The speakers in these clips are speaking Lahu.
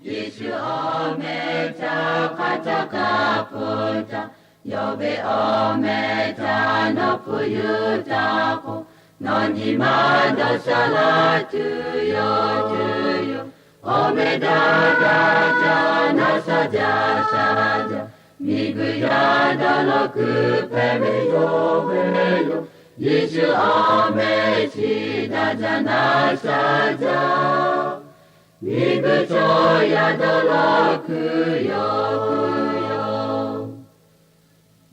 Yeˍsuˆ awˬ meh htaꞈ hk'aˬ htaˇ kaꞈ hpu htaˇ, yawˇ ve awˬ meh htaꞈ nawˬ hpfuhˇ yuˬ htaˇ k'o, nawˬ nyi ma dawˇ sha laˇ tuˬ yoˬ tuˬ yoˬ. Awˬ meh daꞈ daꞈ htaꞈ na sha jaˇ sha jaˇ, miˬguiˬ yaˇ dawˇ law kuiˬ hpehꞈ ve yoˬ ve yoˬ. Yeˍsuˆ awˬ meh chi daꞈ jaˇ na sha jaˇ, miˬguiˬ chaw yaˇ dawˇ law kuiˬ yoˬ yoˬ.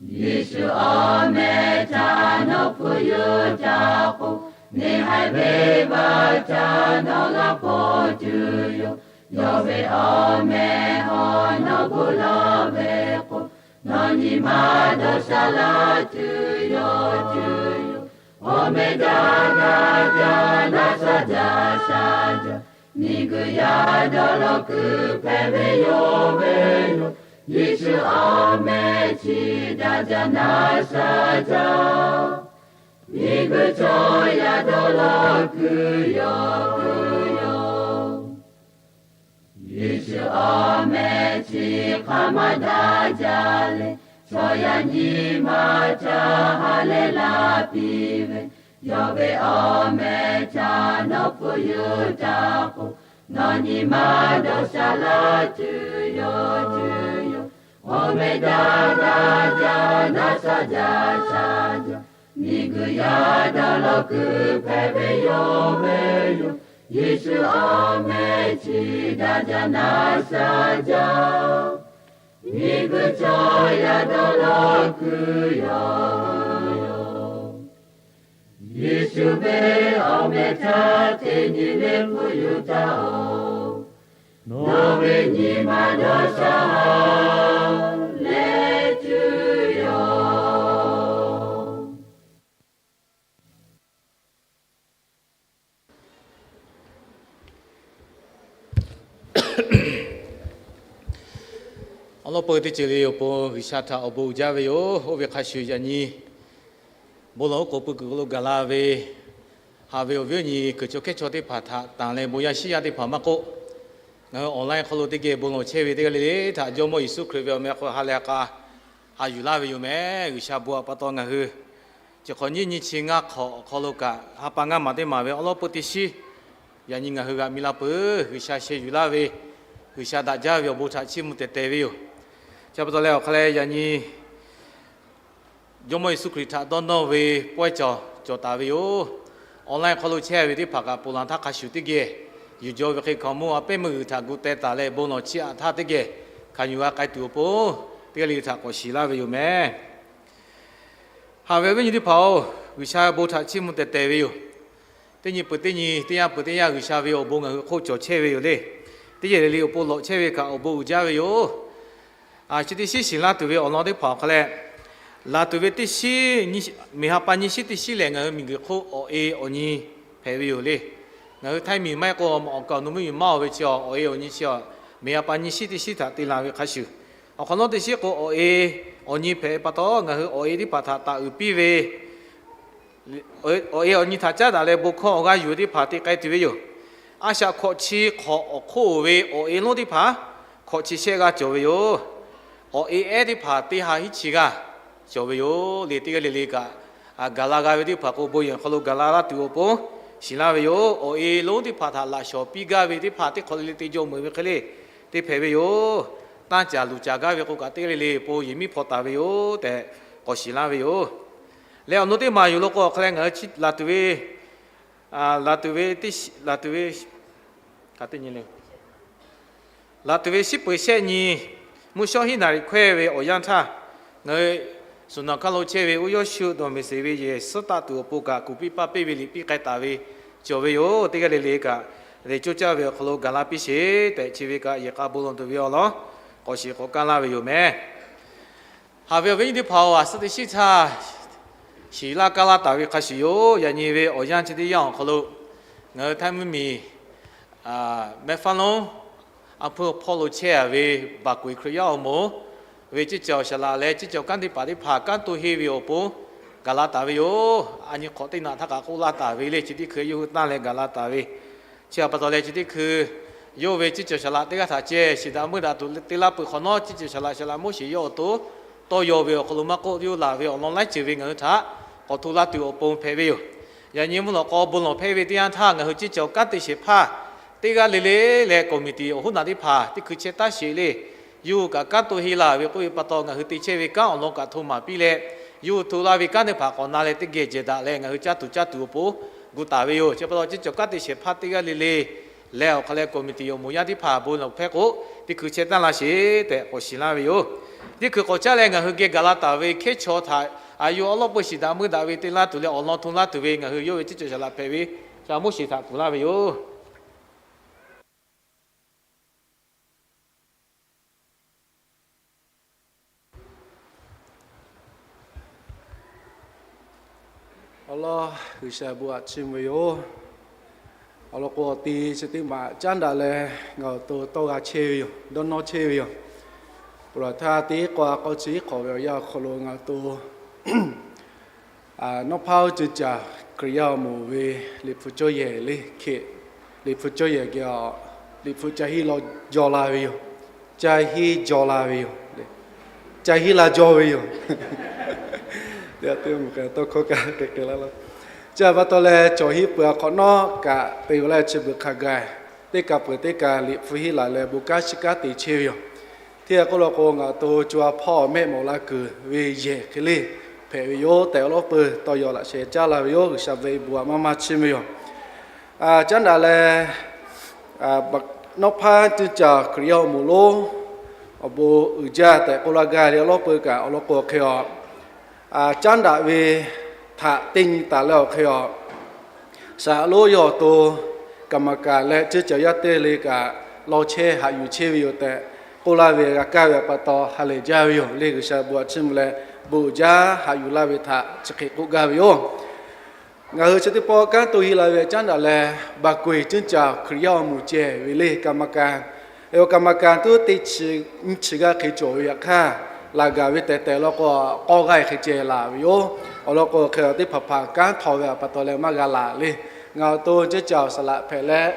Yeˍsuˆ awˬ meh htaꞈ nawˬ hpfuhˇ yuˬ htaˇ k'o, neˇ haiˬ venˇ baˆ htaꞈ nawˬ g'a hpaw tuˬ yoˬ. Yawˇ ve awˬ meh hawˬ nawˬ gu lawˬ ve k'o, nawˬ nyi ma dawˇ sha laˇ tuˬ yoˬ tuˬ yoˬ. Awˬ meh daꞈ daꞈ htaꞈ na sha jaˇ sha jaˇ, miˬguiˬ yaˇ dawˇ law kuiˬ hpehꞈ ve yoˬ ve yoˬ. Yeˍsuˆ awˬ meh chi daꞈ jaˇ na sha jaˇ, miˬguiˬ chaw yaˇ dawˇ law kuiˬ yoˬ yoˬ. Yeˍsuˆ awˬ meh chi hk'aˬ ma daꞈ jaˇ le, chaw yaˇ nyi ma htaꞈ ha lehˬ laˇ piˇ ve, yawˇ ve awˬ meh htaꞈ nawˬ hpfuhˇ yuˬ htaˇ k'o, nawˬ nyi ma dawˇ sha laˇ tuˬ yoˬ tuˬ yoˬ. Awˬ meh daꞈ daꞈ htaꞈ na sha jaˇ sha jaˇ, miˬguiˬ yaˇ dawˇ law kuiˬ hpehꞈ ve yoˬ ve yoˬ. Yeˍsuˆ awˬ meh chi daꞈ jaˇ na sha jaˇ, miˬguiˬ chaw yaˇ dawˇ law kuiˬ yoˬ yoˬ. Yeˍsuˆ ve awˬ meh htaꞈ teˇ nyi le hpfuhˇ yuˬ htaˇ oˬ, nawˬ ve nyi ma dawˇ sha leh tuˬ yoˬ. Awˬ lawn peuˬ teˇ ceuˬ le awˬ pon G'uiˬsha htaꞈ awˬ bon uiˍ jaˇ ve yoˬ. Oˇ ve hk'a shuˍ yaꞈ nyi bon lawˬ oˉ k'oˍ pui kuiˬ hk'aw lo gaˬ la ve, haꞈ ve awˬ viˉ awˬ nyi kuiˬ chaw hkehˉ chaw teˇ hpaˍ htaꞈ tanˬ leh bon yaˇ shiˉ yaˇ teˇ hpaˍ maˇ k'oˆ, ngaˬ hui online hk'aw lo teˇ geh bon lawˬ chehˇ ve teˇ g'aˇ le le htaꞈ Jawˇmawˇ Yeˍsuˆ Hkriꞈ ve awˬ meh hk'aw lo ha lehˬ k'a ha yuˬ laˇ ve yoˬ meh. G'uiˬsha bon htaꞈ pa taw ngaˬ hui chi hk'awꞈ nyiˇ nyi chi ngaˇ hk'awꞈ awˬ hk'aw lo kaꞈ ha pa ngaˇ maˬ teˇ maˬ ve awˬ lawn peuˬ teˇ shiˉ yaꞈ nyi ngaˬ hui g'a mi la peuˬ. G'uiˬsha sheh yuˬ laˇ ve, G'uiˬsha daꞈ jaˇ ve awˬ bon htaꞈ chiˇ mvuh tehˬ tehˬ ve yoˬ. Chi pa taw leh awˬ hk'a leh yaꞈ nyi Jawˇmawˇ Yeˍsuˆ Hkriꞈ htaꞈ dawˇ nawˇ ve pawehˇ cawˬ cawˬ taˍ ve yoˬ. Online hk'aw lo chehˇ ve teˇ hpaˍ kaꞈ ponˬ laˬ htaˇ hk'a shuˍ teˇ geh yuˬ jaw ve hk'e hkaoˍmonˇ a pehˉ meuˇ g'uiˬ htaꞈ gu teh taˍ leh bon lawˬ chiˇ aꞈ htaˇ teˇ geh hkanˍ yuˬ g'a k'ai tuˬ awˬ pon teˇ g'aˇ le le htaꞈ k'awꞈ shiˍ laˇ ve yoˬ meh. Haꞈ ve awˬ viˉ nyi teˇ hpaˍ-oˬ, G'uiˬsha bon htaꞈ chiˇ mvuh tehˬ tehˬ ve yoˬ. Teˇ nyi peuˬ teˇ nyi, teˇ yanˇ peuˬ teˇ yanˇ G'uiˬsha ve awˬ bon ngaˬ hui hk'oˆ cawˬ chehˇ ve yoˬ le. Teˇ yehˬ le le awˬ pon lawꞈ chehˇ ve kaꞈ awˬ bon uiˍ jaˇ ve yoˬ. Chi teˇ shiˉ shiˍ laˇ tuˬ ve awˬ lawn teˇ hpaˍ awˬ hk'a leh, laˬ tuˬ ve teˇ shiˉ, miˬ ha pa nyi shiˉ teˇ shiˉ lehˬ ngaˬ hui miˬguiˬ hk'oˆ awˬ e awˬ nyi hpehꞈ ve yoˬ le. Ngaˬ hui Htaiˇ miˬ maˇ heˆ k'o awˬ kaˍ awˬ nu miˇ miˬ maˇ oˬ ve chi awˬ e awˬ nyi chi miˬ ha pa nyi shiˉ teˇ shiˉ htaꞈ te laˬ ve hk'a shuˍ, awˬ hk'awꞈ nawˉ teˇ shiˉ k'o awˬ e awˬ nyi hpehꞈ pa taw ngaˬ hui awˬ e teˇ hpaˍ htaꞈ taˍ uiˍ piˇ ve awˬ e awˬ nyi htaꞈ caˉ daꞈ leh bon hkawˇ awˬ g'aˇ yuˬ ve teˇ hpaˍ te k'ai tuˬ ve yoˬ. A shaꞈ hkawꞈ chi hk'awꞈ awˬ hk'oˆ oˬ ve awˬ e lonˉ teˇ hpaˍ hkawꞈ chi shehˆ g'aˇ cawˬ ve yoˬ. Awˬ e ehˉ teˇ hpaˍ teˇ ha hiˉ chi g'aˇ cawˬ ve yoˬ le. Teˇ g'aˇ le le kaꞈ, gaˬ la g'a ve teˇ hpaˍ k'o bon yehˬ hk'aw lo gaˬ la laˇ tuˬ awˬ pon shiˍ laˇ ve yoˬ. Awˬ e lonˉ teˇ hpaˍ htaꞈ laꞈ shawˍ piˇ gaˇ ve teˇ hpaˍ teˇ hk'awꞈ le le te jaw meuꞈ ve hk'e le te hpehꞈ ve yoˬ. Tanˇ caˍ luˬ caˍ gaˇ ve k'o kaꞈ teˇ g'aˇ le le awˬ pon yehˬ miˉ hpaw taˍ ve yoˬ tehꞈ k'awꞈ shiˍ laˇ ve yoˬ. Leh awˬ nu teˇ maˬ yuˬ lo k'o awˬ hk'a leh ngaˬ hui laˬ tuˬ ve laˬ tuˬ ve, laˬ tuˬ ve, laˬ tuˬ ve shiˉ peuˬ shehˆ nyi, mvuhˇ shawˉ hiˉ naˍriˍ hkawehˇ ve awˬ yanˇ htaˇ, ngaˬ hui suˍ naˍ hkaˇ lo chehˇ ve uˉ yawˇ shu dawˬ meˍ seˍ ve yehˬ suhˉ taˆ tuˬ awˬ pon kaꞈ kuˬ piˇ paˇ piˇ ve liꞈ piˇ k'ai taˍ ve cawˬ ve yoˬ. Teˇ g'aˇ le le kaꞈ lehˬ coˇ caˇ ve awˬ hk'aw lo gaˬ la piˇ sheˍ tehꞈ chi ve kaꞈ yehˬ k'a bon lawˬ tuˬ ve awˬ lawn k'awꞈ shiˍ k'awꞈ kaˇ laˇ ve yoˬ meh. Haꞈ ve awˬ viˉ nyi teˇ hpaˍ-oˬ, a suhˉ teˇ shiˉ htaˇ shiˍ laˇ kaˇ laˇ taˍ ve hk'a shuˍ yoˬ. Yaꞈ nyi ve awˬ yanˇ chi teˇ yanˇ awˬ hk'aw lo ngaˬ hui Htaiˇ mvuhˇmiˬ mehˆ faˉ lonˉ a hpuˇ hpawˇ lo chehˇ a ve baˬ k'oꞈ-e Hkriꞈ yaˇ awˬ moˍ ve ceˇ cawˬ saˍ laꞈ leh ceˇ cawˬ kanˉ teˇ hpaˍ teˇ hpaˍ kanˉ to henˇ ve awˬ pon gaˬ la taˍ ve yoˬ. A nyi hk'awꞈ teˇ naꞈ htaˇ kaꞈ k'oˆ laˇ taˍ ve le, chi teˇ hkui yawˇ hui tanˇ leh gaˬ la taˍ ve. Chi htaꞈ pa taw leh chi teˇ hkui Yawˇ ve ceˇ cawˬ saˍ laꞈ teˇ g'aˇ htaꞈ ceh shiˍ daꞈ meuˇ daꞈ tuˬ te laˇ peuˬ hk'awꞈ nawˉ, ceˇ cawˬ saˍ laꞈ, saˍ laꞈ Moˉseˍ yawˇ awˬ to tawˇ yaw ve awˬ hk'aw lo maˇ k'oˆ, yawˇ laˬ ve awˬ lawn laiˉ ceuˬ ve ngaˬ hui htaꞈ k'awꞈ hto laˇ tuˬ awˬ pon hpehꞈ ve yoˬ. Yaꞈ nyi mvuhˇ lawꞈ k'aw bon lawˬ hpehˇ ve teˇ yanˇ htaˇ, ngaˬ hui ceˇ cawˬ kanˉ te shehˍ hpaˇ teˇ g'aˇ le le leh committee awˬ hoˉ naꞈ teˇ hpaˍ teˇ hkui chehˇ taˉ sheˍ le. Yawˇ hui kaꞈ kanˉ to heˆ laˬ ve k'oˆ ve pa taw, ngaˬ hui te chehˇ ve kanˉ awˬ lawn kaꞈ hto maˍ piˇ leh, yawˇ hui hto laˇ ve kanˉ teˇ hpaˍ k'awꞈ na leh teˇ geh jehˬ daꞈ leh ngaˬ hui caˇ tuˬ caˇ tuˬ awˬ pon gu taˍ ve yoˬ. Chi pa taw ceˇ cawˬ kanˉ te shehˍ hpaˇ teˇ g'aˇ le le leh awˬ hk'a leh committee awˬ moˍ yaˇ teˇ hpaˍ bon lawˬ hpehˇ k'o, teˇ hkui chehˇ taˉ laˇ sheˍ tehꞈ k'awꞈ shiˍ laˇ ve yoˬ. Teˇ hkui k'awꞈ caˉ leh ngaˬ hui geh gaˬ la taˍ ve hkehˉ chaw htaꞈ a yawˇ awˉ lawˉ peu shiˍ daꞈ meuˇ daꞈ ve te laˇ tuˬ leh awˬ lawn hto laˇ tuˬ ve ngaˬ hui yawˇ ve ceˇ cawˬ saˍ laꞈ hpehꞈ ve saˍ laꞈ Moˉseˍ htaꞈ kuˬ laˇ ve yoˬ. Awˬ lawn G'uiˬsha bon aꞈ chiˇ mvuh ve yoˬ. Awˬ lawn k'o, awˬ ti chi teˇ maˬ caˉ daꞈ leh ngaˬ awˬ to tawˇ g'a chehˇ ve yoˬ, dawˇ nawˇ chehˇ ve yoˬ. Peuˬ laˬ htaˇ teˇ k'awˇ k'awˇ chi hk'awꞈ ve awˬ yanˇ awˬ hk'aw lo ngaˬ awˬ to Nawˉ hpaˇ oˇ cuˇ caˬ Hkriꞈ yaˇ awˬ moˍ ve liꞈ hpu cawˇ yehˬ le hk'e, liꞈ hpu cawˇ yehˬ geh a, liꞈ hpu ca hiˉ law jaw la ve yoˬ. Ca hiˉ jaw la ve yoˬ. Ca hiˉ la jaw ve yoˬ. Tawˇ hkawˇ kaꞈ hk'e hk'e laˇ laˇ. Chi pa taw leh, cawˬ hiˉ peuˬ a hk'awꞈ nawˉ kaꞈ te laˇ chi beuꞈ hk'a gaˬ, teˇ kaˬ peuˬ teˇ kaˬ liꞈ hpu hiˉ laˬ leh bon kanˉ shiˍ kanˉ te chehˇ ve yoˬ. Hteˇ k'oˆ law k'o, ngaˬ awˬ to co a hpawˇ mehˆ mawˬ la kuiˬ ve yehˬ hk'e le hpehꞈ ve yoˬ tehꞈ awˬ lawˉ peu tawˇ yaw laꞈ sheh caˉ la ve yoˬ. G'uiˬsha ve bon aꞈ maˇ maˇ chiˇ mvuh yoˬ. Caˉ daꞈ leh, Nawˉ hpaˇ cuˇ caˬ Hkriꞈ yaˇ awˬ moˍ lonˉ awˬ bon uiˍ jaˇ tehꞈ k'oˆ laˇ gaˇ ve awˬ lawˉ peu kaꞈ awˬ lawn k'o hk'e a, caˉ daꞈ ve htaꞈ teˇ nyi taˍ leh awˬ hk'e a, saˍ laꞈ lonˉ yawˇ awˬ to กรรมการ leh cuˇ caˬ yaˇ teˇ le kaꞈ law chehˇ haꞈ yuˬ chehˇ ve yoˬ tehꞈ k'oˆ laˇ ve g'a kaˇ ve pa taw ha lehˬ jaˇ ve yoˬ. Le G'uiˬsha bon aꞈ chiˇ mvuh leh bon uiˍ jaˇ haꞈ yuˬ laˇ ve htaꞈ chi hk'e k'oˆ gaˇ ve yoˬ. Ngaˬ hui chi teˇ pawˆ kanˉ to heˆ la ve caˉ daꞈ leh, บางกรวย cuˇ caˬ Hkriꞈ yaˇ awˬ moˍ ceh ve le กรรมการ e, awˬ กรรมการ tuˉ teˇ chi nyiˇ chi g'aˇ hk'e cawˬ ve yaꞈ hk'aˇ, laˬ gaˬ ve tehˬ tehˬ law k'o, k'awˇ g'aˇ hk'e ceh laˬ ve yoˬ. Awˬ lawn k'o, hk'e a teˇ hpaˍ hpaˍ kanˉ htaw ve pa taw leh maˇ g'a laˬ le. Ngaˬ awˬ to cuˇ caˬ saˍ laꞈ hpehꞈ leh,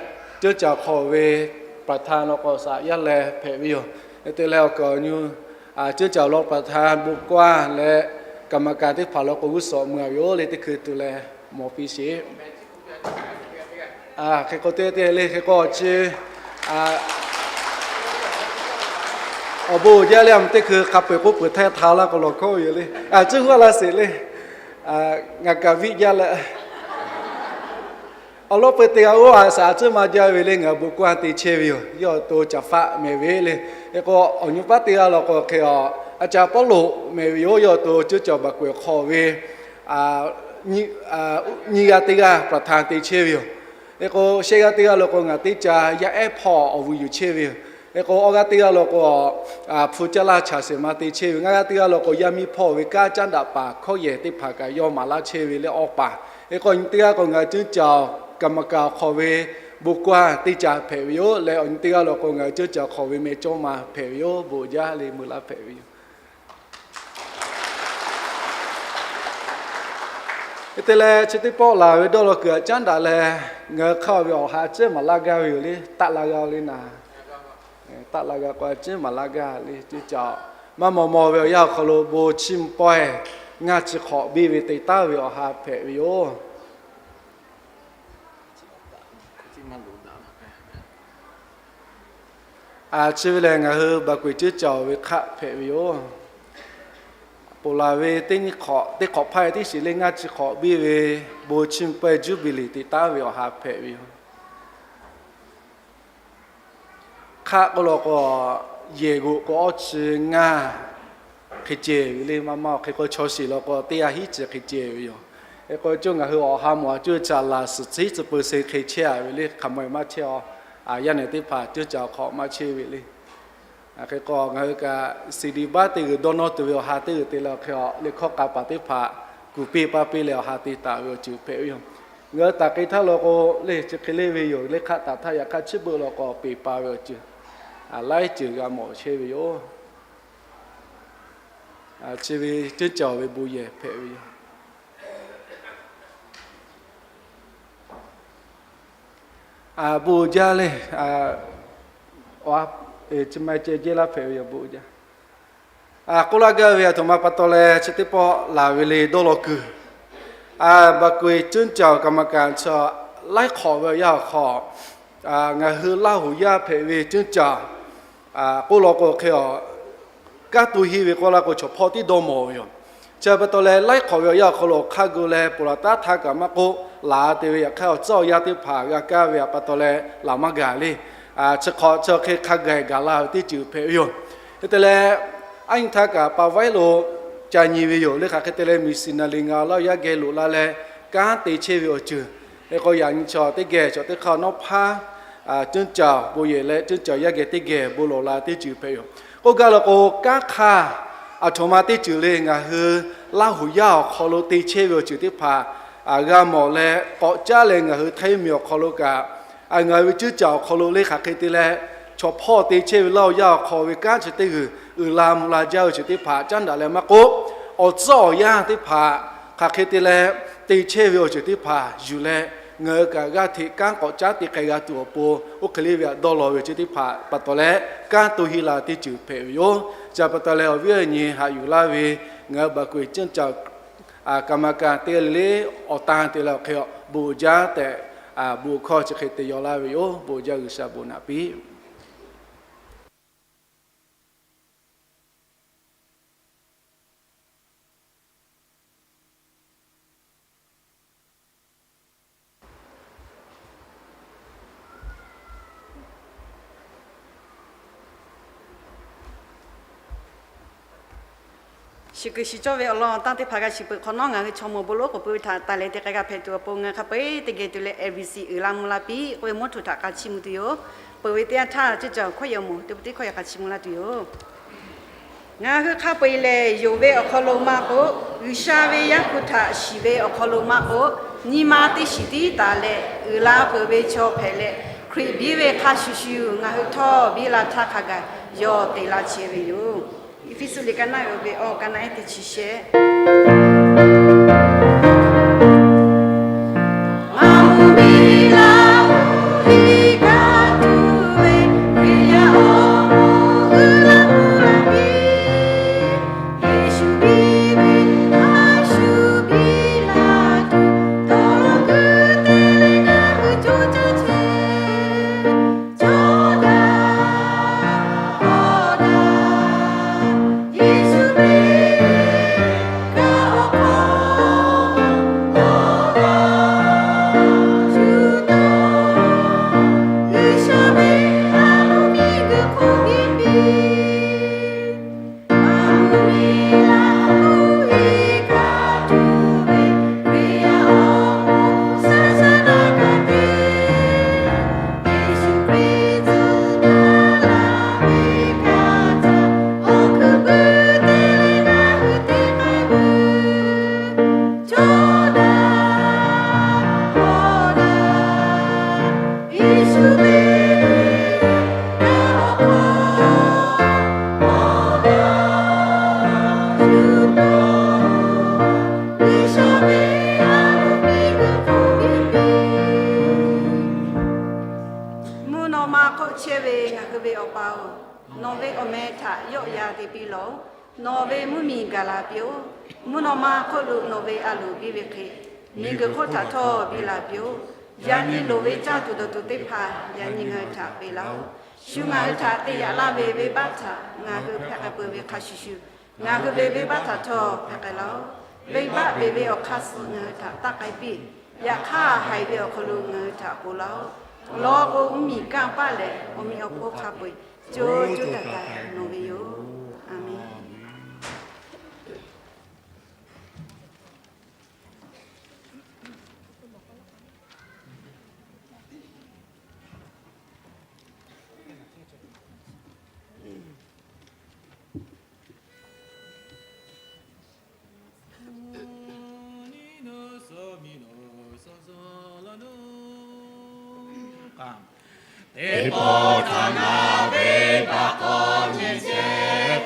cuˇ caˬ hk'aw ve ประธาน law k'o saˍ yaˇ leh hpehꞈ ve yoˬ. Te leh awˬ kaˍ awˬ nyi cuˇ caˬ law ประธาน bon kaˇ leh กรรมการ teˇ hpaˍ law k'o g'uˇ suhˍ mui a ve yoˬ le. Teˇ hkui tuˬ leh mawˬ piˇ sheˍ. Hk'e k'o teˇ teˇ le hk'e k'o chi awˬ bon jaˇ le. Teˇ hkui hk'a peu-eˬ k'oˆ peuˬ htaˇ htaˇ laˇ k'o lawˬ hkawˇ ve yoˬ le. Cuˇ huˉ laˇ sheˍ le. Ngaˬ kaꞈ viˆ jaˇ leh, awˬ lawˉ peu teˇ g'aˇ oˇ a shaˍ cuˇ ma jaˇ ve le. Ngaˬ bon kaˇ te chehˇ ve yoˬ. Yawˇ awˬ to Caˍ faˆ mehˍ ve le. Hk'e k'o awˬ nyi paˉ teˇ g'aˇ law k'o hk'e a, a caˍ Pawˇluꞈ mehˍ ve yoˬ. Yawˇ awˬ to cuˇ caˬ บางกรวย hk'aw ve nyiˇ g'aˇ teˇ g'aˇ ประธาน te chehˇ ve yoˬ. Hk'e k'o shehˆ g'aˇ teˇ g'aˇ law k'o ngaˬ teˇ ca yaˇ ehˉ hpawˇ awˬ vuiˬ yuˬ chehˇ ve yoˬ. Hk'e k'o awˇ g'aˇ teˇ g'aˇ law k'o, hpu caˇ laˇ chaˍ sheˍ ma te chehˇ ve, ngaˇ g'aˇ teˇ g'aˇ law k'o yaˇ miˇ hpawˇ ve kanˉ caˉ daꞈ paˍ hkawˇ yehˬ teˇ hpaˍ kaꞈ yawˇ maˍ laˇ chehˇ ve le awˬ paˍ. Hk'e k'o awˬ nyi teˇ g'aˇ k'o ngaˬ cuˇ caˬ กรรมการ hk'aw ve bon kaˇ teˇ ca hpehꞈ ve yoˬ. Leh awˬ nyi teˇ g'aˇ law k'o ngaˬ cuˇ caˬ hk'aw ve meh cawˇ ma hpehꞈ ve yoˬ. Bon jaˇ le meuˬ laˇ hpehꞈ ve yoˬ. Hk'e te leh chi teˇ pawˆ laˬ ve dawˇ law kuiˬ a caˉ daꞈ leh, ngaˬ hui hk'aˇ ve awˬ ha a ciˉ maˍ laˇ gaˇ ve yoˬ le. Taˆ la g'a le naˍ, taˆ la g'a k'o a ciˉ maˍ laˇ gaˇ le. Cuˇ caˬ maˇ maw maw ve awˬ yanˇ awˬ hk'aw lo bon chiˇ mvuh pawehˇ ngaˇ chi hk'awꞈ biˇ ve te taˉ ve awˬ ha hpehꞈ ve yoˬ. Chi ve lehˬ ngaˬ hui บางกรวย cuˇ caˬ ve hk'aˆ hpehꞈ ve yoˬ. Ponˬ laˬ ve teˇ nyi hk'awꞈ teˇ hk'awꞈ hpaˇ tiˉ shiˍ le ngaˇ chi hk'awꞈ biˇ ve bon chiˇ mvuh pawehˇ จูบิลี te taˉ ve awˬ ha hpehꞈ ve yoˬ. Hk'aˆ k'oˆ law k'o, yehˬ g'oꞈ k'o awˇ chi ngaˇ hk'e ceh ve le. Maˇ maˇ hk'e k'o chaw shiˍ law k'o teˇ g'aˇ hiˉ chi hk'e ceh ve yoˬ. Hk'e k'o caˇ ngaˬ hui awˬ ha mawˬ a cuˇ caˬ laˬ suhˍ ciˉ tcuh peu se hk'e chehˇ a ve le. Hk'aˬ mawˬ e maˇ chehˇ a, yaˇ nehˬ teˇ hpaˍ cuˇ caˬ hk'awꞈ maˇ chehˇ ve le. Hk'e k'o ngaˬ hui kaꞈ siˍ liˍ baˆ teˇ g'uiˬ dawˇ nawˇ tuˬ ve awˬ ha teˇ g'uiˬ te leh awˬ hk'e a, liꞈ hkawˇ k'a paˍ teˇ hpaˍ kuˬ piˇ paˇ piˇ leh awˬ ha te taˍ ve awˬ ceuˬ hpehꞈ ve yoˬ. Ngaˬ hui taˍ k'ai htaˇ law k'o le chi hk'e le ve yoˬ. Leˇ hk'aˆ taˍ htaˇ yaꞈ hk'aˇ chiˇ beuˆ law k'o peˬ pa ve awˬ ceuˬ laiˉ ceuˬ g'a mawˬ chehˇ ve yoˬ. Chi ve cuˇ caˬ ve bon yehˬ hpehꞈ ve yoˬ. Bon jaˇ le. awˬ, chi ma ceh jehˇ laˇ hpehꞈ ve yoˬ. Bon jaˇ. K'oˆ laˇ gaˇ ve aˬ htoꞈ ma pa taw leh chi teˇ pawˆ laˬ ve le dawˇ law kuiˬ, บางกรวย ceunˇcaˬ กรรมการ chi laiˉ hk'awꞈ ve awˬ yanˇ awˬ hk'aw, ngaˬ hui Laˇ huˍ yaˇ hpehꞈ ve ceunˇcaˬ k'oˆ law k'o hk'e a, kanˉ to hiˇ ve k'oˆ laˇ k'o chaw hpawˇ tiˉ dawˇ mawˬ ve yoˬ. Chi pa taw leh laiˉ hk'awꞈ ve awˬ yanˇ awˬ hk'aw lo hk'a gu leh ponˬ laˬ taˉ htaˇ kaꞈ maˇ k'oˆ, laˬ te ve yaꞈ hk'aˇ awˬ tcuhˉ awˬ yanˇ teˇ hpaˍ g'a kaˇ ve pa taw leh laˬ maˇ gaˬ le. Chi hk'awꞈ chi hk'e hk'a gaˬ gaˬ la ve teˇ ceuˬ hpehꞈ ve yoˬ. Hk'e te leh, aˉ nyi htaˇ kaꞈ pa vaiˉ lo ca nyi ve yoˬ le. Hk'aˬ hk'e te leh missionary ngaˬ Laˇ huˍ yaˇ geh loꞈ la leh kanˉ te chehˇ ve awˬ ceuˬ, hk'e k'o yaꞈ nyi chaw teˇ geh chaw teˇ hk'aˇ nawˉ hpaˇ ceunˇcaˬ bon yehˬ leh ceunˇcaˬ yaˇ geh teˇ geh bon lawˬ la teˇ ceuˬ hpehꞈ yoˬ. K'oˆ gaˇ la k'o, kanˉ hk'aˇ aˬ htoꞈ ma teˇ ceuˬ le, ngaˬ hui Laˇ huˍ yaˇ awˬ hk'aw lo te chehˇ ve awˬ ceuˬ teˇ hpaˍ g'a mawˬ leh k'awꞈ caˉ leh ngaˬ hui htaiˇ miˬ awˬ hk'aw lo kaꞈ, ngaˬ hui ve ceunˇcaˬ awˬ hk'aw lo le hk'aˬ hk'e te leh chaw hpawˇ te chehˇ ve Laˇ huˍ yaˇ awˬ hk'aw ve kanˉ chi teˇ g'uiˬ uiˍ la mvuh la jaˇ ve ceuˬ teˇ hpaˍ caˉ daꞈ leh maˇ k'oˆ, awˬ tcuhˉ awˬ yanˇ teˇ hpaˍ hk'aˬ hk'e te leh te chehˇ ve awˬ ceuˬ teˇ hpaˍ yuˬ leh ngaˬ hui kaꞈ g'aˇ hteꞈ kanˉ k'awꞈ caˉ te k'ai g'a tuˬ awˬ pon, oˇ hk'e le ve htaꞈ dawˇ law ve chi teˇ hpaˍ pa taw leh kanˉ to hiˇ la teˇ ceuˬ hpehꞈ ve yoˬ. Chi pa taw leh awˬ viˉ awˬ nyi haꞈ yuˬ laˇ ve ngaˬ hui บางกรวย ceunˇcaˬ กรรมการ teˇ g'aˇ le le awˬ tan te leh awˬ hk'e a bon jaˇ tehꞈ, bon hkawˇ chi hk'e te yaw laˇ ve yoˬ. Bon jaˇ, G'uiˬsha bon naꞈ piˇ. Shiˍ kuiˬ shiˍ cawˇ ve awˬ lawn tanˇ teˇ hpaˍ g'a shiˍ peuˬ hk'awꞈ nawˉ, ngaˬ hui chaw mawˬ bon lonˉ k'oˍ pui ve htaꞈ taˍ leh te k'ai g'a hpehꞈ tuˬ awˬ pon ngaˬ hui hk'a peu-eˬ teˇ geh tuˬ leh A B C uiˍ la mvuh la piˇ k'oˆ ve mvuhˇ htoꞈ htaꞈ k'a chiˇ mvuh tuˬ yoˬ. Peuˬ ve teˇ yanˇ htaˇ ceuˇ caˬ hkawˇ yaꞈ moˍ te pu teˇ hkawˇ yaꞈ k'a chiˇ mvuh laˇ tuˬ yoˬ. Ngaˬ hui hk'a peu-eˬ lehˬ, yonˍ ve awˬ hk'aw lo maˇ k'oˆ, G'uiˬsha ve Yaˇ hpu htaꞈ shiˍ ve awˬ hk'aw lo maˇ k'oˆ, nyi ma teˇ shiˍ tiˉ taˍ leh uiˍ la peuˬ ve chaw hpehꞈ leh, Hkriꞈ biˇ ve hk'a shuˍ shuˍ ngaˬ hui htawˇ biˇ la htaˇ hk'a gaˬ yawˇ te laˇ chehˇ ve yoˬ. Eˇfeˇsuꞈ liꞈ ka naˆ ve awˬ ka naˆ ehˉ teˇ chi shehˆ. Mvuhˇ naw ma hk'oˆ chehˇ ve ngaˬ hui ve Awˬ pa-oˬ, nawˬ ve awˬ meh htaꞈ yawˆ yan te piˇ lawˬ. Nawˬ ve mvuhˇ miˬ gaˬ la piˇ-oˆ. Mvuhˇ naw ma hk'oˆ lo nawˬ ve a loˍ biˇ ve hk'e, miˬguiˬ hk'oˆ htaꞈ htawˇ biˇ la piˇ-oˆ. Yaꞈ nyi loˍ ve caˇ tuˬ dawˬ tuˬ teˇ hpaˍ yaꞈ nyi ngaˬ hui htaꞈ peꞈ laˇ-oˆ. Shu ngaˬ hui htaꞈ te yaꞈ laˇ ve venˇbaˆ htaꞈ ngaˬ hui hpehꞈ k'ai peuˬ ve hk'a shuˍ shuˍ, ngaˬ hui ve venˇbaˆ htaꞈ htawˇ hpehꞈ k'ai laˇ-oˆ. Venˇbaˆ peꞈ ve awˬ hk'aˇ suh ngaˬ hui htaꞈ taˆ k'ai piˇ. Yaꞈ hk'aˇ, haiˬ ve awˬ hk'aw lo ngaˬ hui htaꞈ k'oˆ laˇ-oˆ. Awˬ lawn k'o, mvuhˇmiˬ kanˇ paˆ lehˬ, awˬ meꞈ awˬ hponˇ hk'a peu-eˬ co co taiˍ taiˍ nawˬ ve yoˬ. A menˬ. Teˇ pawˆ htaꞈ ngaˬ venˇbaˆ k'awꞈ nyi sheˍ,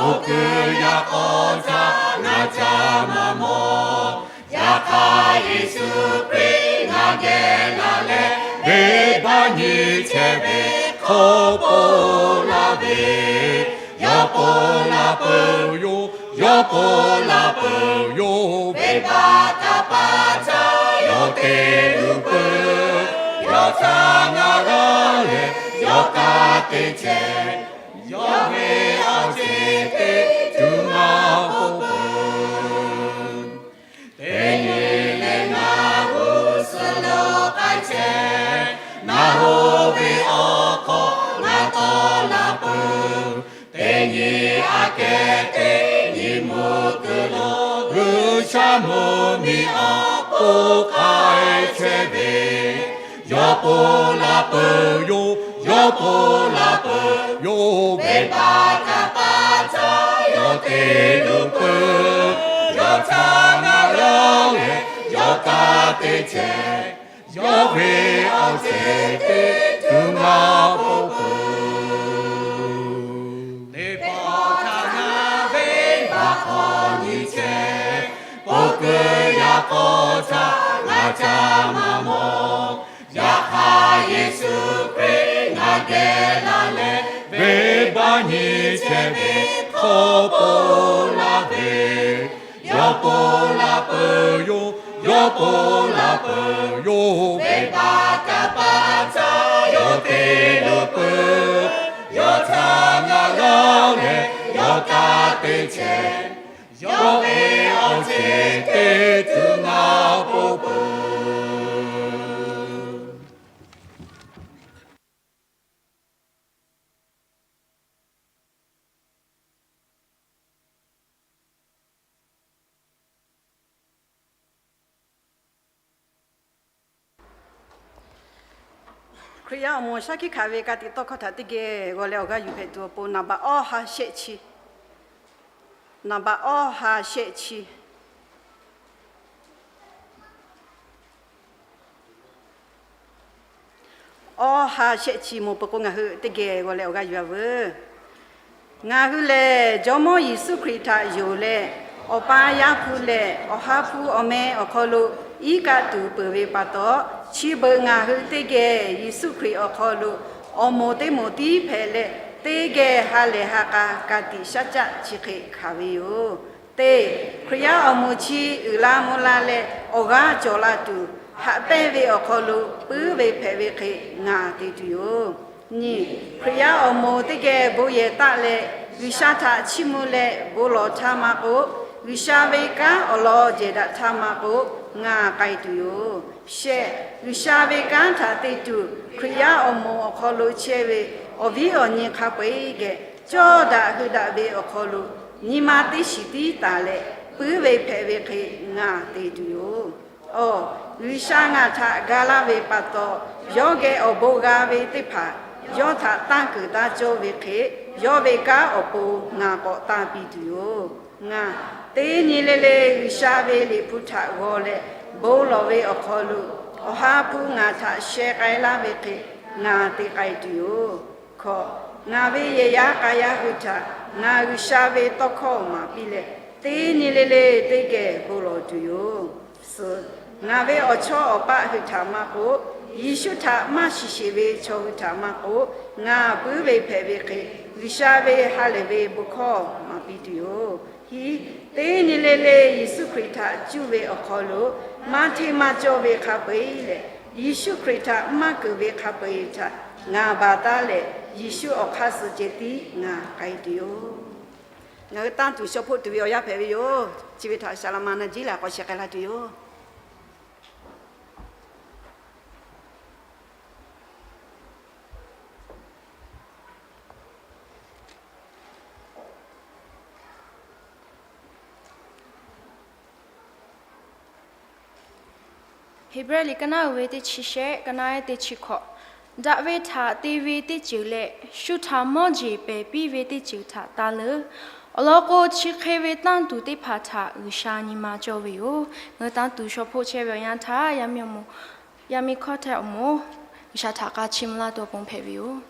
oˇ kuiˬ yaꞈ k'aw htaˇ ngaˬ ca maˇ mawˬ. Yaꞈ hk'aˇ, Yeˍsuˆ Hkriꞈ ngaˬ geh laˬ leh, venˇbaˆ nyi chehˇ ve hk'aw Yawˇ pon laˇ ve, yawˇ pon laˇ peuˬ yoˬ, yawˇ pon laˇ peuˬ yoˬ. Venˇbaˆ htaꞈ pa caˇ yawˇ te luˬ peuˬ. Yawˇ htaꞈ ngaˬ g'a leh, yawˇ ka te chehˇ. Yawˇ ve awˬ ceuˬ teˇ tuˬ ngaˬ k'oˆ peuˬ. Teˇ nyi leh ngaˬ g'uˇ suhˍ lo k'ai chehˇ, ngaˬ hui ve awˬ hk'aw ngaˬ tawˆ la peuˬ. Teˇ nyi aꞈ kehˉ teˇ nyi mvuhˇ kuiˬ lo G'uiˬsha mvuhˇmiˬ awˬ pon k'ai chehˇ ve, yawˇ pon laˇ peuˬ yoˬ, yawˇ pon laˇ peuˬ yoˬ. Venˇbaˆ htaꞈ pa caˇ yawˇ te luˬ peuˬ. Yawˇ htaꞈ ngaˬ g'a leh, yawˇ ka te chehˇ. Yawˇ ve awˬ ceuˬ teˇ tuˬ ngaˬ k'oˆ peuˬ. Teˇ pawˆ htaꞈ ngaˬ venˇbaˆ hk'aw nyi chehˇ. Pawˆ keu yaꞈ k'aw htaꞈ ngaˬ ca maˇ mawˬ. Yaꞈ hk'aˇ Yeˍsuˆ Hkriꞈ ngaˬ geh laˇ leh, venˇbaˆ nyi chehˇ ve hk'aw pon laˇ ve, yawˇ pon laˇ peuˬ yoˬ, yawˇ pon laˇ peuˬ yoˬ. Venˇbaˆ htaꞈ pa caˇ yawˇ te luˬ peuˬ. Yawˇ htaꞈ ngaˬ g'a leh, yawˇ ka te chehˇ. Yawˇ ve awˬ ceuˬ teˇ tuˬ ngaˬ k'oˆ peuˬ. Hkriꞈ yaˇ awˬ moˍ shaˉ hkiˆ hkanˍ ve ka tiꞈ tawˇ hkawˇ htaꞈ teˇ geh g'aw leh awˬ g'aˇ yuˬ hpehꞈ tuˬ awˬ pon naˍ baꞈ awˇ ha shehˆ chi, naˍ baꞈ awˇ ha shehˆ chi, awˇ ha shehˆ chi mawˬ peuˬ k'o, ngaˬ hui teˇ geh g'aw leh awˬ g'aˇ yuˬ-a veuˬ. Ngaˬ hui lehˬ Jawˇmawˇ Yeˍsuˆ Hkriꞈ htaꞈ yonˍ leh, Awˬ pa Yaˇ hpu leh Awˬ ha hpu awˬ meh awˬ hk'aw lo iˉ kaˆ tuˬ peuˬ ve pa taw, chi beuꞈ ngaˬ hui teˇ geh Yeˍsuˆ Hkriꞈ awˬ hk'aw lo awˬ moˍ teˇ moˍ tiˉ hpehꞈ leh, teˇ geh ha lehˬ ha k'a ka tiꞈ shaˉ caˆ chi hk'e hkanˍ ve yoˬ. Teˇ, Hkriꞈ yaˇ awˬ moˍ chi uiˍ la mvuh la leh awˬ g'aˇ cawˬ la tuˬ, haꞈ pehnˇ ve awˬ hk'aw lo puiˉ ve hpehꞈ ve hk'e ngaˬ te tuˬ yoˬ. Nyi, Hkriꞈ yaˇ awˬ moˍ teˇ geh bon yehˬ taˆ leh, G'uiˬsha htaꞈ chiˇ mvuh leh bon lawˬ htaˇ maˇ k'oˆ, G'uiˬsha ve kanˉ awˬ lawn jehˬ daꞈ htaˇ maˇ k'oˆ, ngaˬ k'ai tuˬ yoˬ. Shehˆ, G'uiˬsha ve kanˉ htaꞈ te tuˬ Hkriꞈ yaˇ awˬ moˍ awˬ hk'aw lo chehˇ ve awˬ viˉ awˬ nyi hk'a peu-eˬ geh, cawˇ daꞈ hui daꞈ ve awˬ hk'aw lo nyi ma teˇ shiˍ tiˉ taˍ leh, puiˉ ve hpehꞈ ve hk'e ngaˬ te tuˬ yoˬ. Awˬ, G'uiˬsha ngaˬ htaꞈ ga laˇ ve pa taw, yawˇ geh awˬ bon g'a ve teˇ hpaˍ yawˇ htaꞈ tanˇ kuiˬ taˇ cawˇ ve hk'e, yawˇ ve kanˉ awˬ pon ngaˬ k'awꞈ tanˇ piˇ tuˬ yoˬ. Ngaˬ, teˇ nyi le le G'uiˬsha ve Liꞈ hpu htaꞈ g'aw leh bon lawˬ ve awˬ hk'aw lo, Awˬ ha hpu ngaˬ htaꞈ sheh k'ai laˇ ve hk'e ngaˬ te k'ai tuˬ yoˬ. Hkawꞈ, ngaˬ ve yehˬ yaˇ k'a yaˇ hui htaꞈ ngaˬ G'uiˬsha ve tawˇ hkawˇ maˍ piˇ leh, teˇ nyi le le teˇ geh bon lawˬ tuˬ yoˬ. Suhˍ, ngaˬ ve awˬ chawˇ awˬ paˆ hui htaꞈ maˇ k'oˆ, Yeˍsuˆ htaꞈ maˇ shiˍ sheˍ ve chaw hui htaꞈ maˇ k'oˆ, ngaˬ puiˉ ve hpehꞈ ve hk'e, G'uiˬsha ve ha lehˬ ve bon hkawˇ maˍ piˇ tuˬ yoˬ. Hiˉ, teˇ nyi le le Yeˍsuˆ Hkriꞈ htaꞈ cuˇ ve awˬ hk'aw lo, maˇ hteˇ maˇ cawˇ ve hk'a peu-eˬ leh, Yeˍsuˆ Hkriꞈ htaꞈ maˇ keunˍ ve hk'a peu-eˬ htaꞈ ngaˬ baˬ taˉ leh, Yeˍsuˆ awˬ hk'aˇ suh ceh tiˉ ngaˬ k'ai tuˬ yoˬ. Ngaˬ hui tanˇ tuˬ shaw hpoˆ tuˬ ve awˬ yanˇ hpehꞈ ve yoˬ. Chi ve htaꞈ G'uiˬsha laꞈ ma na jiˉ leh k'awꞈ sheh k'ai laˇ tuˬ yoˬ. Heˍbrehˇ liꞈ ka naˉ uiˍ ve teˇ chi shehˆ, ka naˉ ehˉ teˇ chi hkawꞈ. Daꞈ ve htaꞈ te ve teˇ ceuˬ leh, shu htaꞈ mawˇ jeˬ pehˬ piˇ ve teˇ ceuˬ htaꞈ tanˇ leuˉ. Awˬ lawn k'o, chi hk'e ve tanˇ tuˬ teˇ hpaˍ htaꞈ G'uiˬsha nyi ma cawˇ ve yoˬ. Ngaˬ hui tanˇ tuˬ shaw hpoˆ chehˇ ve awˬ yanˇ htaˇ, yaˇ miˇ awˬ moˍ, yaˇ miˇ hkawˇ htehˇ awˬ moˍ, G'uiˬsha htaꞈ k'a chiˇ mvuh laˇ tuˬ awˬ pon hpehꞈ ve yoˬ.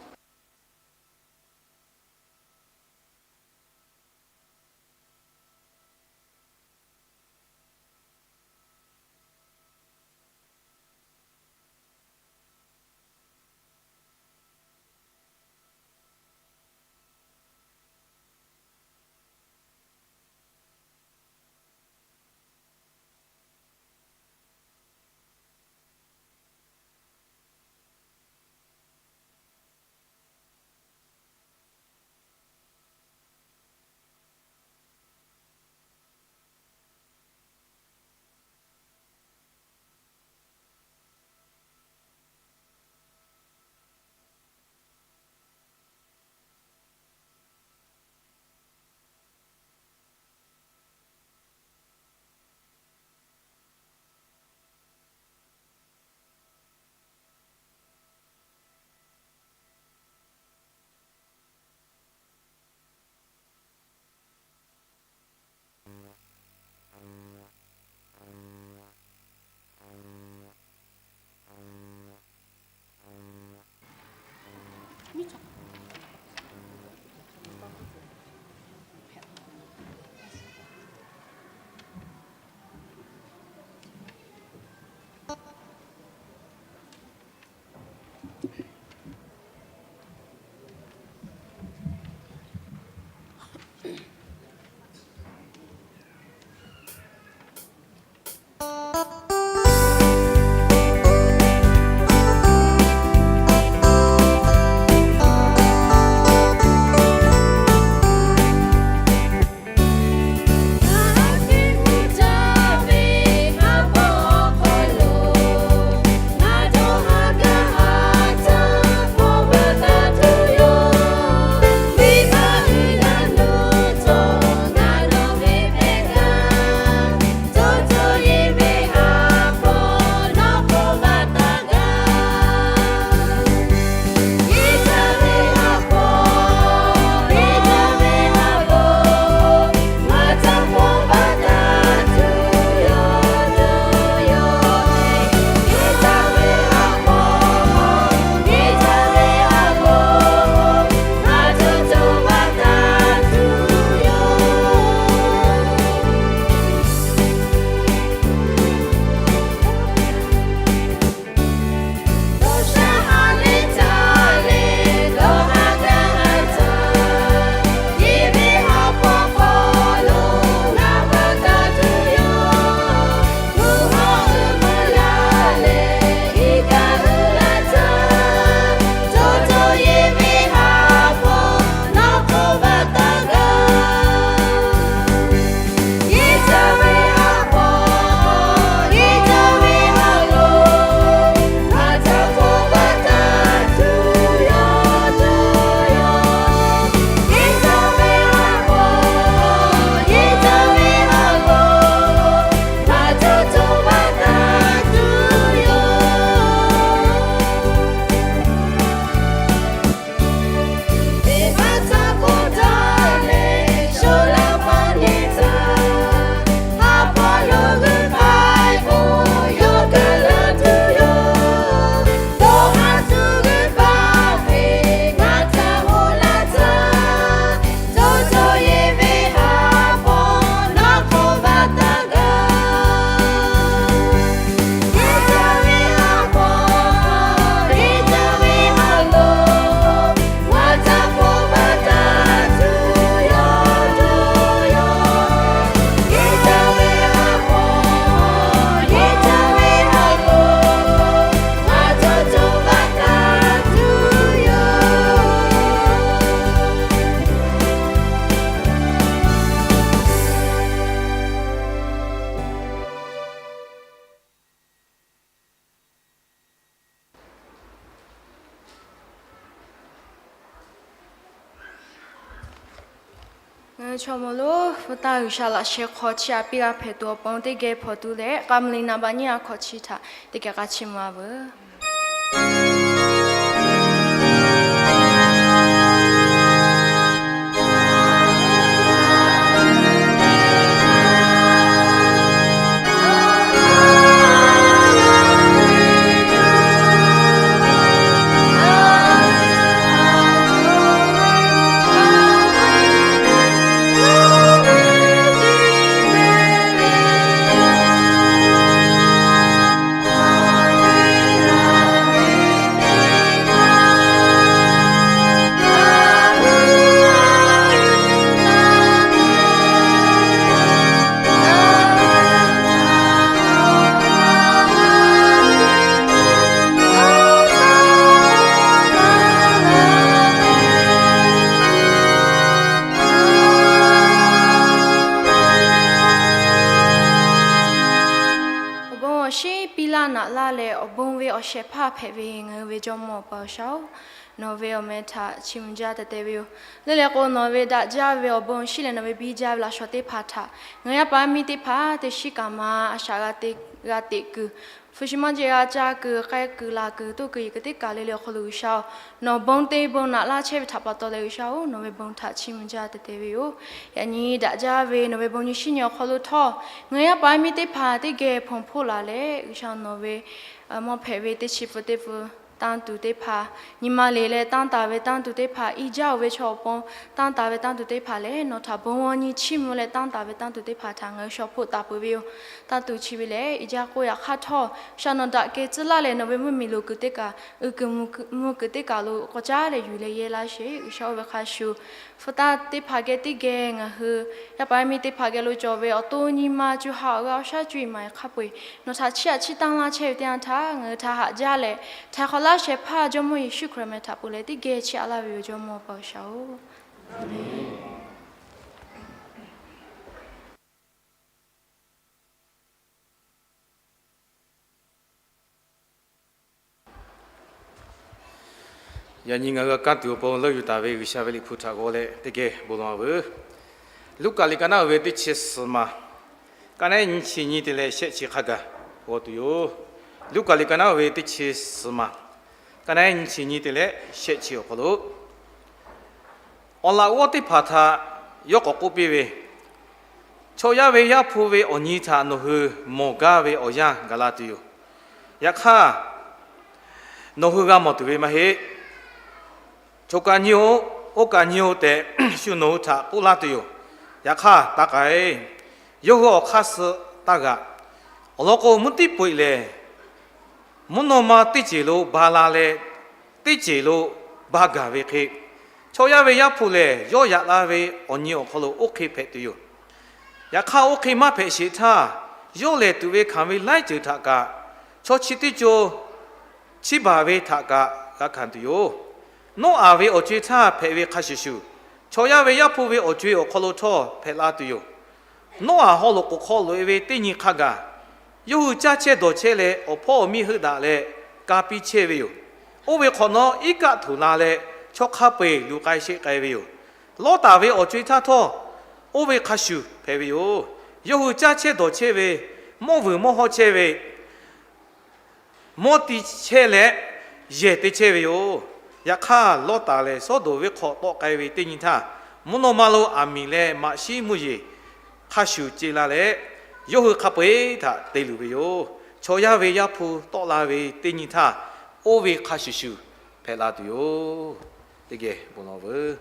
Ngaˬ hui chaw mawˬ lonˉ hpu taˇ G'uiˬsha laꞈ sheh hk'aw chiˇ aꞈ piˇ g'a hpehꞈ tuˬ awˬ pon teˇ geh hpawnˬ tuˬ leh, k'a mvuh liꞈ naˍ baꞈ nyiˇ ha hkawꞈ chi htaꞈ teˇ geh k'a chiˇ mvuh a veuˬ. Awˬ bon awˬ shinˉ piˇ laˇ naꞈ laˇ leh, awˬ bon ve awˬ shehˍ hpaˇ hpehꞈ ve ngaˬ hui ve Jawˇmawˇ Awˬ pa G'uiˬsha-oˬ, nawˬ ve awˬ meh htaꞈ chiˇ mvuh jaˇ teh teh ve yoˬ. Le le k'o, nawˬ ve daꞈ jaˇ ve awˬ bon shinˉ leh nawˬ ve biˇ jaˇ ve laꞈ shawnˍ teˇ hpaˍ htaꞈ ngaˬ hui yaˇ paˍ yaˇ miˇ teˇ hpaˍ teˇ shiˉ kaꞈ ma a shaꞈ g'a teꞈ kuiˬ, hpu shi maˇ jeˬ g'a caˇ kuiˬ, k'ai kuiˬ, laˬ kuiˬ, toˇ kuiˬ, yeˬ kuiˬ teˇ kaˬ le le awˬ hk'aw lo G'uiˬsha-oˬ, nawˬ bon te bon naꞈ laˇ chehˇ ve htaꞈ pa taw leh G'uiˬsha-oˬ, nawˬ ve bon htaꞈ chiˇ mvuh jaˇ teh teh ve yoˬ. Yaꞈ nyi daꞈ jaˇ ve nawˬ ve bon nyi shinˉ nyi awˬ hk'aw lo htawˇ, ngaˬ hui yaˇ paˍ yaˇ miˇ teˇ hpaˍ teˇ geh hpawnˬ hpoˆ laˬ leh, G'uiˬsha nawˬ ve mawˇ hpehꞈ ve teˇ chi pfuhˍ teˇ pfuhˍ tanˇ tuˬ teˇ hpaˍ, nyi ma le leh tanˇ taˍ ve tanˇ tuˬ teˇ hpaˍ, i jaˇ-oˬ ve chaw awˬ pon tanˇ taˍ ve tanˇ tuˬ teˇ hpaˍ lehˬ, nawˬ htaꞈ bon g'awˇ nyi chiˇ mvuh leh tanˇ taˍ ve tanˇ tuˬ teˇ hpaˍ htaꞈ ngaˬ hui shaw hpoˆ taˍ peuˬ ve yoˬ. Tanˇ tuˬ chi ve lehˬ, i jaˇ k'o yaꞈ hk'aˇ htawˇ, shaˍ nawˬ daꞈ kehˬ tcuh laˇ leh nawˬ ve mvuhˇmiˬ loˍ kuiˬ teˇ kaꞈ, uiˍ kuiˬ mvuh kuiˬ teˇ kaꞈ lo k'awꞈ caˉ leh yuˬ leh yehˇ laˇ sheˍ. G'uiˬsha oˇ ve hk'a shuˍ, hpu taˇ teˇ hpaˍ geh teˇ geh ngaˬ hui, yaˇ paˍ yaˇ miˇ teˇ hpaˍ geh lo cawˬ ve awˬ to nyi ma co ha awˬ g'aˇ awˬ shaˉ co-e maˍ-e hk'a peu-eˬ, nawˬ htaꞈ chiˇ aꞈ chiˇ tanˇ laˇ chehˇ ve teˇ yanˇ htaˇ, ngaˬ hui htaꞈ haꞈ jaˇ leh, htaiˍ hk'awꞈ laˇ shehˍ hpaˇ Jawˇmawˇ Yeˍsuˆ Hkriꞈ meh htaꞈ ponˬ leh teˇ geh chiˇ aꞈ laˇ ve yoˬ, Jawˇmawˇ Awˬ pa G'uiˬsha-oˬ. Yaꞈ nyi ngaˬ hui g'a kanˉ tuˬ awˬ pon leuˆ yuˬ taˍ ve G'uiˬsha ve Liꞈ hpu htaꞈ g'aw leh teˇ geh bon lawˬ veuˬ. Luˉkaꞈ liꞈ ka naˉ uiˍ ve teˇ chi suhˍ maˬ, ka naˉ nyiˇ chi nyi te leh shehˆ chi hk'a gaˬ g'aw tuˬ yoˬ. Luˉkaꞈ liꞈ ka naˉ uiˍ ve teˇ chi suhˍ maˬ, ka naˉ nyiˇ chi nyi te leh shehˆ chi awˬ hk'aw lo, awˬ laꞈ g'awˇ teˇ hpaˍ htaꞈ yawˇ k'awꞈ k'oˆ piˇ ve, Chaw yaˇ ve Yaˇ hpu ve awˬ nyi htaꞈ nawˬ hui mawˬ gaˇ ve awˬ yanˇ gaˬ la tuˬ yoˬ. Yaꞈ hk'aˇ, nawˬ hui g'a mawˬ tuˬ ve maˇ heˆ. Choˬ kaꞈ nyi-oˬ, oˇ kaꞈ nyi-oˬ tehꞈ, shu nawˬ hui htaꞈ k'oˆ laˇ tuˬ yoˬ. Yaꞈ hk'aˇ, taˇ k'ai. Yawˇ hui awˬ hk'aˇ suh taˇ g'aꞈ. Awˬ lawn k'o, mvuhˇ tiˉ peu-eˬ lehˬ, mvuhˇ naw ma teˇ ceuˬ lo ba la leh, teˇ ceuˬ lo ba gaˬ ve hk'e, Chaw yaˇ ve Yaˇ hpu lehˬ, yawˇ yaꞈ la ve awˬ nyi awˬ hk'aw lo oˇ hk'e hpehꞈ tuˬ yoˬ. Yaꞈ hk'aˇ, oˇ hk'e maˇ hpehꞈ sheˍ htaˇ, yawˇ lehˬ tuꞈ ve hkanˍ ve laiˉ ceuˬ htaꞈ kaꞈ, chaw chi teˇ co chiˇ baˬ ve htaꞈ kaꞈ g'a hkanˍ tuˬ yoˬ. Noˉaꞈ ve awˬ co-e htaˇ hpehꞈ ve hk'a shuˍ shuˍ, Chaw yaˇ ve Yaˇ hpu ve awˬ co-e awˬ hk'aw lo htawˇ hpehꞈ la tuˬ yoˬ. Noˉaꞈ haw loꞈ k'oˍ hk'aw loꞈ-e ve teˇ nyi hk'a gaˬ, yawˇ hui caˇ chehˇ dawˬ chehˇ leh, awˬ hpawˇ awˬ miˇ heuˆ daꞈ leh ka piˇ chehˇ ve yoˬ. Oˇ ve hk'awꞈ nawˉ iˉ kaˆ htoꞈ la leh, chaw hk'a peu-eˬ luˬ k'ai sheˆ k'ai ve yoˬ. Lawˇtaˍ ve awˬ co-e htaˇ htawˇ, oˇ ve hk'a shuˍ hpehꞈ ve yoˬ. Yawˇ hui caˇ chehˇ dawˬ chehˇ ve, mawˇ vuiˬ mawˇ hawˇ chehˇ ve, mawˇ ti chehˇ leh yehˬ te chehˇ ve yoˬ. Yaꞈ hk'aˇ, Lawˇtaˍ lehˬ Sawˉdonˍ venˇ hk'aw tawˆ k'ai ve teˇ nyi htaˇ, mvuhˇ naw ma lo aˬ miˍ leh maꞈ shiˉ mvuhˇ yeˬ hk'a shuˍ ce la leh, yawˇ hui hk'a peu-eˬ htaꞈ te luˬ ve yoˬ. Chaw yaˇ ve Yaˇ hpu tawˆ la ve teˇ nyi htaˇ, oˇ ve hk'a shuˍ shuˍ hpehꞈ la tuˬ yoˬ. Teˇ geh bon lawˬ veuˬ.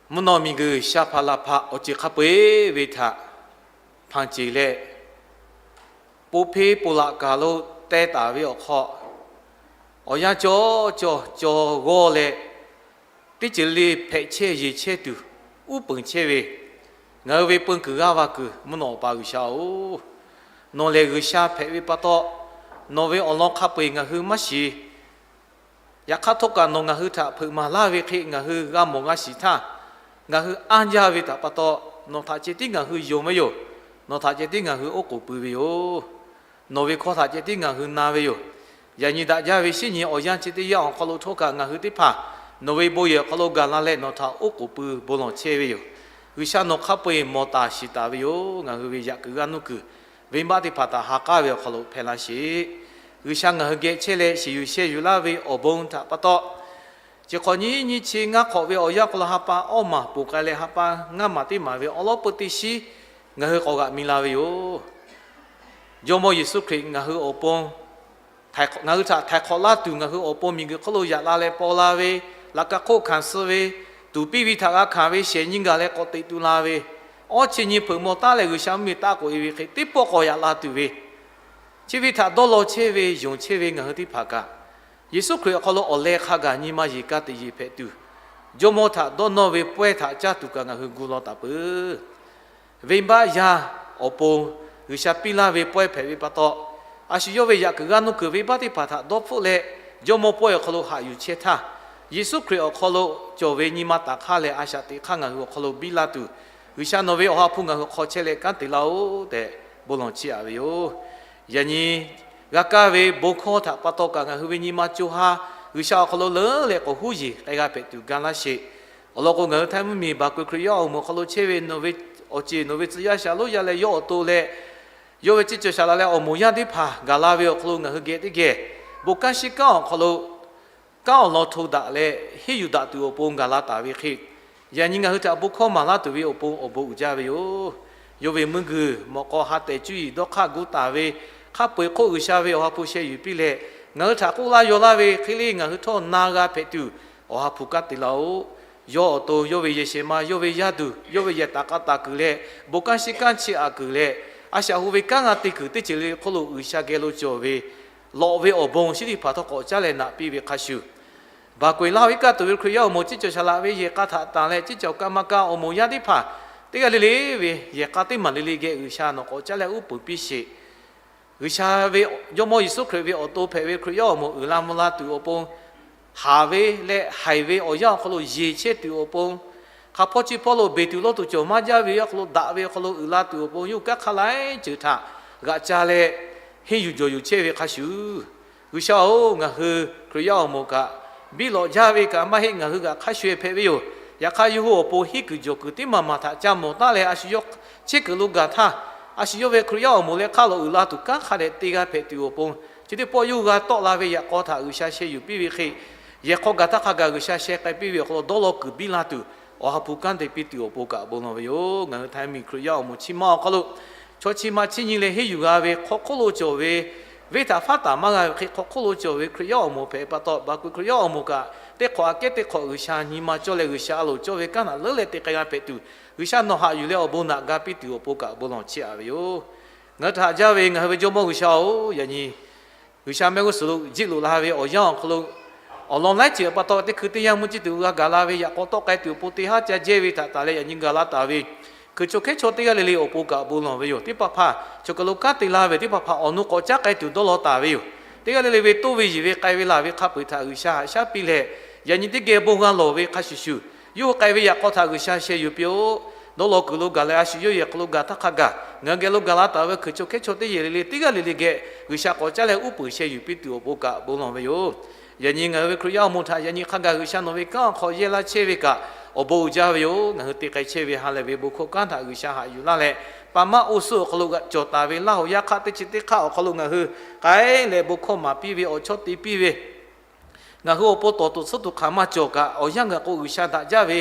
Mvuhˇ naw miˬguiˬ sha hpaꞈ laˬ hpaꞈ awˬ ceuˬ hk'a peu-eˬ ve htaꞈ hpanˍ ceˬ leh, po hpeˇ po laꞈ kaˬ lo teh taˍ ve awˬ hk'aw, awˬ yanˇ cawˬ cawˬ cawˬ g'awˇ leh, teˇ ceuˬ le hpehꞈ chehˇ yeˬ chehˇ tuˬ uˉ peunˍ chehˇ ve, ngaˬ hui ve peun kuiˬ g'aˇ va kuiˬ mvuhˇ naw Awˬ pa G'uiˬsha-oˬ, nawˬ lehˬ G'uiˬsha hpehꞈ ve pa taw, nawˬ ve awˬ lawn hk'a peu-eˬ ngaˬ hui maˇ shiˍ. Yaꞈ hk'aˇ htawˇ kaꞈ nawˬ ngaˬ hui htaꞈ hpeuꞈ maˍ laˇ ve hk'e ngaˬ hui g'a mawˬ g'a shiˍ htaˇ, ngaˬ hui anˇ jaˇ ve htaꞈ pa taw, nawˬ htaꞈ ceh tiˉ ngaˬ hui yonˍ ve yoˬ. Nawˬ htaꞈ ceh tiˉ ngaˬ hui oˉ k'oˍ pui ve yoˬ. Nawˬ ve hkawˇ htaꞈ ceh tiˉ ngaˬ hui na ve yoˬ. Yaꞈ nyi daꞈ jaˇ ve shinˉ nyi awˬ yanˇ chi teˇ yanˇ awˬ hk'aw lo htawˇ kaꞈ ngaˬ hui teˇ hpaˍ nawˬ ve bon yehˬ awˬ hk'aw lo gaˬ la leh nawˬ htaꞈ oˉ k'oˍ pui bon lawˬ chehˇ ve yoˬ. G'uiˬsha nawˬ hk'a peu-eˬ mawˬ taˍ shiˍ taˍ ve yoˬ. Ngaˬ hui ve yaꞈ kuiˬ g'aˇ nuˇ kuiˬ venˇbaˆ teˇ hpaˍ htaꞈ ha k'aˉ ve awˬ hk'aw lo hpehꞈ la sheˍ. G'uiˬsha ngaˬ hui geh chehˇ leh shiˍ yuˬ sheh yuˬ laˇ ve awˬ bon htaꞈ pa taw, chi hk'awꞈ nyiˇ nyiˇ chi ngaˇ hk'awꞈ ve awˬ yanˇ hk'aw lo ha pa awˇ maˬ poˬ k'ai leh ha pa ngaˇ maˬ teˇ maˬ ve awˬ lawn peu teˇ shiˉ ngaˬ hui k'awꞈ g'aꞈ mi la ve yoˬ. Jawˇmawˇ Yeˍsuˆ Hkriꞈ ngaˬ hui awˬ pon, ngaˬ hui htaꞈ htaiˍ hk'awꞈ laˇ tuˬ ngaˬ hui awˬ pon miˬguiˬ hk'oˆ lo yaꞈ la leh paw la ve, laꞈ ka hk'oˆ hkanˍ suh ve, tuˍ piˇ ve htaꞈ g'a hkanˍ ve shehˍ nyi gaˬ leh k'awꞈ teꞈ tu la ve, awˇ chi nyi hpeuꞈ maw taˉ leh G'uiˬsha mvuhˇmiˬ taˆ k'oꞈ-e ve hk'e teˇ pawˆ k'awꞈ yaꞈ la tuˬ ve, chi ve htaꞈ dawˇ law chehˇ ve yonˍ chehˇ ve ngaˬ hui teˇ hpaˍ kaꞈ, Yeˍsuˆ Hkriꞈ awˬ hk'aw lo awˬ leh hk'a gaˬ nyi ma yeˬ ka tiꞈ yeˬ hpehꞈ tuˬ, Jawˇmawˇ htaꞈ dawˇ nawˇ ve pawehˇ htaꞈ caˇ tuˬ kaꞈ ngaˬ hui gu law taˍ peuˬ. Venˇbaˆ yaˇ awˬ pon G'uiˬsha piˇ laˇ ve pawehˇ hpehꞈ ve pa taw, a shu yawˇ ve yaꞈ kuiˬ g'aˇ nuˇ kuiˬ venˇbaˆ teˇ hpaˍ htaꞈ dawˇ hpfuhˆ leh, Jawˇmawˇ pawehˇ awˬ hk'aw lo haꞈ yuˬ chehˇ htaˇ, Yeˍsuˆ Hkriꞈ awˬ hk'aw lo cawˬ ve nyi ma taˍ hk'aˇ leh a shaꞈ teꞈ hk'aˇ ngaˬ hui awˬ hk'aw lo biˇ laˇ tuˬ, G'uiˬsha nawˬ ve awˬ ha hpu ngaˬ hui hk'aw chehˇ leh kanˉ te laˇ-oˆ tehꞈ bon lawˬ chiˇ aꞈ ve yoˬ. Yaꞈ nyi g'a kaˇ ve bon hkawˇ htaꞈ pa taw kaꞈ ngaˬ hui ve nyi ma co ha G'uiˬsha awˬ hk'aw lo leuˉ leh k'awꞈ huˉ yeˬ k'ai g'a hpehꞈ tuˬ ga laˇ sheˍ. Awˬ lawn k'o, ngaˬ hui htaiˇ mvuhˇmiˬ baˬ keu Hkriꞈ yaˇ awˬ moˍ awˬ hk'aw lo chehˇ ve nawˬ ve awˬ ceˬ nawˬ ve tcuh yaˇ shaˍ lonˉ yaˇ leh yawˇ awˬ to leh, yawˇ ve ceˇ cawˬ shaˍ laꞈ leh awˬ moˍ yaˇ teˇ hpaˍ gaˬ la ve awˬ hk'aw lo ngaˬ hui geh teˇ geh bon kanˉ shiˉ kanˉ awˬ hk'aw lo kanˉ awˬ lawn hto daꞈ leh henˇ yuˬ daꞈ tuˬ awˬ pon gaˬ la taˍ ve hk'e, yaꞈ nyi ngaˬ hui htaꞈ bon hkawˇ maˍ laˇ tuˬ ve awˬ pon awˬ bon uiˍ jaˇ ve yoˬ. Yawˇ ve meuˇ g'uiˬ mawꞈ k'aw ha tehˬ cuˇ yiˍ dawˇ hk'aˇ gu taˍ ve Hk'a peu-eˬ hk'oˆ G'uiˬsha ve Awˬ ha hpu sheh yuˬ piˇ leh, ngaˬ hui htaꞈ k'oˆ laˇ yaw laˇ ve hk'e le ngaˬ hui htawˇ na g'a hpehꞈ tuˬ, Awˬ ha hpu kanˉ te laˇ-oˆ. Yawˇ awˬ to, yawˇ ve yehˬ shehˍ ma, yawˇ ve yaˇ duˬ, yawˇ ve yehˬ taˍ k'a taˍ kuiˬ leh, bon kanˉ shiˉ kanˉ chiˇ aꞈ kuiˬ leh, a shaꞈ hu ve kanˉ g'a te kuiˬ teˇ ceuˬ le hk'oˆ lo G'uiˬsha geh lo cawˬ ve lawꞈ ve awˬ bon chi teˇ hpaˍ htawˇ k'awꞈ caˉ leh naꞈ piˇ ve hk'a shuˍ, baˬ k'oꞈ-e laˇ-oˆ. Iˉ kaˆ tuˬ ve Hkriꞈ yaˇ awˬ moˍ ciˇ cawˬ shaˍ laꞈ ve yehˬ k'a htaꞈ tanˬ leh, ciˇ cawˬ kaˇ maˇ kaˇ awˬ moˍ yaˇ teˇ hpaˍ teˇ g'aˇ le le ve yehˬ k'a teˇ maˬ le le geh G'uiˬsha nawˬ k'awꞈ caˉ leh uˉ peunˍ piˇ sheˍ. G'uiˬsha ve Jawˇmawˇ Yeˍsuˆ Hkriꞈ ve awˬ to hpehꞈ ve Hkriꞈ yaˇ awˬ moˍ uiˍ la mvuh la tuˬ awˬ pon, haˍ ve leh haiˬ ve awˬ yanˇ awˬ hk'aw lo yeˬ chehˇ tuˬ awˬ pon, hk'a hpawˇ chi hpawˇ lo beˬ tuˬ lawˇ tuˬ cawˬ maˇ jaˇ ve awˬ hk'aw lo daꞈ ve awˬ hk'aw lo uiˍ la tuˬ awˬ pon, yawˇ hui kanˉ hk'aˇ laiˉ ceuˬ htaꞈ g'aꞈ ca leh henˇ yuˬ jawˬ yuˬ chehˇ ve hk'a shuˍ, G'uiˬsha-oˬ, ngaˬ hui Hkriꞈ yaˇ awˬ moˍ kaꞈ biˇ lawꞈ jaˇ ve kaꞈ maˇ heˆ, ngaˬ hui g'aꞈ hk'a shuˍ-eˬ hpehꞈ ve yoˬ. Yaꞈ hk'aˇ, yawˇ hui awˬ pon henˇ kuiˬ jawˬ kuiˬ teˇ maˬ maˬ htaꞈ ca mawˬ taˉ leh, a shu yawˇ chehˇ kuiˬ lo gaˬ htaˇ, a shu yawˇ ve Hkriꞈ yaˇ awˬ moˍ leh hk'aˇ lo uiˍ la tuˬ kanˉ hk'a dehꞈ te g'a hpehꞈ tuˬ awˬ pon, chi teˇ pawˆ yawˇ hui g'a tawˆ la ve yaꞈ k'aw htaꞈ G'uiˬsha sheh yuˬ piˇ ve hk'e, yehˬ hk'aw gaˬ htaˇ hk'a gaˬ G'uiˬsha sheh k'ai piˇ ve awˬ hk'aw lo dawˇ law kuiˬ biˇ la tuˬ, Awˬ ha hpu kanˉ te piˇ tuˬ awˬ pon kaꞈ bon lawˬ ve yoˬ. Ngaˬ hui Htaiˍ miˬ Hkriꞈ yaˇ awˬ moˍ chi ma awˬ hk'aw lo, chaw chi ma chiˇ nyi leh henˇ yuˬ g'a ve hk'aw hk'oˆ lo cawˬ ve, venˇ htaꞈ faˉ taˍ maˇ g'a ve hk'e hk'aw hk'oˆ lo cawˬ ve Hkriꞈ yaˇ awˬ moˍ hpehꞈ pa taw, baˬ k'oꞈ-e Hkriꞈ yaˇ awˬ moˍ kaꞈ, teˇ hk'awꞈ aꞈ kehˉ teˇ hk'awꞈ G'uiˬsha nyi ma cawˇ leh G'uiˬsha a loˍ cawˇ ve kanˉ htaꞈ leuˉ leh te k'ai g'a hpehꞈ tuˬ, G'uiˬsha nawˬ haꞈ yuˬ leh awˬ bon naꞈ ga piˇ tuˬ awˬ pon kaꞈ bon lawˬ chehˇ-a ve yoˬ. Ngaˬ hui htaꞈ haꞈ jaˇ ve ngaˬ hui ve Jawˇmawˇ G'uiˬsha-oˬ, yaꞈ nyi G'uiˬsha mehˆ g'uˇ suhˍ lo jiˆ loꞈ la ve awˬ yanˇ awˬ hk'aw lo, awˬ lawn laiˉ ceuˬ pa taw teˇ hkui teˇ yanˇ mvuhˇ ciˇ tuˬ g'a gaˬ la ve yaꞈ k'aw tawˆ k'ai tuˬ awˬ pon teˇ haˉ ca jehˇ ve htaꞈ tanˬ leh yaꞈ nyi gaˬ la taˍ ve Hkui chaw hkehˉ chaw teˇ g'aˇ le le awˬ pon kaꞈ bon lawˬ ve yoˬ. Teˇ hpaˍ hpaˍ chaw kaˬ lo kanˉ te laˇ ve teˇ hpaˍ hpaˍ awˬ nu k'awꞈ caˉ k'ai tuˬ dawˇ law taˍ ve yoˬ. Teˇ g'aˇ le le ve toˇ ve yiˬ ve k'ai ve laˬ ve hk'a peu-eˬ htaꞈ G'uiˬsha haꞈ shaˉ piˇ leh, yaꞈ nyi teˇ geh bon g'a lawˬ ve hk'a shuˍ shuˍ, yawˇ hui k'ai ve yaꞈ k'aw htaꞈ G'uiˬsha sheh yuˬ piˇ-oˆ. Dawˇ law kuiˬ lo gaˬ leh a shu yawˇ yehˬ hk'aw lo gaˬ htaˇ hk'a gaˬ ngaˬ hui geh lo gaˬ la taˍ ve Hkui chaw hkehˉ chaw teˇ yehˬ le le teˇ g'aˇ le le geh G'uiˬsha k'awꞈ caˉ leh uˉ peunˍ sheh yuˬ piˇ tuˬ awˬ pon kaꞈ bon lawˬ ve yoˬ. Yaꞈ nyi ngaˬ hui ve Hkriꞈ yaˇ awˬ moˍ htaꞈ yaꞈ nyi hk'a gaˬ G'uiˬsha nawˬ ve kanˉ awˬ hk'aw yehˇ laˇ chehˇ ve kaꞈ awˬ bon uiˍ jaˇ ve yoˬ. Ngaˬ hui te k'ai chehˇ ve ha lehˬ ve bon hkawˇ kanˉ htaꞈ G'uiˬsha haꞈ yuˬ laˇ leh, pa maˇ oˇ suhˉ awˬ hk'aw lo g'a cawˬ taˍ ve Laˇ huˍ yaˇ hk'aˆ teˇ chi teˇ hk'aˆ awˬ hk'aw lo ngaˬ hui k'ai leh bon hkawˇ maˍ piˇ ve awˬ chawˇ te piˇ ve, ngaˬ hui awˬ pon tawˍ tuˬ tsuhˇ tuˬ hk'aˬ maˇ cawˬ kaꞈ, awˬ yanˇ gaˬ k'o G'uiˬsha daꞈ jaˇ ve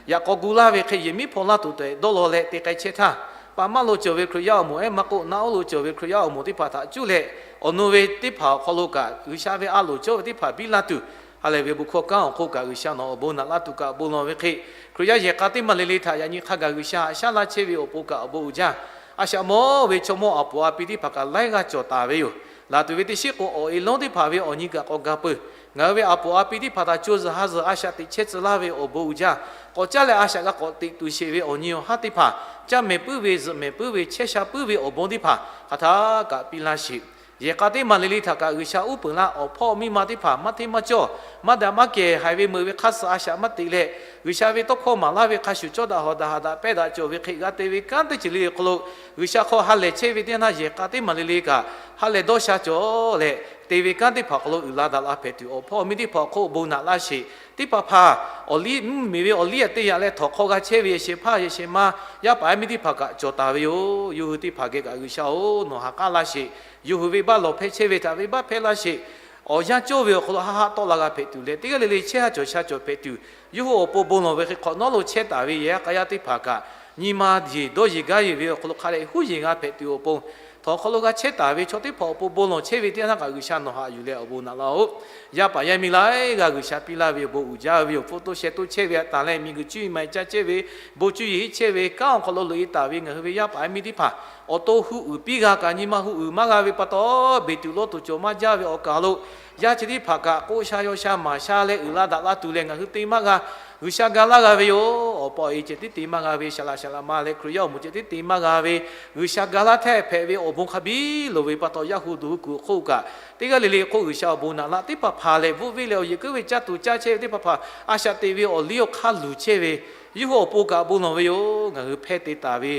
yaꞈ k'aw gu laˇ ve hk'e yehˬ miˉ hpaw laˇ tuˬ tehꞈ dawˇ law leh te k'ai chehˇ htaˇ, pa maˇ lo cawˬ ve Hkriꞈ yaˇ awˬ moˍ ehˉ maˇ k'oˆ, naˆ oˉ lo cawˬ ve Hkriꞈ yaˇ awˬ moˍ teˇ hpaˍ htaꞈ cuˇ leh, awˬ nu ve teˇ hpaˍ awˬ hk'aw lo kaꞈ G'uiˬsha ve a loˍ cawˇ ve teˇ hpaˍ biˇ laˇ tuˬ, ha lehˬ ve bon hkawˇ kanˉ awˬ hk'oˆ kaꞈ G'uiˬsha nawˬ awˬ bon naꞈ laˇ tuˬ kaꞈ bon lawˬ ve hk'e, Hkriꞈ yaˇ yehˬ k'a teˇ maˬ le le htaꞈ yaꞈ nyi hk'a gaˬ G'uiˬsha haꞈ shaˉ laˇ chehˇ ve awˬ pon kaꞈ awˬ bon uiˍ jaˇ. A shaꞈ mawˇ ve chaw mawˇ aˬ poˍ a pi teˇ hpaˍ kaꞈ laiˉ g'aˇ cawˬ taˍ ve yoˬ. Laˬ tuˬ ve teˇ shiˉ k'o, awˬ e lonˉ teˇ hpaˍ ve awˬ nyi kaꞈ k'awꞈ ga peuˬ. Ngaˬ hui ve aˬ poˍ a pi teˇ hpaˍ htaꞈ co zuhˬ ha zuhˬ a shaꞈ teꞈ chehˇ tcuh laˇ ve awˬ bon uiˍ jaˇ. K'awꞈ caˉ leh a shaꞈ g'a k'awꞈ teꞈ tuˬ sheˍ ve awˬ nyi awˬ haˉ teˇ hpaˍ, caˇ mehˍ puiˉ ve, zuhꞈ mehˍ puiˉ ve, chehˇ sha puiˉ ve awˬ bon teˇ hpaˍ hk'aˬ htaˇ kaꞈ piˇ laˇ sheˍ. Yehˬ k'a teˇ maˬ le le htaꞈ kaꞈ G'uiˬsha uˉ peunˍ laˇ. Awˬ hpawˇ miˇ ma teˇ hpaˍ maˇ hteˇ maˇ cawˇ, maˇ daꞈ maˇ kehˬ, haiˬ ve meuꞈ ve hk'aˇ suh a shaꞈ maˇ teꞈ leh, G'uiˬsha ve tawˇ hkawˇ maˍ laˇ ve hk'a shuˍ, cawˇ daꞈ hawˍ daꞈ haꞈ daꞈ pehˇ daꞈ cawˬ ve hk'e g'a te ve kanˉ teˇ ceuˬ le le awˬ hk'aw lo, G'uiˬsha hk'aw ha lehˬ chehˇ ve teˇ yanˇ yehˬ k'a teˇ maˬ le le kaꞈ ha lehˬ dawˇ sha cawˬ leh, te ve kanˉ teˇ hpaˍ awˬ hk'aw lo uiˍ la daꞈ la hpehꞈ tuˬ, awˬ hpawˇ miˇ teˇ hpaˍ awˬ hk'oˆ bon naꞈ laˇ sheˍ. Teˇ hpaˍ hpaˍ awˬ liˇ mvuhˇmiˬ ve awˬ liˇ aꞈ te yaꞈ leh htawnˍ hk'aw g'a chehˇ ve yehˬ shehˍ hpaˇ yehˬ shehˍ ma, yaˇ paˍ yaˇ miˇ teˇ hpaˍ kaꞈ cawˬ taˍ ve yoˬ. Yawˇ hui teˇ hpaˍ geh kaꞈ G'uiˬsha-oˬ, nawˬ ha k'aˉ laˇ sheˍ. Yawˇ hui venˇbaˆ lawˬ hpehˇ chehˇ ve htaꞈ venˇbaˆ hpehˇ laˇ sheˍ. Awˬ yanˇ cawˇ ve awˬ hk'aw lo haˆ haˆ tawˆ la g'a hpehꞈ tuˬ leh, teˇ g'aˇ le le chehˇ ha cawˬ sha cawˬ hpehꞈ tuˬ, yawˇ hui awˬ pon bon lawˬ ve hk'e hk'awꞈ nawˉ lo chehˇ taˍ ve yehˬ yaˇ k'a yaˇ teˇ hpaˍ kaꞈ, nyi ma yeˬ dawˇ yeˬ gaˇ yeˬ ve awˬ hk'aw lo hk'a dehꞈ huˉ yeˬ g'a hpehꞈ tuˬ awˬ pon, htawnˍ hk'aw lo g'a chehˇ taˍ ve chaw teˇ hpaˍ awˬ pon bon lawˬ chehˇ ve teˇ yanˇ htaˇ kaꞈ G'uiˬsha nawˬ haꞈ yuˬ leh awˬ bon naꞈ laˇ-oˆ. Yaˇ paˍ yaˇ miˇ laiˉ g'aˇ G'uiˬsha piˇ laˇ ve awˬ bon uiˍ jaˇ ve yoˬ. Hpu toˇ sheh toˇ chehˇ ve htaꞈ tanˬ leh, miˬguiˬ cuˇ yiˍ ma-e caˇ chehˇ ve, bon cuˇ yiˍ heˆ chehˇ ve kanˉ awˬ hk'aw lo loꞈ-e taˍ ve ngaˬ hui ve yaˇ paˍ yaˇ miˇ teˇ hpaˍ, awˬ to hu uiˍ piˇ g'a kaꞈ nyi ma hu uiˍ maˇ g'a ve pa taw, beˬ tuˬ lawˇ tuˬ cawˬ maˇ jaˇ ve awˬ kaˬ lo, yaˇ chi teˇ hpaˍ kaꞈ k'oˆ sha yaw sha maˍ sha leh uiˍ la daꞈ la tuˬ leh ngaˬ hui te maˇ g'a. G'uiˬsha ga laˇ g'a ve yoˬ. Awˬ pa awˬ e ceh tiˉ te maˇ g'a ve, shaˍ laꞈ shaˍ laꞈ ma leh Hkriꞈ yaˇ awˬ moˍ ceh tiˉ te maˇ g'a ve, G'uiˬsha ga laˇ htehˇ hpehꞈ ve awˬ bon hk'a biˇ loˍ ve pa taw, yaˇ hu duˬ hu kuiˬ awˬ hk'oˆ kaꞈ teˇ g'aˇ le le hk'oˆ G'uiˬsha awˬ bon naꞈ laˇ. Teˇ hpaˍ hpaˍ lehˬ bvuhˆ viˇ leh awˬ yehˬ keuˉ ve caˇ tuˬ caˇ chehˇ ve teˇ hpaˍ hpaˍ a shaꞈ teꞈ ve awˬ liˇ awˬ hk'aˇ luˬ chehˇ ve, yawˇ hui awˬ pon kaꞈ bon lawˬ ve yoˬ. Ngaˬ hui hpehˇ te taˍ ve,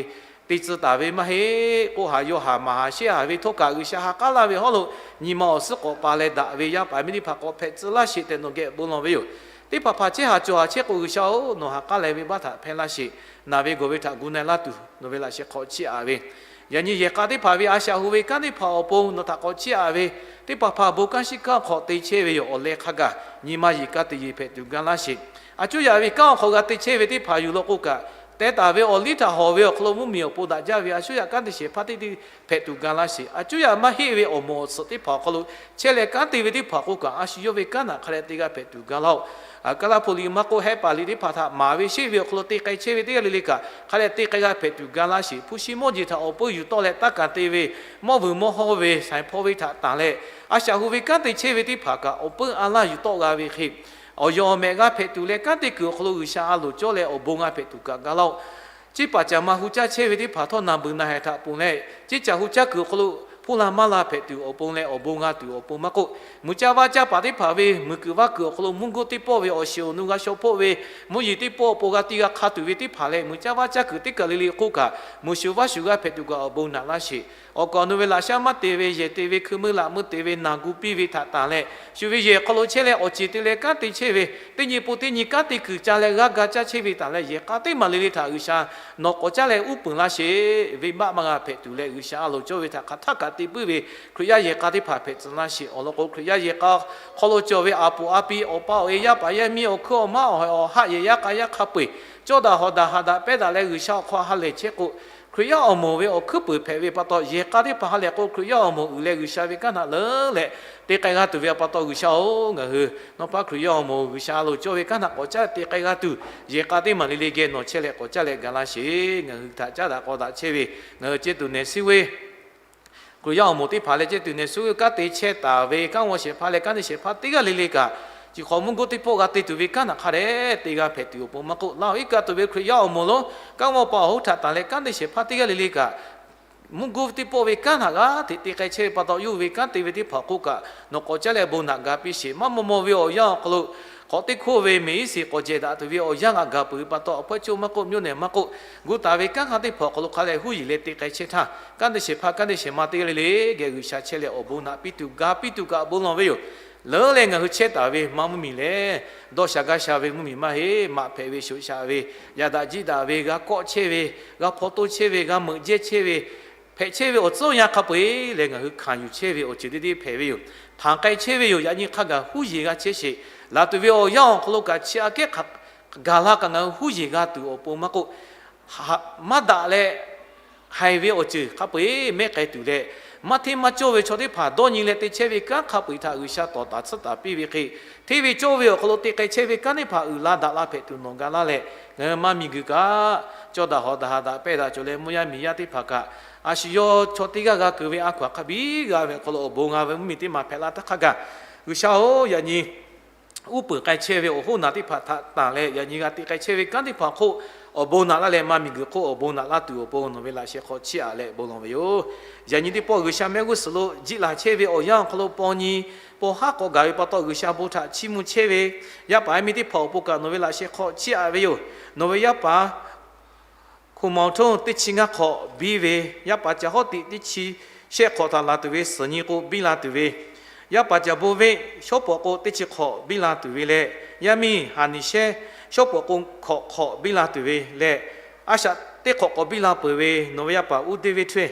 te tcuh taˍ ve maˇ heˆ. K'oˆ haˍ yaw haˍ maˍ haˍ sheˆ haˍ ve htawˇ kaꞈ G'uiˬsha ha k'aˉ laˇ ve hawˉ lo nyi ma awˬ suhˉ k'awꞈ pa leh daꞈ ve yaˇ paˍ miˇ teˇ hpaˍ k'awꞈ hpehꞈ tcuh laˇ sheˍ tehꞈ nawˬ geh bon lawˬ ve yoˬ. Teˇ hpaˍ hpaˍ chehˇ haˍ cawˬ haˍ chehˇ k'o, G'uiˬsha-oˬ, nawˬ ha k'aˉ leh venˇbaˆ htaꞈ hpehˇ laˇ sheˍ. Naˬ ve gawˬ ve htaꞈ gu na-e laˇ tuˬ nawˬ ve laꞈ sheh hk'aw chiˇ aꞈ ve, yaꞈ nyi yehˬ k'a teˇ hpaˍ ve a shaꞈ hu ve kanˉ teˇ hpaˍ awˬ pon nawˬ htaꞈ k'awꞈ chiˇ aꞈ ve, teˇ hpaˍ hpaˍ bon kanˉ shiˉ kanˉ hk'aw te chehˇ ve yoˬ. Awˬ leh hk'a gaˬ nyi ma yeˬ kaˇ te yeˬ hpehꞈ tuˬ ga laˇ sheˍ. A cuˇ yaꞈ ve kanˉ awˬ hk'aw g'a te chehˇ ve teˇ hpaˍ yuˬ law k'o kaꞈ, teh taˍ ve awˬ liˇ htaꞈ hawˬ ve awˬ hk'aw lo mvuhˇmiˬ awˬ pon daꞈ jaˇ ve a shu yaꞈ kanˉ te shehˍ hpaˇ teˇ teˇ hpehꞈ tuˬ ga laˇ sheˍ. A cuˉ yaꞈ maˇ heˆ ve awˬ moˍ awˬ tsuhꞈ teˇ hpaˍ awˬ hk'aw lo chehˇ leh kanˉ te ve teˇ hpaˍ k'oˆ kaꞈ, a shu yawˇ ve kanˉ htaꞈ hk'a dehꞈ te g'a hpehꞈ tuˬ ga laˇ-oˆ. Kaˇ laˇ hpu liꞈ maˇ k'oˆ, hehˉ paˍ liꞈ teˇ hpaˍ htaꞈ maˍ ve sheˆ ve awˬ hk'aw lo te k'ai chehˇ ve teˇ g'aˇ le le kaꞈ, hk'a dehꞈ te k'ai g'a hpehꞈ tuˬ ga laˇ sheˍ. Hpu shi mawˇ jeˬ htaꞈ awˬ peuˇ yuˬ tawˆ leh taˇ kaˍ te ve, mawˇ vuiˬ mawˇ hawˇ ve shaiˍ hpaw ve htaꞈ tanˬ leh, a shaꞈ hu ve kanˉ te chehˇ ve teˇ hpaˍ kaꞈ awˬ peuˇ a laˇ yuˬ tawˆ g'a ve hk'e, awˬ yawˬ awˬ mehꞈ g'a hpehꞈ tuˬ leh kanˉ te kuiˬ awˬ hk'aw lo G'uiˬsha a loˍ cawˇ leh awˬ bon g'a hpehꞈ tuˬ kaꞈ ga laˇ-oˆ. Ceˇ paˍ caˍ ma hu caˇ chehˇ ve teˇ hpaˍ htawˇ naˬ beuˬ naˬ hehˍ htaꞈ ponˬ leh, ceˇ caˍ hu caˇ kuiˬ awˬ hk'aw lo hpoˇ la maˇ la hpehꞈ tuˬ awˬ pon leh awˬ bon g'a tuˬ awˬ pon maˇ k'oˆ, mui caˇ vaˇ caˇ paˍ teˇ hpaˍ ve muiˬ kuiˬ vaˇ kuiˬ awˬ hk'aw lo mvuhˇ goˇ teˇ pawˆ ve awˬ shiˍ awˬ nu g'a shaw hpoˆ ve, mvuhˇ yeˬ teˇ pawˆ awˬ pon g'a tiˇ g'a hk'a tuˬ ve teˇ hpaˍ leh mui caˇ vaˇ caˇ kuiˬ teˇ kaˬ le le k'oˆ kaꞈ, mui shu vaˇ shu g'a hpehꞈ tuˬ kaꞈ awˬ bon naꞈ laˇ sheˍ. Awˬ kaˍ nawˬ ve laꞈ shaˉ maˇ te ve, yehˬ te ve, hkui meuˇ laꞈ meuˇ te ve, naˬ gu piˇ ve htaꞈ tanˬ leh, shu ve yehˬ hk'aw lo chehˇ leh awˬ ceˬ te leh kanˉ te chehˇ ve, teˇ nyi pon teˇ nyi kanˉ te kuiˬ ca leh g'aˇ ga caˇ chehˇ ve htaꞈ leh yehˬ k'a teˇ maˬ le le htaꞈ G'uiˬsha nawˬ k'awꞈ caˉ leh uˉ peunˍ laˇ sheˍ. Venˇbaˆ maˇ g'a hpehꞈ tuˬ leh G'uiˬsha a loˍ cawˇ ve htaꞈ hk'aˬ htaˆ kaꞈ te puiˉ ve Hkriꞈ yaˇ yehˬ k'a teˇ hpaˍ hpehꞈ tcuh laˇ sheˍ. Awˬ lawn k'o, Hkriꞈ yaˇ yehˬ k'a hk'aw lo cawˬ ve a poˍ a pi, awˬ pa awˬ e, yaˇ paˍ yaˇ miˇ, awˬ hkuiˉ awˬ maˉ, awˬ hawˍ awˬ haˆ, yehˬ yaˇ k'a yaˇ hk'a peu-eˬ, cawˇ daꞈ hawˍ daꞈ haꞈ daꞈ pehnˇ daꞈ leh G'uiˬsha awˬ hk'aw ha lehˬ chehˇ k'o, Hkriꞈ yaˇ awˬ moˍ ve awˬ hkuiˉ puiˍ hpehꞈ ve pa taw, yehˬ k'a teˇ hpaˍ ha lehˬ k'o, Hkriꞈ yaˇ awˬ moˍ uiˍ leh G'uiˬsha ve kanˉ htaꞈ leuˉ leh te k'ai g'a tuˬ ve pa taw, G'uiˬsha-oˬ, ngaˬ hui nawˬ paˇ Hkriꞈ yaˇ awˬ moˍ G'uiˬsha a loˍ cawˇ ve kanˉ htaꞈ k'awꞈ caˉ te k'ai g'a tuˬ, yehˬ k'a teˇ maˬ le le geh nawˬ chehˇ leh k'awꞈ caˉ leh ga laˇ sheˍ. Ngaˬ hui htaꞈ caˉ daꞈ k'aw daꞈ chehˇ ve, ngaˬ hui ceh tuˬ nehˬ suh ve Hkriꞈ yaˇ awˬ moˍ teˇ hpaˍ leh ceh tuˬ nehˬ suh ve kanˉ te chehˇ taˍ ve kanˉ g'aw shehˍ hpaˇ leh kanˉ te shehˍ hpaˇ teˇ g'aˇ le le kaꞈ, chi hk'awꞈ mvuhˇ goˇ teˇ pawˆ g'a te tuˬ ve kanˉ htaꞈ hk'a dehꞈ te g'a hpehꞈ tuˬ awˬ pon maˇ k'oˆ, laˇ-oˬ, iˉ kaˆ tuˬ ve Hkriꞈ yaˇ awˬ moˍ lonˉ kanˉ g'aw paˍ awˬ hoˉ htaꞈ tanˬ leh kanˉ te shehˍ hpaˇ teˇ g'aˇ le le kaꞈ, mvuhˇ goˇ teˇ pawˆ ve kanˉ htaꞈ g'a hteꞈ te k'ai chehˇ ve pa taw, yawˇ hui ve kanˉ te ve teˇ hpaˍ k'oˆ kaꞈ nawˬ k'awꞈ caˉ leh bon naꞈ ga piˇ sheˍ. Maˇ maw maw ve awˬ yanˇ awˬ hk'aw lo, hk'awꞈ teˇ hkoˇ ve meꞈ iˉ siˍ k'awꞈ jehˬ daꞈ tuˬ ve awˬ yanˇ g'aꞈ gaˬ peuˬ ve pa taw, awˬ hpawehˇ choˇ maˇ k'oˆ, myoˇ nehˬ maˇ k'oˆ, gu taˍ ve kanˉ hk'aˇ teˇ hpaˍ awˬ hk'aw lo hk'a lehˬ huˉ yeˬ leh te k'ai chehˇ htaˇ, kanˉ te shehˍ hpaˇ kanˉ te shehˍ ma teˇ g'aˇ le le geh G'uiˬsha chehˇ leh awˬ bon naꞈ piˇ tuˬ ga piˇ tuˬ kaꞈ bon lawˬ ve yoˬ. Leuˉ leh ngaˬ hui chehˇ taˍ ve maˇ mvuhˇmiˬ lehˬ, dawˇ sha gaˇ sha ve mvuhˇmiˬ maˇ heˆ. Maꞈ hpehꞈ ve, shoꞈ shaꞈ ve, yaꞈ daꞈ jiˆ daꞈ ve, g'a kawˆ chehˇ ve, g'a hpaw toˇ chehˇ ve, g'a meuꞈ jehˇ chehˇ ve, hpehꞈ chehˇ ve awˬ tcuhˉ awˬ yanˇ hk'a peu-eˬ leh ngaˬ hui hkanˍ yuˬ chehˇ ve awˬ ceuˬ teˇ deˇ hpehꞈ ve yoˬ. Htanˍ k'ai chehˇ ve yoˬ. Yaꞈ nyi hk'a gaˬ huˉ yeˬ g'a chehˇ sheˍ. Laˬ tuˬ ve awˬ yanˇ awˬ hk'aw lo kaꞈ chi aꞈ kehˉ hk'a gaˬ la kaꞈ ngaˬ hui huˉ yeˬ g'a tuˬ awˬ pon maˇ k'oˆ, maˇ daꞈ leh haiˬ ve awˬ ceuˬ hk'a peu-eˬ mehˉ k'ai tuˬ leh, maˇ hteˇ maˇ cawˇ ve chaw teˇ hpaˍ dawˇ nyi leh te chehˇ ve kanˉ hk'a peu-eˬ htaꞈ G'uiˬsha tawˍ taˍ tsuhˇ taˍ piˇ ve hk'e, hteˇ ve cawˇ ve awˬ hk'aw lo te k'ai chehˇ ve kanˉ teˇ hpaˍ uiˍ la daꞈ la hpehꞈ tuˬ nawˬ ga laˇ leh, ngaˬ hui maˇ miˬ guiˬ kaꞈ, cawˇ daꞈ hawˍ daꞈ haꞈ daꞈ pehnˇ daꞈ cawˬ leh mvuhˇ yaˇ miˬ yaˇ teˇ hpaˍ kaꞈ, a shu yawˇ chaw teˇ g'aˇ g'a keu ve a hkaw-anˬ hk'a biˇ g'a ve awˬ hk'aw lo awˬ bon g'a ve mvuhˇmiˬ teˇ maˬ hpehꞈ la htaˇ hk'a gaˬ, G'uiˬsha-oˬ, yaꞈ nyi uˉ peunˍ k'ai chehˇ ve awˬ hoˉ naˬ teˇ hpaˍ htaꞈ tanˬ leh, yaꞈ nyi g'a te k'ai chehˇ ve kanˉ teˇ hpaˍ awˬ hk'oˆ awˬ bon naꞈ laˇ leh, maˇ miˬ guiˬ hk'oˆ awˬ bon naꞈ laˇ tuˬ awˬ pon nawˬ ve laꞈ sheh hk'aw chiˇ aꞈ leh bon lawˬ ve yoˬ. Yaꞈ nyi teˇ pawˆ G'uiˬsha mehˆ g'uˇ suhˍ lo jiˆ laˬ chehˇ ve awˬ yanˇ awˬ hk'aw lo paw nyi paw haˉ k'awꞈ gaˬ ve pa taw, G'uiˬsha bon htaꞈ chiˇ mvuh chehˇ ve yaˇ paˍ yaˇ miˇ teˇ hpaˍ awˬ pon kaꞈ nawˬ ve laꞈ sheh hk'aw chiˇ aꞈ ve yoˬ. Nawˬ ve yaˇ paˍ hkoˍ maˍ awˬ htoˇ teˇ chi ngaˇ hk'awꞈ biˇ ve, yaˇ paˍ ca hawˉ tiꞈ teˇ chi shehˆ hk'awꞈ htaꞈ laˬ tuˬ ve suhˍ nyi k'o biˇ la tuˬ ve, yaˇ paˍ ca bon veˆ shawˉ pawˍ k'o teˇ chi hk'awꞈ biˇ la tuˬ ve leh, yaˇ miˇ haˍ niˍ shehˉ shawˉ pawˍ k'o hkawꞈ hk'awꞈ biˇ la tuˬ ve leh, a shaꞈ teˇ hk'awꞈ k'awꞈ biˇ la peuˬ ve nawˬ ve yaˇ paˍ uˉ deˇ ve htawˇ,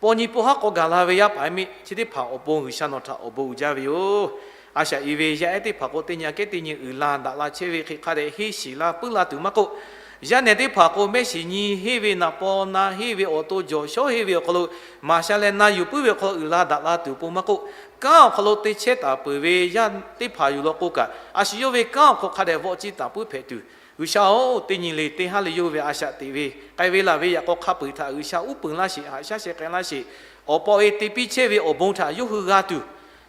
paw nyi paw haˉ k'awꞈ gaˬ la ve yaˇ paˍ yaˇ miˇ chi teˇ hpaˍ awˬ pon G'uiˬsha nawˬ htaꞈ awˬ bon uiˍ jaˇ ve yoˬ. A shaꞈ i ve yaˇ ehˉ teˇ hpaˍ k'o teˇ nyi aꞈ kehˉ teˇ nyi uiˍ la daꞈ la chehˇ ve hk'e hk'a dehꞈ henˇ shiˍ la puiˉ la tuˬ maˇ k'oˆ, yaˇ nehˬ teˇ hpaˍ k'o mehˆ shiˍ nyi henˇ ve naꞈ paw na henˇ ve awˬ to jawˬ shawˉ henˇ ve awˬ hk'aw lo maˍ sha leh na yuˬ puiˉ ve awˬ hk'aw lo uiˍ la daꞈ la tuˬ awˬ pon maˇ k'oˆ, kanˉ awˬ hk'aw lo te chehˇ taˍ peuˬ ve yaˇ teˇ hpaˍ yuˬ law k'o kaꞈ, a shu yawˇ ve kanˉ awˬ hk'aw hk'a dehꞈ vawˆ ciˇ taˍ puiˉ hpehꞈ tuˬ, G'uiˬsha-oˬ, teˇ nyi le teˇ haˉ le yawˇ hui ve a shaꞈ teꞈ ve k'ai ve laˬ ve yaꞈ k'aw hk'a peu-eˬ htaꞈ G'uiˬsha uˉ peunˍ laˇ sheˍ, haꞈ shaˉ sheh k'ai laˇ sheˍ. Awˬ pa awˬ e te piˇ chehˇ ve awˬ bon htaꞈ yawˇ hui g'a tuˬ,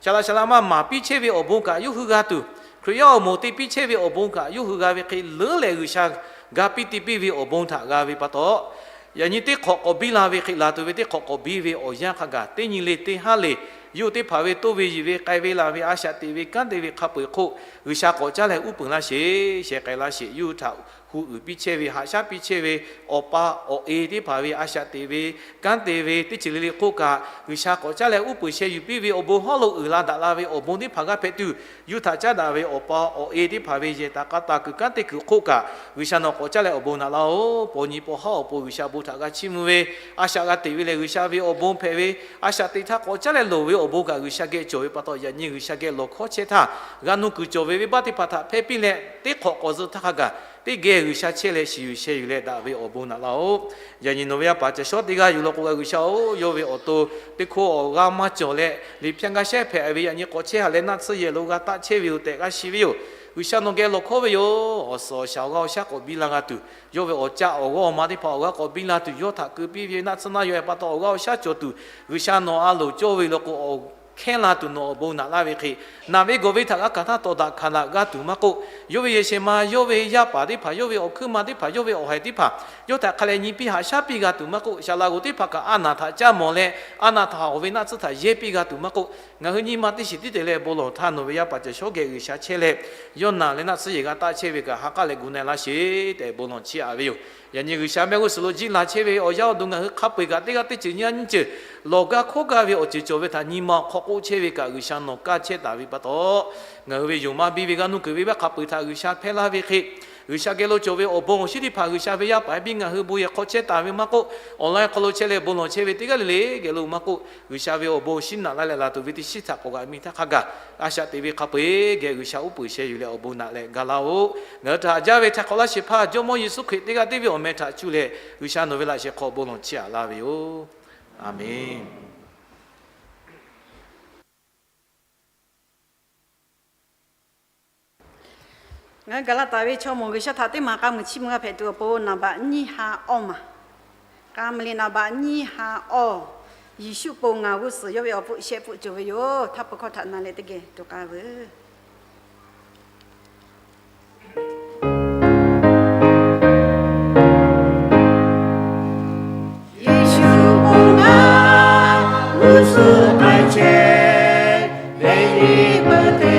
shaˍ laꞈ shaˍ laꞈ ma maˍ piˇ chehˇ ve awˬ bon kaꞈ yawˇ hui g'a tuˬ, Hkriꞈ yaˇ awˬ moˍ te piˇ chehˇ ve awˬ bon kaꞈ yawˇ hui g'a ve hk'e leuˉ leh G'uiˬsha ga piˇ te piˇ ve awˬ bon htaꞈ g'a ve pa taw, yaꞈ nyi teˇ hk'awꞈ k'awꞈ biˇ la ve hk'e laˬ tuˬ ve teˇ hk'awꞈ k'awꞈ biˇ ve awˬ yanˇ hk'a gaˬ teˇ nyi le teˇ haˉ le yawˇ hui teˇ hpaˍ ve toˇ ve yiˬ ve k'ai ve laˬ ve a shaꞈ teꞈ ve kanˉ te ve hk'a peu-eˬ hk'oˆ G'uiˬsha k'awꞈ caˉ leh uˉ peunˍ laˇ sheˍ, sheh k'ai laˇ sheˍ. Yawˇ hui htaꞈ hu uiˍ piˇ chehˇ ve, haꞈ shaˉ piˇ chehˇ ve awˬ pa awˬ e teˇ hpaˍ ve a shaꞈ teꞈ ve kanˉ te ve teˇ ceuˬ le le hk'oˆ kaꞈ, G'uiˬsha k'awꞈ caˉ leh uˉ peunˍ sheh yuˬ piˇ ve awˬ bon hawˉ lo uiˍ la daꞈ la ve awˬ bon teˇ hpaˍ g'a hpehꞈ tuˬ, yawˇ hui htaꞈ caˉ daꞈ ve awˬ pa awˬ e teˇ hpaˍ ve yehˬ taˍ k'a taˍ kuiˬ kanˉ te kuiˬ hk'oˆ kaꞈ, G'uiˬsha nawˬ k'awꞈ caˉ leh awˬ bon naꞈ laˇ-oˬ. Paw nyi paw haˉ awˬ pon G'uiˬsha bon htaꞈ g'a chiˇ mvuh ve, a shaꞈ g'a teꞈ ve lehˬ G'uiˬsha ve awˬ bon hpehꞈ ve, a shaꞈ teꞈ htaˇ k'awꞈ caˉ leh loˍ ve awˬ bon kaꞈ G'uiˬsha geh cawˬ ve pa taw, yaꞈ nyi G'uiˬsha geh lawˬ hkawˉ chehˇ htaˇ, g'a nuˇ kuiˬ cawˬ ve venˇbaˆ teˇ hpaˍ htaꞈ hpehˇ piˇ leh teˇ hk'awꞈ k'awꞈ zuh htaˇ hk'a gaˬ teˇ geh G'uiˬsha chehˇ leh shiˍ yuˬ sheh yuˬ leh daꞈ ve awˬ bon naꞈ laˇ-oˆ. Yaꞈ nyi nawˬ ve yaˇ paˍ caˬ shawˉ teˇ g'aˇ yuˬ law k'o, G'uiˬsha-oˬ, yawˇ ve awˬ to teˇ hkoˇ awˬ g'aˇ maˇ cawˬ leh, Liꞈ hpyaˇ gaˇ shehˉ hpehꞈ ve yaꞈ nyi k'awꞈ chehˇ haꞈ leh naˆ tsuhˇ yehˬ lo g'a taˆ chehˇ ve yoˬ tehꞈ g'a shiˍ ve yoˬ. G'uiˬsha nawˬ geh lawˬ hkawˉ ve yoˬ. Awˬ suhˍ awˬ shaˍ awˬ g'aˇ awˬ shaˉ k'awꞈ biˇ la g'a tuˬ, yawˇ ve awˬ caˆ awˬ g'awˇ awˬ ma teˇ hpaˍ awˬ g'aˇ k'awꞈ biˇ la tuˬ, yawˇ htaꞈ keu piˇ ve naˆ tsuhˇ naˆ yaw pa taw awˬ g'aˇ awˬ shaˉ cawˬ tuˬ, G'uiˬsha nawˬ a loˍ cawˇ ve law k'o, awˬ hkehˉ la tuˬ nawˬ awˬ bon naꞈ laˇ ve hk'e, naˬ ve gawˬ ve htaꞈ g'a hkanˍ htaˇ tawˍ daꞈ hkanˍ daꞈ g'a tuˬ maˇ k'oˆ, yawˇ ve yehˬ shehˍ ma yawˇ ve yaˇ paˍ teˇ hpaˍ, yawˇ ve awˬ hkuiˉ ma teˇ hpaˍ, yawˇ ve awˬ haiˬ teˇ hpaˍ, yawˇ htaꞈ hk'a leh nyi piˇ haꞈ shaˉ piˇ g'a tuˬ maˇ k'oˆ, shaˍ laꞈ g'oˍ teˇ hpaˍ kaꞈ a naˬ htaꞈ caˇ mawˬ leh, a naˬ htaꞈ awˬ ve naˆ tsuhˇ htaꞈ yehˇ piˇ g'a tuˬ maˇ k'oˆ, ngaˬ hui nyi ma teˇ shiˍ tiˉ te leh bon lawˬ htaˇ, nawˬ ve yaˇ paˍ caˬ shawˉ geh G'uiˬsha chehˇ leh, yawˇ naˬ leh naˆ tsuhˇ yehˬ g'a taˆ chehˇ ve kaꞈ ha k'aˉ leh gu na-e laˇ sheˍ tehꞈ bon lawˬ chiˇ aꞈ ve yoˬ. Yaꞈ nyi G'uiˬsha mehˆ g'uˇ suhˍ lo jiˇ la chehˇ ve awˬ yaˇ awˬ duˬ ngaˬ hui hk'a peu-eˬ kaꞈ teˇ g'aˇ teˇ ceuˬ nyi a nyiˇ ceuˬ lawˬ gaˇ hkawˇ gaˇ ve awˬ ceuˬ cawˬ ve htaꞈ nyi ma awˬ hk'aw k'oˆ chehˇ ve kaꞈ, G'uiˬsha nawˬ kaˇ chehˇ taˍ ve pa taw, ngaˬ hui ve yonˍ maˇ biˇ ve g'aˇ nuˇ kuiˬ ve venˇbaˆ hk'a peu-eˬ htaꞈ G'uiˬsha hpehˇ laˇ ve hk'e, G'uiˬsha geh lo cawˬ ve awˬ bon awˬ shinˉ teˇ hpaˍ G'uiˬsha ve yaˇ paˍ yaˇ biˇ ngaˬ hui bon yehˬ hk'aw chehˇ taˍ ve maˇ k'oˆ, online hk'aw lo chehˇ leh bon lawˬ chehˇ ve teˇ g'aˇ le le geh lo maˇ k'oˆ, G'uiˬsha ve awˬ bon awˬ shinˉ naꞈ laˇ leh laˬ tuˬ ve teˇ shiˉ htaꞈ k'awꞈ g'a miˇ htaˇ hk'a gaˬ, a shaꞈ teꞈ ve hk'a peu-eˬ geh G'uiˬsha uˉ peunˍ sheh yuˬ leh awˬ bon naꞈ leh ga laˇ-oˆ. Ngaˬ hui htaꞈ haꞈ jaˇ ve htaꞈ hk'awꞈ laˇ shehˍ hpaˇ Jawˇmawˇ Yeˍsuˆ Hkriꞈ teˇ g'aˇ tiˉ ve awˬ meh htaꞈ cuˇ leh G'uiˬsha nawˬ ve laꞈ sheh hk'aw bon lawˬ chiˇ aꞈ laˇ ve yoˬ. Aˍmenˍ. Ngaˬ hui gaˬ la taˍ ve chaw mawˬ G'uiˬsha htaꞈ teˇ maˬ k'a muiˬ chiˇ mvuh g'a hpehꞈ tuˬ awˬ pon naˍ baꞈ nyiˇ ha awˇ maˬ. K'a muiˬ liꞈ naˍ baꞈ nyiˇ ha awˇ, Yeˍsuˆ pon ngaˬ g'uˇ suhˍ yawˇ ve awˬ hpfuhˆ shehˆ hpfuhˆ cawˬ ve yoˬ. Htaˇ pui hkawˇ htaꞈ na leh teˇ geh to k'ai veuˬ. Yeˍsuˆ pon ngaˬ g'uˇ suhˍ k'ai chehˇ ve, iˉ peuˬ te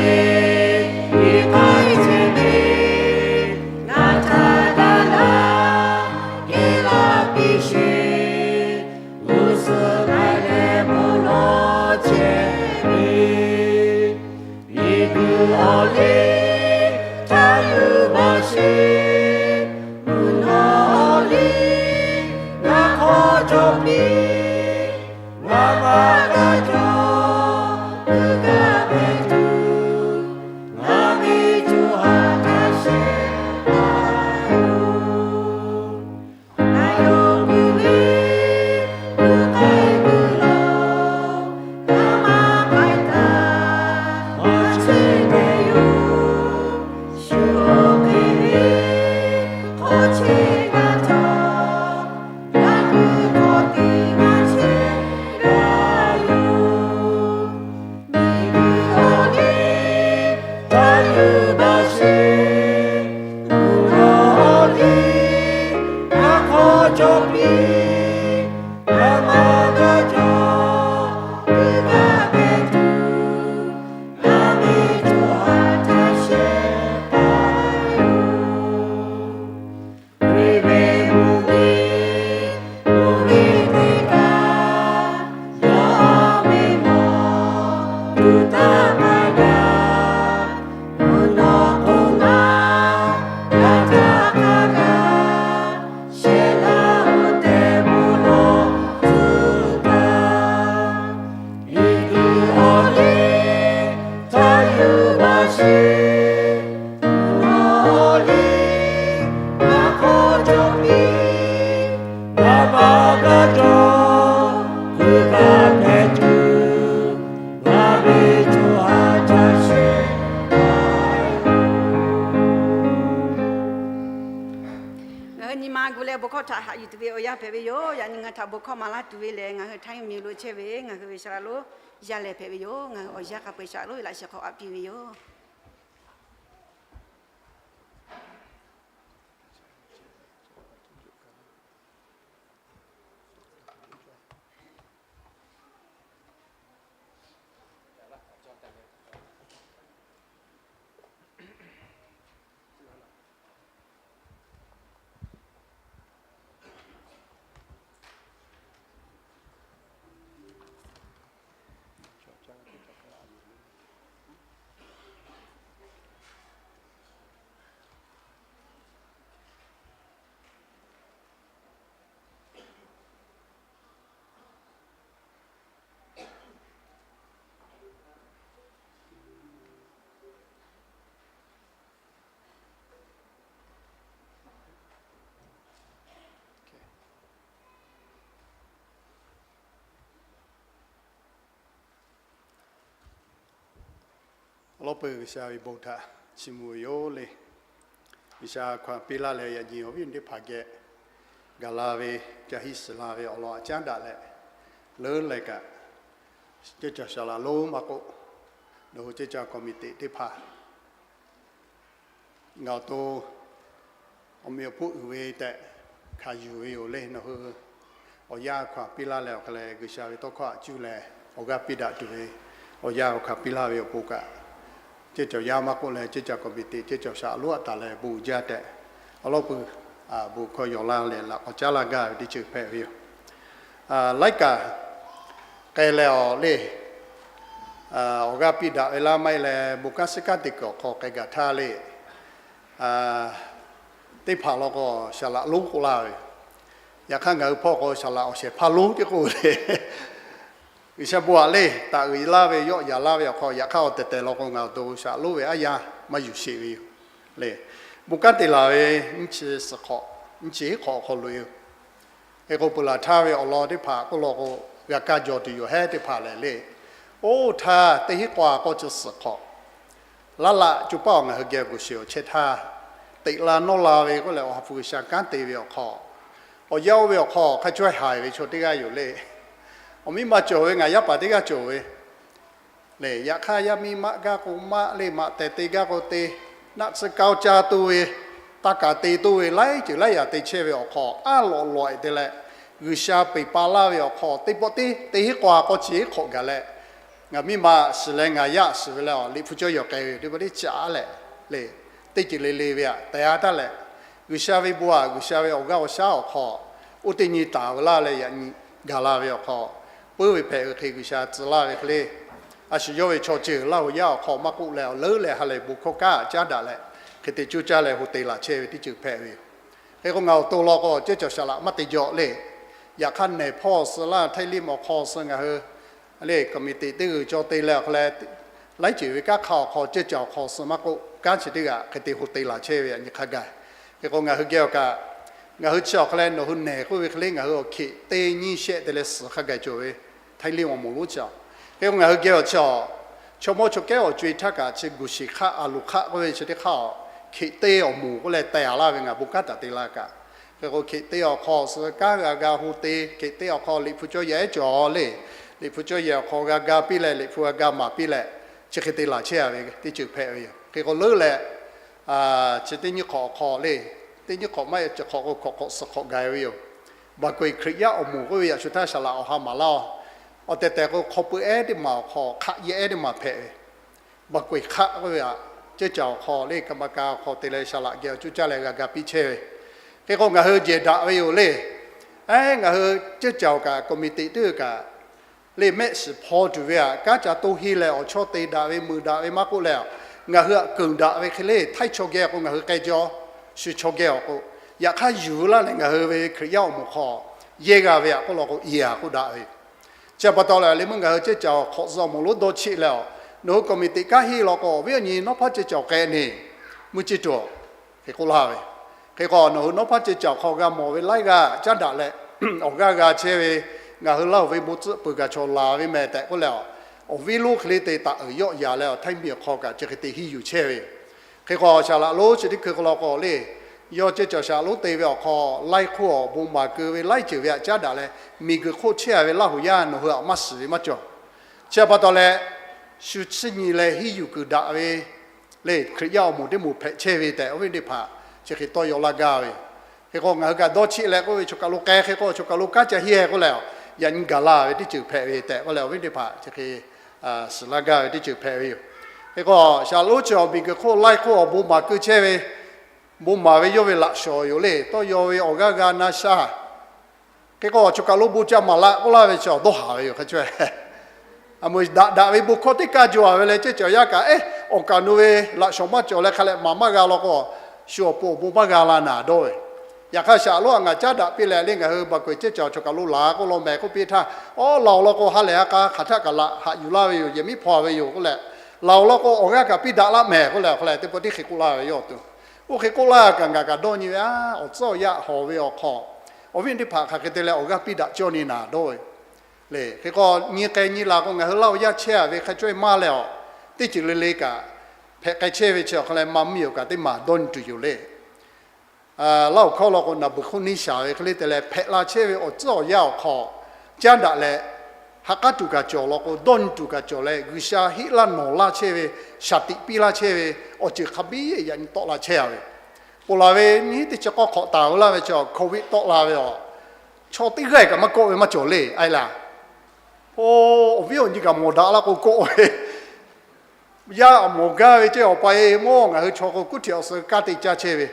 iˉ k'ai chehˇ ve, ngaˬ htaꞈ daꞈ la kehˉ laˇ piˇ sheˍ. G'uˇ suhˍ k'ai leh bon lawˬ chehˇ ve, miˬguiˬ awˬ liˇ htaˇ yuˬ baˬ sheˍ. Mvuhˇ naw awˬ liˇ ngaˬ hk'aw cawˬ piˇ. Ngaˬ maˇ g'a cawˬ, kuˬ kaˇ hpehꞈ tuˬ, ngaˬ ve co ha htaꞈ shehˍ hpaˇ yoˬ. Ngaˬ yawˇ hui ve kuˬ k'ai kuiˬ lo, ngaˬ maˇ k'ai taˍ maˇ chehˇ ve yoˬ. Shu oˇ hk'e ve hk'aw chehˇ g'a cawˬ, ngaˬ hui hk'aw tiꞈ maˇ chehˇ g'a yoˬ. Miˬguiˬ awˬ liˇ htaˇ yuˬ baˬ sheˍ. Mvuhˇ naw awˬ liˇ ngaˬ hk'aw cawˬ piˇ. Ngaˬ maˇ g'a cawˬ, kuˬ kaˇ hpehꞈ tuˬ, ngaˬ ve co ha htaꞈ shehˍ hpaˇ yoˬ. Hkriꞈ ve mvuhˇ miˬ, mvuhˇ miˬ teˇ kaꞈ, yawˇ ve mawˬ tuˬ taˇ maˇ gaˬ. Mvuhˇ naw k'o ngaˬ g'a htaˇ hk'a gaˬ, shehˍ laˇ-oˬ tehꞈ bon lawˬ tuˬ taˇ. Miˬguiˬ awˬ liˇ htaˇ yuˬ baˬ sheˍ. Mvuhˇ naw awˬ liˇ ngaˬ hk'aw cawˬ piˇ. Ngaˬ maˇ g'a cawˬ, kuˬ kaˇ hpehꞈ tuˬ, ngaˬ ve co ha htaꞈ shehˍ hpaˇ yoˬ. Ngaˬ hui nyi ma gu leh bon hkawˇ htaꞈ haꞈ yuˬ tuˬ ve awˬ yanˇ hpehꞈ ve yoˬ. Yaꞈ nyi ngaˬ htaꞈ bon hkawˇ maˍ laˇ tuˬ ve lehˬ, ngaˬ hui Htaiˇ miˬ lo chehˇ ve ngaˬ hui ve saˍ laꞈ lonˉ yaˇ lehˬ hpehꞈ ve yoˬ. Ngaˬ hui awˬ yanˇ hk'a peu-eˬ saˍ laꞈ lonˉ ve laꞈ sheh hk'aw aꞈ piˇ ve yoˬ. Awˬ lawn peuˬ G'uiˬsha ve bon htaꞈ chiˇ mvuh ve yoˬ le. G'uiˬsha hkawˇ piˇ laˇ leh yaꞈ nyi awˬ viˉ awˬ nyi teˇ hpaˍ geh gaˬ la ve, ca hiˆ suhˍ la ve awˬ lawn a caˉ daꞈ leh, leuˉ leh kaꞈ, ceˇ cawˬ saˍ laꞈ lonˉ maˇ k'oˆ, nawˬ hui ceˇ cawˬ committee teˇ hpaˍ ngaˬ awˬ to awˬ meꞈ awˬ hponˇ uiˍ ve tehꞈ hkanˍ yuˬ ve yoˬ le. Nawˬ hui awˬ yanˇ hkawˇ piˇ laˇ leh awˬ hk'a leh G'uiˬsha ve tawˇ hkawˇ a cuˇ leh awˬ g'aˇ piˇ daꞈ tuˬ ve awˬ yanˇ hkawˇ piˇ laˇ ve awˬ pon kaꞈ, ceˇ cawˬ yaˇ maˇ k'oˆ leh ceˇ cawˬ committee ceˇ cawˬ saˍ lonˉ a taˍ leh bon jaˇ tehꞈ, awˬ lawn peuˬ bon hkawˇ yaw laˇ leh laꞈ k'awꞈ caˉ laˇ gaˇ ve teˇ ceuˬ hpehꞈ ve yoˬ. Laiˉ kaꞈ k'ai leh awˬ le, awˬ g'aˇ piˇ daꞈ ve laˇ maˇ heˆ leh bon kanˉ suhˉ kanˉ te kuiˬ awˬ hk'aw k'ai gaˬ htaˇ le, teˇ hpaˍ law k'o saˍ laꞈ lonˉ k'oˆ laˇ ve, yaꞈ hk'aˇ ngaˬ hui hpawˇ k'o saˍ laꞈ awˬ shehˍ hpaˇ lonˉ teˇ k'oˆ le. G'uiˬsha bon aꞈ le, taˍ uiˍ laˇ ve yawˆ yaˍ laˇ ve awˬ hk'aw, yaꞈ hk'aˇ awˬ tehˬ tehˬ law k'o ngaˬ awˬ to saˍ laꞈ lonˉ ve aˉ yanˇ maˇ yuˬ sheˍ ve yoˬ le. Bon kanˉ te laˬ ve nyiˇ chi suhˍ hk'awꞈ, nyiˇ chi hiˉ hk'awꞈ awˬ hk'aw loꞈ e yoˬ. Hk'e k'o peuˬ laˬ htaˇ ve awˬ lawn teˇ hpaˍ k'oˆ law k'o, g'a kaˇ jaw tuˬ yoˬ hehˉ teˇ hpaˍ lehˬ le. Oˇ htaˇ teˇ hinˉ k'awˇ k'awˇ chi suhˍ hk'awꞈ laˇ laꞈ co paˇ awˬ ngaˬ hui geh awˬ g'uˬ sheˍ awˬ chehˇ htaˇ, teꞈ la nawˇ la ve k'oˆ leh awˬ ha hpu G'uiˬsha kanˉ te ve awˬ hk'aw, awˬ yanˇ oˇ ve awˬ hk'aw hk'a chaweh haiˬ ve chaw teˇ g'aˇ yoˬ le. Awˬ miˇ ma cawˬ ve ngaˬ yaˇ paˍ teˇ g'aˇ cawˬ ve le. Yaꞈ hk'aˇ yaˇ miˇ maˆ gaˇ k'o maˆ le, maꞈ tehˬ te gaˇ k'o te, naˆ tsuhˇ kaoˇ caˇ toˇ ve, taˇ kaˍ te toˇ ve, laiˉ ceuˬ laiˉ yaꞈ te chehˇ ve awˬ hk'aw aˉ lawꞈ lawꞈ e te leh, G'uiˬsha peˬ pa laˇ ve awˬ hk'aw teˇ pawˆ tiˉ teˇ hinˉ k'awˇ k'awˇ chi hiˉ hk'awꞈ gaˬ leh, ngaˬ miˇ ma shiˍ leh ngaˬ yaˇ shiˍ ve leh awˬ liꞈ hpu cawˇ yawˬ k'ai ve teˇ pawˆ tiˉ caꞈ leh le, teˇ ceuˬ le le ve aꞈ tehˬ a taˇ leh, G'uiˬsha ve bon aꞈ G'uiˬsha ve awˬ g'aˇ awˬ shaˉ awˬ hk'aw oˇ teˇ nyi taˍ ve laˇ leh yaꞈ nyi gaˬ la ve awˬ hk'aw, puiˉ ve hpehꞈ ve hk'e G'uiˬsha tcuh laˇ ve hk'e le. A shu yawˇ ve chaw ceuˬ Laˇ huˍ yaˇ awˬ hk'aw maˇ k'oˆ leh awˬ leuˉ leh ha lehˬ bon hkawˇ kanˉ caˉ daꞈ leh, hk'e te cuˇ caˇ leh hui te laˬ chehˇ ve teˇ ceuˬ hpehꞈ ve yoˬ. Hk'e k'o ngaˬ awˬ to law k'o ceˇ cawˬ saˍ laꞈ maˇ te jaw le. Yaꞈ hk'aˇ nehˬ hpawˇ suh laˇ Htaiˇ liˇ awˬ hk'aw suh ngaˬ hui le committee teˇ g'uiˬ cawˬ te leh awˬ hk'a leh, laiˉ ceuˬ ve kanˉ hk'a awˬ hk'aw ceˇ cawˬ awˬ hk'aw suh maˇ k'oˆ, kanˉ chi teˇ g'aˇ hk'e te hui te laˬ chehˇ ve yaꞈ nyi hk'a gaˬ. Hk'e k'o ngaˬ hui geh awˬ kaꞈ, ngaˬ hui chi awˬ hk'a leh nawˬ hui nehˬ k'oˆ ve hk'e le ngaˬ hui awˬ hkiꞈ teˇ nyiˇ shehˆ te leh suhˍ hk'a gaˬ cawˬ ve Htaiˇ liˇ awˬ moˍ lonˉ chi a. Hk'e k'o ngaˬ hui geh awˬ chi a, chaw mawˇ chaw kehˉ awˬ co e htaˇ kaꞈ chi guˬ shiˍ hk'aˆ a loˍ hk'aˆ k'oˆ ve chi teˇ hk'aˇ a, hkiꞈ teˇ awˬ moˍ k'oˆ leh teh a laˇ ve ngaˬ bon kanˉ taˍ te la kaꞈ, hk'e k'o hkiꞈ teˇ awˬ hk'aw suh kanˉ g'a ga hu te, hkiꞈ teˇ awˬ hk'aw liꞈ hpu cawˇ yehˬ ehˉ cawˬ le. Liꞈ hpu cawˇ yehˬ awˬ hk'aw g'a ga piˇ leh liꞈ hpu g'a ga maˍ piˇ leh, chi hk'e te laˬ chehˇ a ve teˇ ceuˬ hpehꞈ ve yoˬ. Hk'e k'o leuˉ leh, chi teˇ nyiˇ hk'awꞈ awˬ hk'aw le, teˇ nyiˇ hk'awꞈ maˇ e chi hk'awꞈ k'o hk'awꞈ hk'awꞈ suh hk'awꞈ gaˬ ve yoˬ. Baˬ kehˬ Hkriꞈ yaˇ awˬ moˍ k'oˆ ve yaꞈ shu htaˇ saˍ laꞈ awˬ ha maˍ laˇ oˬ. Awˬ tehˬ tehˬ k'o hk'aw pui ehˉ teˇ maˬ awˬ hk'aw hk'aˆ yehˬ ehˉ teˇ maˬ hpehꞈ ve, baˬ kehˬ hk'aˆ k'oˆ ve a, ceˇ cawˬ awˬ hk'aw le กรรมการ awˬ hk'aw te leh saˍ laꞈ geh awˬ cuˇ caˇ leh g'a ga piˇ chehˇ ve. Hk'e k'o ngaˬ hui jehˬ daꞈ ve yoˬ le. Ehˉ ngaˬ hui ceˇ cawˬ kaꞈ committee teˇ g'uiˬ kaꞈ le mehˆ shiˍ hpaw tuˬ ve a, kanˉ ca toˇ henˇ leh awˬ chawˇ te daꞈ ve meuꞈ daꞈ ve maˇ k'oˆ leh, ngaˬ hui aꞈ keunˍ daꞈ ve hk'e le Htaiˇ chaw geh k'o ngaˬ hui k'ai jaw, shu chaw geh awˬ k'o, yaꞈ hk'aˇ yuˬ laˇ leh ngaˬ hui ve Hkriꞈ yaˇ awˬ moˍ hk'aw yehˇ g'a ve aꞈ k'oˆ law k'o i a k'oˆ daꞈ ve. Chi pa taw leh le meuˇ ngaˬ hui ceˇ cawˬ hk'awꞈ zuhꞈ awˬ moˍ lonˉ dawˇ cheˆ leh a, nawˬ hui committee kanˉ henˇ law k'o awˬ viˉ awˬ nyi nawˉ hpaˇ ceˇ cawˬ k'ai ne, meuˇ ceˇ cawˬ, hk'e k'oˆ laˇ ve. Hk'e k'o nawˬ hui nawˉ hpaˇ ceˇ cawˬ hk'aw g'a mawˬ ve laiˉ g'aˇ caˉ daꞈ leh, awˬ g'aˇ g'a chehˇ ve, ngaˬ hui Laˇ huˍ ve bon tcuhˆ peuˬ kaꞈ chaw laˬ ve mehˍ tehꞈ k'oˆ leh a, awˬ viˉ lonˉ hk'e le te taˍ uiˍ yawˆ yaˍ leh awˬ Htaiˇ miˬ awˬ hk'aw kaꞈ chi hk'e te henˇ yuˬ chehˇ ve yoˬ. Hk'e k'o saˍ laꞈ lonˉ chi teˇ hkui k'o law k'o le, yawˇ ceˇ cawˬ saˍ laꞈ lonˉ te ve awˬ hk'aw laiˇ hk'oˆ awˬ bon maˍ keu ve laiˉ ceuˬ ve aꞈ caˉ daꞈ leh, miˬ guiˬ hk'oˆ chehˇ a ve Laˇ huˍ yaˇ nawˬ hui aꞈ maˇ shiˍ ve maˇ cawˬ. Chi pa taw leh, shu chiˇ nyi leh henˇ yuˬ kuiˬ daꞈ ve le Hkriꞈ yaˇ awˬ moˍ teˇ moˍ hpehꞈ chehˇ ve tehꞈ awˬ viˉ teˇ hpaˍ chi hk'e tawˇ yaw laˇ gaˇ ve. Hk'e k'o ngaˬ hui kaꞈ dawˇ cheˆ leh k'oˆ ve chaw kaˬ lo k'ai hk'e k'o chaw kaˬ lo kanˉ ca henˇ k'oˆ leh, yaꞈ nyi gaˬ la ve teˇ ceuˬ hpehꞈ ve tehꞈ k'oˆ leh awˬ viˉ teˇ hpaˍ chi hk'e suhˍ laˇ gaˇ ve teˇ ceuˬ hpehꞈ ve yoˬ. Hk'e k'o saˍ laꞈ lonˉ chi awˬ miˬ guiˬ hk'oˆ laiˇ hk'oˆ awˬ bon maˍ keu chehˇ ve, bon maˍ ve yawˇ ve laꞈ shawnˍ yoˬ le, tawˇ yaw ve awˬ g'aˇ g'a na sha. Hk'e k'o chaw kaˬ lo bon ca maˍ laꞈ k'oˆ laˇ ve chi awˬ dawˇ haˍ ve yoˬ hk'a chaweh. A meuˬ daꞈ daꞈ ve bon hkawˇ teˇ kaˇ jaw a ve leh ceˇ cawˬ yaˇ kaꞈ ehˉ awˬ kaˬ nu ve laꞈ shawnˍ maˇ cawˬ leh hk'a leh maˍ maˇ g'a law k'o, shu awˬ pon awˬ bon maˇ g'a la naˍ dawˇ ve. Yaꞈ hk'aˇ saˍ laꞈ lonˉ a ngaˬ caˉ daꞈ piˇ leh le ngaˬ hui baˬ kehˬ ceˇ cawˬ chaw kaˬ lo laˬ k'oˆ law mehˍ k'oˆ piˇ htaˇ, awˉ laˬ awˬ lawn k'o ha lehˬ ha k'a hk'aˬ htaˆ kaꞈ laꞈ haꞈ yuˬ laˇ ve yoˬ, yehˬ miˉ hpaw ve yoˬ k'oˆ leh, laˬ awˬ lawn k'o awˬ g'aˇ kaꞈ piˇ daꞈ laˇ mehˍ k'oˆ leh awˬ hk'a leh teˇ pawˆ tiˉ hk'e k'oˆ laˇ ve yawˇ awˬ to. Oˇ hk'e k'oˆ laˇ kaꞈ ngaˬ kaꞈ dawˇ nyi ve a, awˬ tcuhˉ awˬ yaˇ hawˬ ve awˬ hk'aw, awˬ viˉ teˇ hpaˍ hk'aˬ hk'e te leh awˬ g'aˇ piˇ daꞈ cawˇ ni naˍ dawˇ ve le. Hk'e k'o nyi k'ai nyi la k'o ngaˬ hui Laˇ huˍ yaˇ chehˇ a ve hk'a caweh maˇ leh awˬ, teˇ ceuˬ le le kaꞈ hpehꞈ k'ai chehˇ ve chi awˬ hk'aw leh maˇ miˇ awˬ kaꞈ teˇ maˬ dawˇ nyi tuˬ yoˬ le. Laˇ awˬ hkawˇ law k'o, naˍ buˍ hk'oˆ neˇ shaˍ ve hk'e le te leh hpehꞈ la chehˇ ve awˬ tcuhˉ awˬ yanˇ awˬ hk'aw caˉ daꞈ leh, ha k'aˉ tuˬ kaꞈ cawˬ law k'o, dawˇ nyi tuˬ kaꞈ cawˬ leh, G'uiˬsha heˆ laˇ nawˬ laˇ chehˇ ve, shaˍ tiꞈ piˇ laˇ chehˇ ve awˬ ceuˬ hk'a biˇ yaꞈ nyi tawˆ la chehˇ a ve, ponˬ laˬ ve nyiˇ teˇ chi k'awˇ hk'awꞈ taˍ ve laˇ ve chi COVID tawˆ la ve a, chaw teˇ g'aˇ kaꞈ maˇ kawˆ ve maˇ cawˬ le. A e laˇ, awˬ viˉ awˬ nyi kaꞈ mawˬ daꞈ laˇ k'o kawˆ ve yaˇ a mawˬ gaˇ ve ceˇ. Awˬ pa e mawˇ ngaˬ hui chaw k'o kuˉ htiꞈ awˬ suh kaˇ te caˇ chehˇ ve,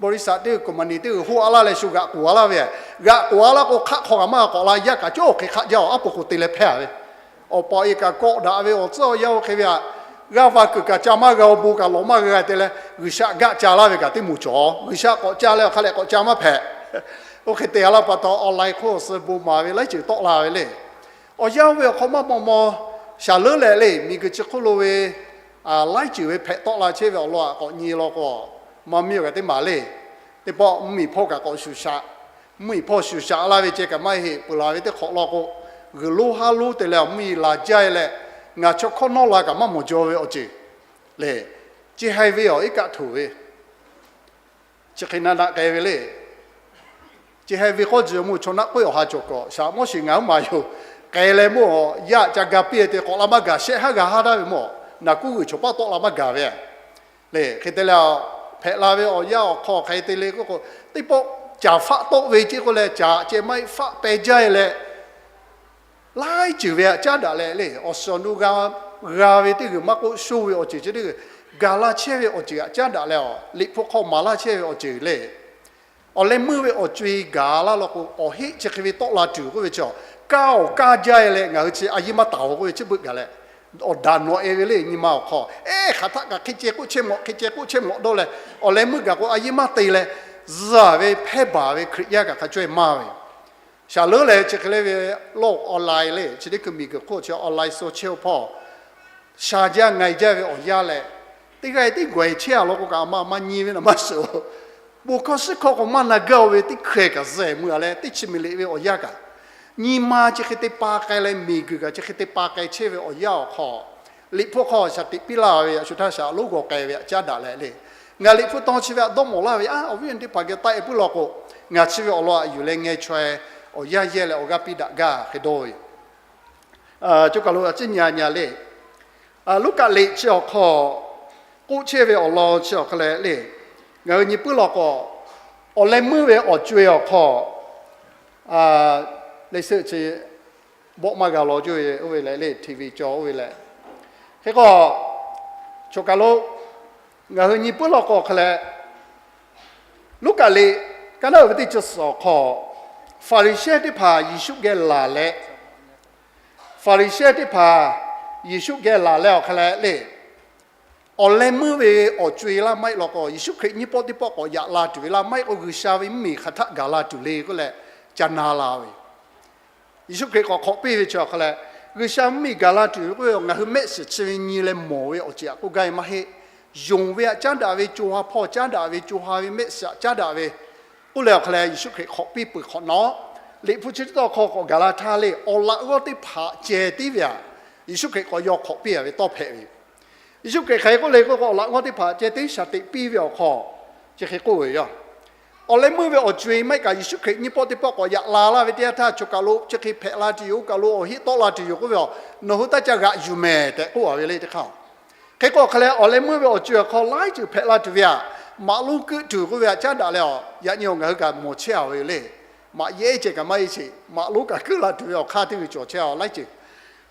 บริษัท teˇ g'uiˬ คอมพานี teˇ g'uiˬ hoˆ a laˇ leh shu g'aꞈ k'oˍ a laˇ ve, g'aꞈ k'oˍ a laˇ k'o hk'aˆ hk'aw kaꞈ maˇ k'awꞈ la, yaˇ kaꞈ cawˇ hk'e hk'aˆ jaˇ a, aˉ po k'o te leh hpehˇ a ve. Awˬ pa e kaꞈ kawˆ daꞈ ve awˬ tcuhˉ awˬ yanˇ oˇ hk'e ve a, g'aˇ va kuiˬ kaꞈ ca maˇ g'a, awˬ bon kaꞈ lawˬ maˇ g'a te leh, G'uiˬsha gaˆ ca laˇ ve kaꞈ teˇ moˍ cawˬ. G'uiˬsha k'awꞈ ca leh awˬ hk'a lehꞈ k'awꞈ ca maˇ hpehꞈ. Oˇ hk'e te a laˇ pa taw, online hk'oˆ awˬ suh bon maˍ ve laiˉ ceuˬ tawˆ la ve le. Awˬ yanˇ oˇ ve awˬ hk'aw maˇ maw maw shaˍ leuˉ leh le, miˬguiˬ chi hk'oˆ lo ve laiˉ ceuˬ ve hpehꞈ tawˆ la chehˇ ve awˬ lawn aꞈ k'awꞈ nyi law k'o, maˇ miˇ awˬ kaꞈ teˇ maˬ le. Teˇ pawˆ mvuhˇmiˬ hpawˇ kaꞈ k'awꞈ shuˍ shaꞈ, mvuhˇmiˬ hpawˇ shuˍ shaꞈ laˇ ve ceh kaꞈ maˇ heˆ. Peuˬ laˬ ve teˇ hk'awꞈ law k'o, g'uiˬ lonˉ haˉ lonˉ te leh awˬ mvuhˇmiˬ la jaˇ e leh, ngaˬ chaw hkawˇ nawˇ la kaꞈ maˇ mawˬ jaw ve awˬ ceuˬ le. Chi haiˬ ve awˬ iˉ kaˆ htoꞈ ve chi hk'e na daꞈ k'ai ve le. Chi haiˬ ve k'awˇ ji mvuhˇ chaw naˆ k'oˆ awˬ ha cawˬ kaꞈ, shaˍ mawˇ shiˍ ngaˬ huiˉ maˬ yoˬ. K'ai leh mawˇ yaˇ ca ga piˇ te k'awꞈ la maˇ gaˬ, shehˆ haˉ g'a haˉ daˇ ve mawˇ, naˬ kuˉ g'uiˬ chaw paˇ tawˆ la maˇ gaˬ ve le. Hk'e te leh, hpehꞈ la ve awˬ yanˇ awˬ hk'aw hk'e te le k'oˆ k'o, teˇ pawˆ caˍ faˆ tawˆ ve ceˇ k'oˆ leh, caˍ ceh maˇ heˆ, faˆ peh jaˇ e leh, laiˉ ceuˬ ve aꞈ caˉ daꞈ leh le, awˬ suhˍ awˬ nu g'a ve teˇ g'uiˬ maˇ k'oˆ, sho ve awˬ ceuˬ chi teˇ g'uiˬ gaˬ la chehˇ ve awˬ ceuˬ aꞈ caˉ daꞈ leh, Liꞈ hpu hk'aw maˍ laˇ chehˇ ve awˬ ceuˬ le. Awˬ leh meuˇ ve awˬ co e gaˬ laˇ law k'o, awˬ heˆ chi hk'e ve tawˆ la tuˬ k'oˆ ve chi, kaˇ awˬ kaˇ jaˇ e leh ngaˬ hui chi a yiˇ maˇ taˍ-oˬ k'oˆ ve chi beuꞈ gaˬ leh, awˬ daꞈ nawꞈ e ve le. Nyi ma awˬ hk'aw ehˉ hk'aˬ htaˆ kaꞈ hk'e ceh k'oˆ chehˇ mawꞈ, hk'e ceh k'oˆ chehˇ mawꞈ dawˇ leh, awˬ leh meuˇ gaˬ k'o a yiˇ maˇ te leh, zuhˬ ve hpehˇ baˬ ve Hkriꞈ yaˇ kaꞈ hk'a caweh maˇ ve, shaˍ leuˉ leh chi hk'e le ve, law online le, chi teˇ hkui miˬguiˬ hk'oˆ chi online social hpawˇ sha jaˇ ngai jaˇ ve awˬ yanˇ leh, teˇ g'aˇ teˇ g'aˇ chehˇ a law k'o kaꞈ a ma maˇ nyi ve naˬ maˇ suhˍ. Bon hkawˇ suhˉ hkawˇ k'o maˇ na gaˇ-o ve teˇ hkeh kaꞈ zuhˬ muiˬ a leh, teˇ chi miˬ liꞈ ve awˬ yanˇ kaꞈ, nyi ma chi hk'e te pa k'ai leh, miˬguiˬ kaꞈ chi hk'e te pa k'ai chehˇ ve awˬ yanˇ awˬ hk'aw, Liꞈ hpu hk'aw shaˍ tiꞈ piˇ laˇ ve a shu htaˇ shaˍ lonˉ g'aw k'ai ve aꞈ caˉ daꞈ leh le. Ngaˬ Liꞈ hpu taw chi ve aꞈ dawˇ mawˬ laˇ ve, a, awˬ viˉ awˬ nyi teˇ hpaˍ geh taˆ e puiˉ law k'o, ngaˬ chi ve awˬ lawn aꞈ yuˬ leh ngeh chaweh awˬ yanˇ yehˇ leh awˬ g'aˇ piˇ daꞈ gaˇ hk'e dawˇ ve yoˬ. Choˬ kaˬ lo a ciˉ nyi a nyi a le. Luˉkaꞈ liꞈ chi awˬ hk'aw k'oˆ chehˇ ve awˬ lawn chi awˬ hk'aw leh le, ngaˬ hui nyi puiˉ law k'o, awˬ leh meuˇ ve awˬ co e awˬ hk'aw, le suhˆ chi bawˆ maˇ g'a law jaˇ ve oˇ ve leh le, TV cawˬ oˇ ve leh, hk'e k'o, choˬ kaˬ lo ngaˬ hui nyi puiˉ law k'o hk'aw leh, Luˉkaꞈ liꞈ kaˉ naˉ uiˍ ve teˇ chi suhˍ awˬ hk'aw, Hpaˍriˍsehˇ teˇ hpaˍ Yeˍsuˆ geh laˬ leh, Hpaˍriˍsehˇ teˇ hpaˍ Yeˍsuˆ geh laˬ leh awˬ hk'aw leh le, awˬ leh meuˇ ve awˬ co e laˇ maˇ heˆ law k'o, Yeˍsuˆ Hkriꞈ nyiˇ pawˆ teˇ pawˆ k'awꞈ yaꞈ la tuˬ ve laˇ maˇ heˆ k'o, G'uiˬsha ve mvuhˇmiˬ hk'aˬ htaˆ gaˬ la tuˬ le k'oˆ leh ca na la ve. Yeˍsuˆ Hkriꞈ k'awꞈ hk'awꞈ piˇ ve chi awˬ hk'aw leh, G'uiˬsha mvuhˇmiˬ gaˬ la tuˬ ve k'oˆ ve, ngaˬ hui mehˆ shiˍ chi ve nyi leh mawˬ ve awˬ ceuˬ aꞈ k'oˆ gaˇ ve maˇ heˆ. Yonˍ ve aꞈ caˉ daꞈ ve, co ha hpawˇ caˉ daꞈ ve, co ha ve mehˆ shiˍ aꞈ caˉ daꞈ ve k'oˆ leh awˬ hk'aw leh, Yeˍsuˆ Hkriꞈ hk'awꞈ piˇ peuˬ hk'awꞈ nawˉ, Liꞈ hpu chi teˇ tawˇ hk'aw k'awꞈ gaˬ la htaˇ le, awˬ laꞈ g'awˇ teˇ hpaˍ ceh tiˉ ve aꞈ, Yeˍsuˆ Hkriꞈ k'awꞈ yaw hk'awꞈ piˇ a ve tawˇ hpehꞈ ve yoˬ. Yeˍsuˆ Hkriꞈ hk'aˬ hk'e k'oˆ le k'oˆ k'o, awˬ laꞈ g'awˇ teˇ hpaˍ ceh tiˉ shaˍ teꞈ piˇ ve awˬ hk'aw, chi hk'e k'oˆ ve yoˬ. Awˬ leh meuˇ ve awˬ co e maˇ heˆ kaꞈ, Yeˍsuˆ Hkriꞈ nyiˇ pawˆ teˇ pawˆ k'awꞈ yaꞈ la laˇ ve teˇ yanˇ htaˇ, choˬ kaˬ lo chi hk'e hpehꞈ la tuˬ yoˬ, oˇ kaˬ lo awˬ heˆ tawˆ la tuˬ yoˬ k'oˆ ve a, nawˬ hui taˇ ca g'aꞈ yuˬ mehˍ tehꞈ k'oˆ a ve le teˇ hk'aˇ. Hk'e k'o hk'aˬ leh, awˬ leh meuˇ ve awˬ co e awˬ hk'aw laiˉ ceuˬ hpehꞈ la tuˬ ve aꞈ, maꞈ lonˉ keuˆ tuˬ k'oˆ ve aꞈ caˉ daꞈ leh a, yaꞈ nyi ngaˬ hui kaꞈ mawˬ chehˇ a ve le. Maꞈ yehˉ ceh kaꞈ maˇ heˆ sheˍ, maꞈ lonˉ kaꞈ keuˆ la tuˬ ve awˬ hk'aˇ teˇ g'uiˬ cawˬ chehˇ a laiˉ ceuˬ.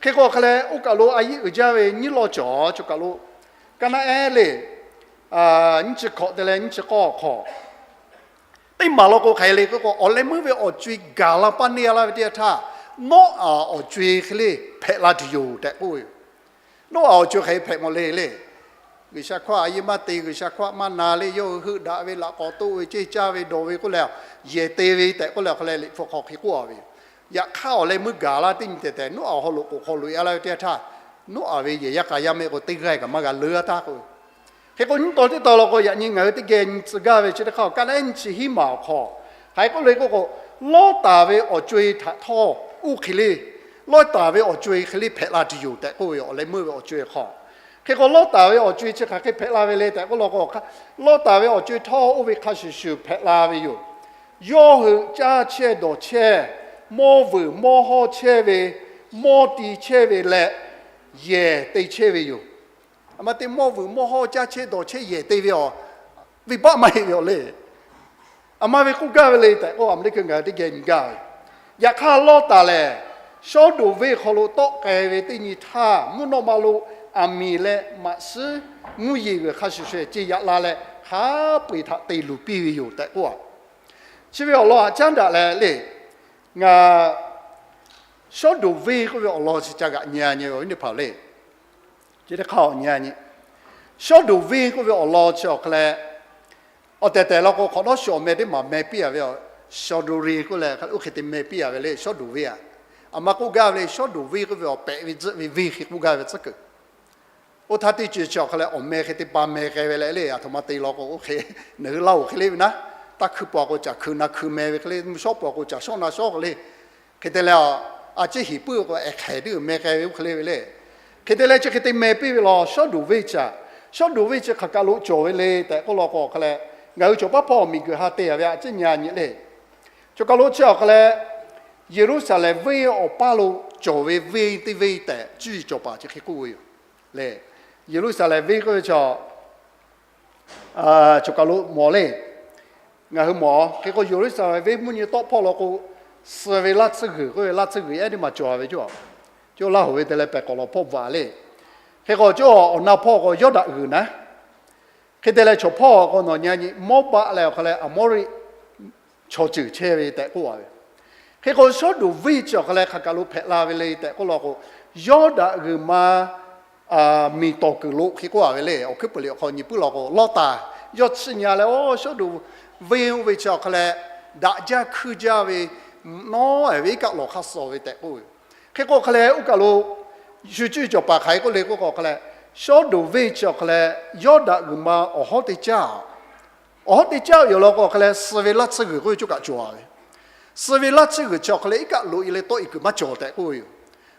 Hk'e k'o hk'aˬ leh, oˇ kaˬ lo a yiˉ uiˍ jaˇ ve nyiˇ lawˇ cawˬ, choˬ kaˬ lo kaˉ naˉ ehˉ le, nyiˇ chi hkawꞈ te leh nyiˇ chi k'awˇ awˬ hk'aw, teˇ maˬ law k'o hk'aˬ hk'e le k'oˆ k'o, awˬ leh meuˇ ve awˬ co e gaˬ la paˇ neˇ a laˇ ve teˇ yanˇ htaˇ, Noˉaꞈ awˬ co e hk'e le hpehꞈ la tuˬ yoˬ tehꞈ k'oˆ ve yoˬ. Noˉaꞈ awˬ co e hk'aˬ hk'e hpehꞈ mawˬ le le. G'uiˬsha hkawˇ a yiˇ maˇ te, G'uiˬsha hkawˇ maˇ na le, yawˇ hui heuˆ daꞈ ve laꞈ k'awꞈ toˆ ve ceˇ caˇ ve dawˬ ve k'oˆ leh, yehˬ te ve tehꞈ k'oˆ leh awˬ hk'aw leh Liꞈ hpu hk'aw hk'e k'oˆ a ve yoˬ. Yaꞈ hk'aˇ awˬ leh meuˇ gaˬ la teˇ nyi tehˬ tehˬ, Noˉaꞈ awˬ hawˉ lo k'oˍ hk'aw loꞈ e a laˇ ve teˇ yanˇ htaˇ, Noˉaꞈ ve yehˬ yaˇ k'a yaˇ mehˆ k'o teˇ g'aˇ kaꞈ maˇ g'a leuˉ a taˇ k'o, hk'e k'o nyiˇ taw teˇ taw law k'o, yaꞈ nyi ngaˬ hui teˇ geh nyi tcuh gaˇ ve chi teˇ hk'aˇ, kaˉ naˉ ehˉ nyiˇ chi hiˉ maˬ awˬ hk'aw, hk'aˬ hk'e k'oˆ le k'oˆ k'o, Lawˇtaˍ ve awˬ co e htaꞈ htawˇ oˇ hk'e le, Lawˇtaˍ ve awˬ co e hk'e le hpehꞈ la tuˬ yoˬ tehꞈ k'oˆ ve yoˬ. Awˬ leh meuˇ ve awˬ co e hk'aw, Hk'e k'o, Lawˇtaˍ ve awˬ co-e chi hk'aˬ hk'e hpehꞈ la ve le tehꞈ k'oˆ law k'o, Lawˇtaˍ ve awˬ co-e htawˇ oˇ ve hk'a shuˍ shuˍ hpehꞈ la ve yoˬ. Yawˇ hui caˇ chehˇ dawˬ chehˇ, mawˇ vuiˬ mawˇ hawˇ chehˇ ve, mawˇ ti chehˇ ve leh yehˬ te chehˇ ve yoˬ. Aˬ ma te mawˇ vuiˬ mawˇ hawˇ caˇ chehˇ dawˬ chehˇ yehˬ te ve awˬ, venˇbaˆ maˇ heˆ ve awˬ le. Aˬ ma ve k'oˆ gaˇ ve le tehꞈ k'oˆ, aˬ ma teˇ hkui ngaˬ hui teˇ geh nyi gaˇ ve. Yaꞈ hk'aˇ, Lawˇtaˍ lehˬ Sawˉdonˍ venˇ hk'aw lo tawˆ k'ai ve teˇ nyi htaˇ, mvuhˇ naw ma lo aˬ miˍ leh maꞈ shiˉ mvuhˇ yeˬ g'uiˬ hk'a shuˍ shuˍ ce yaꞈ la leh, hk'a peu-eˬ htaꞈ te luˬ piˇ ve yoˬ tehꞈ k'oˆ a. Chi ve awˬ lawn aꞈ caˉ daꞈ leh le, ngaˬ Sawˉdonˍ venˇ k'oˆ ve awˬ lawn chi ca g'aꞈ nyi a nyi ve awˬ viˉ teˇ hpaˍ le. Chi teˇ hk'aˇ awˬ nyi a nyi, Sawˉdonˍ venˇ k'oˆ ve awˬ lawn chi awˬ hk'a leh, awˬ tehˬ tehˬ law k'o, hk'awꞈ nawˉ shu awˬ meh teˇ maˬ meh piˇ a ve, Sawˉdonˍ venˇ k'oˆ leh oˇ hk'e te meh piˇ a ve le. Sawˉdonˍ venˇ a, aˬ ma k'oˆ gaˇ ve le, Sawˉdonˍ venˇ k'oˆ ve awˬ pehꞈ ve tzuhˆ ve venˇ hk'e k'oˆ gaˇ ve tcuhˉ kuiˬ. Oˇ htaˇ teˇ ceuˬ chi awˬ hk'a leh awˬ meh hk'e te pa meh k'ai ve leh le, aˬ htoꞈ ma te law k'o, oˇ hk'e nawˬ hui laˇ oˬ hk'e le ve naˉ, taˇ hkui pawˬ k'o caˬ hkui na hkui meh ve hk'e le, mvuhˇ shawˉ pawˬ k'o caˬ shawˉ na shawˉ hk'e le. Hk'e te leh, a ciˉ hiˍ puiˉ k'o ehˉ hk'ehˍ teˇ uiˍ meh k'ai ve oˇ hk'e le ve le. Hk'e te leh chi hk'e te meh piˇ ve law, Sawˉdonˍ venˇ chi a, Sawˉdonˍ venˇ chi hk'aˬ kaˬ lo cawˬ ve le tehꞈ k'oˆ law k'o, awˬ hk'a leh ngaˬ hui cawˬ paˉ hpawˇ miˬ guiˬ ha te a ve a ciˉ nyi a nyi le. Cawˬ kaˬ lo chi awˬ hk'a leh, Yeˍruˆsaˍlehnˍ venˇ awˬ paˇ lo cawˬ ve venˇ teˇ venˇ tehꞈ cuˇ yiˍ cawˬ paˍ chi hk'e k'oˆ ve yoˬ le. Yeˍruˆsaˍlehnˍ venˇ k'oˆ ve chi cawˬ kaˬ lo mawˬ le. Ngaˬ hui mawˬ hk'e k'o, Yeˍruˆsaˍlehnˍ venˇ mvuhˇ nyi tawˆ hpawˇ law k'o, suh ve laˇ tsuhˇ g'uiˬ k'oˆ ve laˇ tsuhˇ g'uiˬ ehˉ teˇ maˬ cawˬ ve cawˬ. Cawˬ laˇ hoꞈ ve te leh pehˬ k'awꞈ lawˬ hpawˇ bvuhꞈ a le. Hk'e k'o, cawˬ awˬ na hpawˇ k'o Yawˇdanˍ g'uiˬ naˉ. Hk'e te leh chaw hpawˇ k'o nawˬ nyi a nyi, Mawˇbaˆ leh awˬ hk'a leh Aˍmawˇriˆ chaw ceuˬ chehˇ ve tehꞈ k'oˆ a ve. Hk'e k'o, Sawˉdonˍ venˇ chi awˬ hk'a leh hk'aˬ kaˬ lo hpehꞈ la ve le tehꞈ k'oˆ law k'o, Yawˇdanˍ g'uiˬ ma miˬ tawˍ kuiˬ lo hk'e k'oˆ a ve le. Awˬ hkuiˉ puiˍ liꞈ awˬ hk'aw nyi puiˉ law k'o, Lawˇtaˍ yawˇ chiˇ nyi a leh, oˇ Sawˉdonˍ venˇ oˇ ve chi awˬ hk'a leh daꞈ jaˇ hkuiˇ jaˇ ve, nawˉ ehˍ ve iˉ kaˆ lawˬ hk'a suh ve tehꞈ k'oˆ ve. Hk'e k'o, awˬ hk'a leh oˇ kaˬ lo shu cuˇ yiˍ cawˬ paˍ hk'aˬ hk'e k'oˆ le k'oˆ k'o, awˬ hk'a leh Sawˉdonˍ venˇ chi awˬ hk'a leh Yawˇdanˍ g'uiˬ ma awˬ hawˉ teˇ caˇ awˬ hawˉ teˇ caˇ yoˬ law k'o, awˬ hk'a leh suh ve laˇ tsuhˇ g'uiˬ k'oˆ ve cawˬ kaꞈ cawˬ a ve. Suh ve laˇ tsuhˇ g'uiˬ chi awˬ hk'a leh iˉ kaˆ loꞈ e leh tawˆ e kuiˬ maˇ cawˬ tehꞈ k'oˆ ve yoˬ.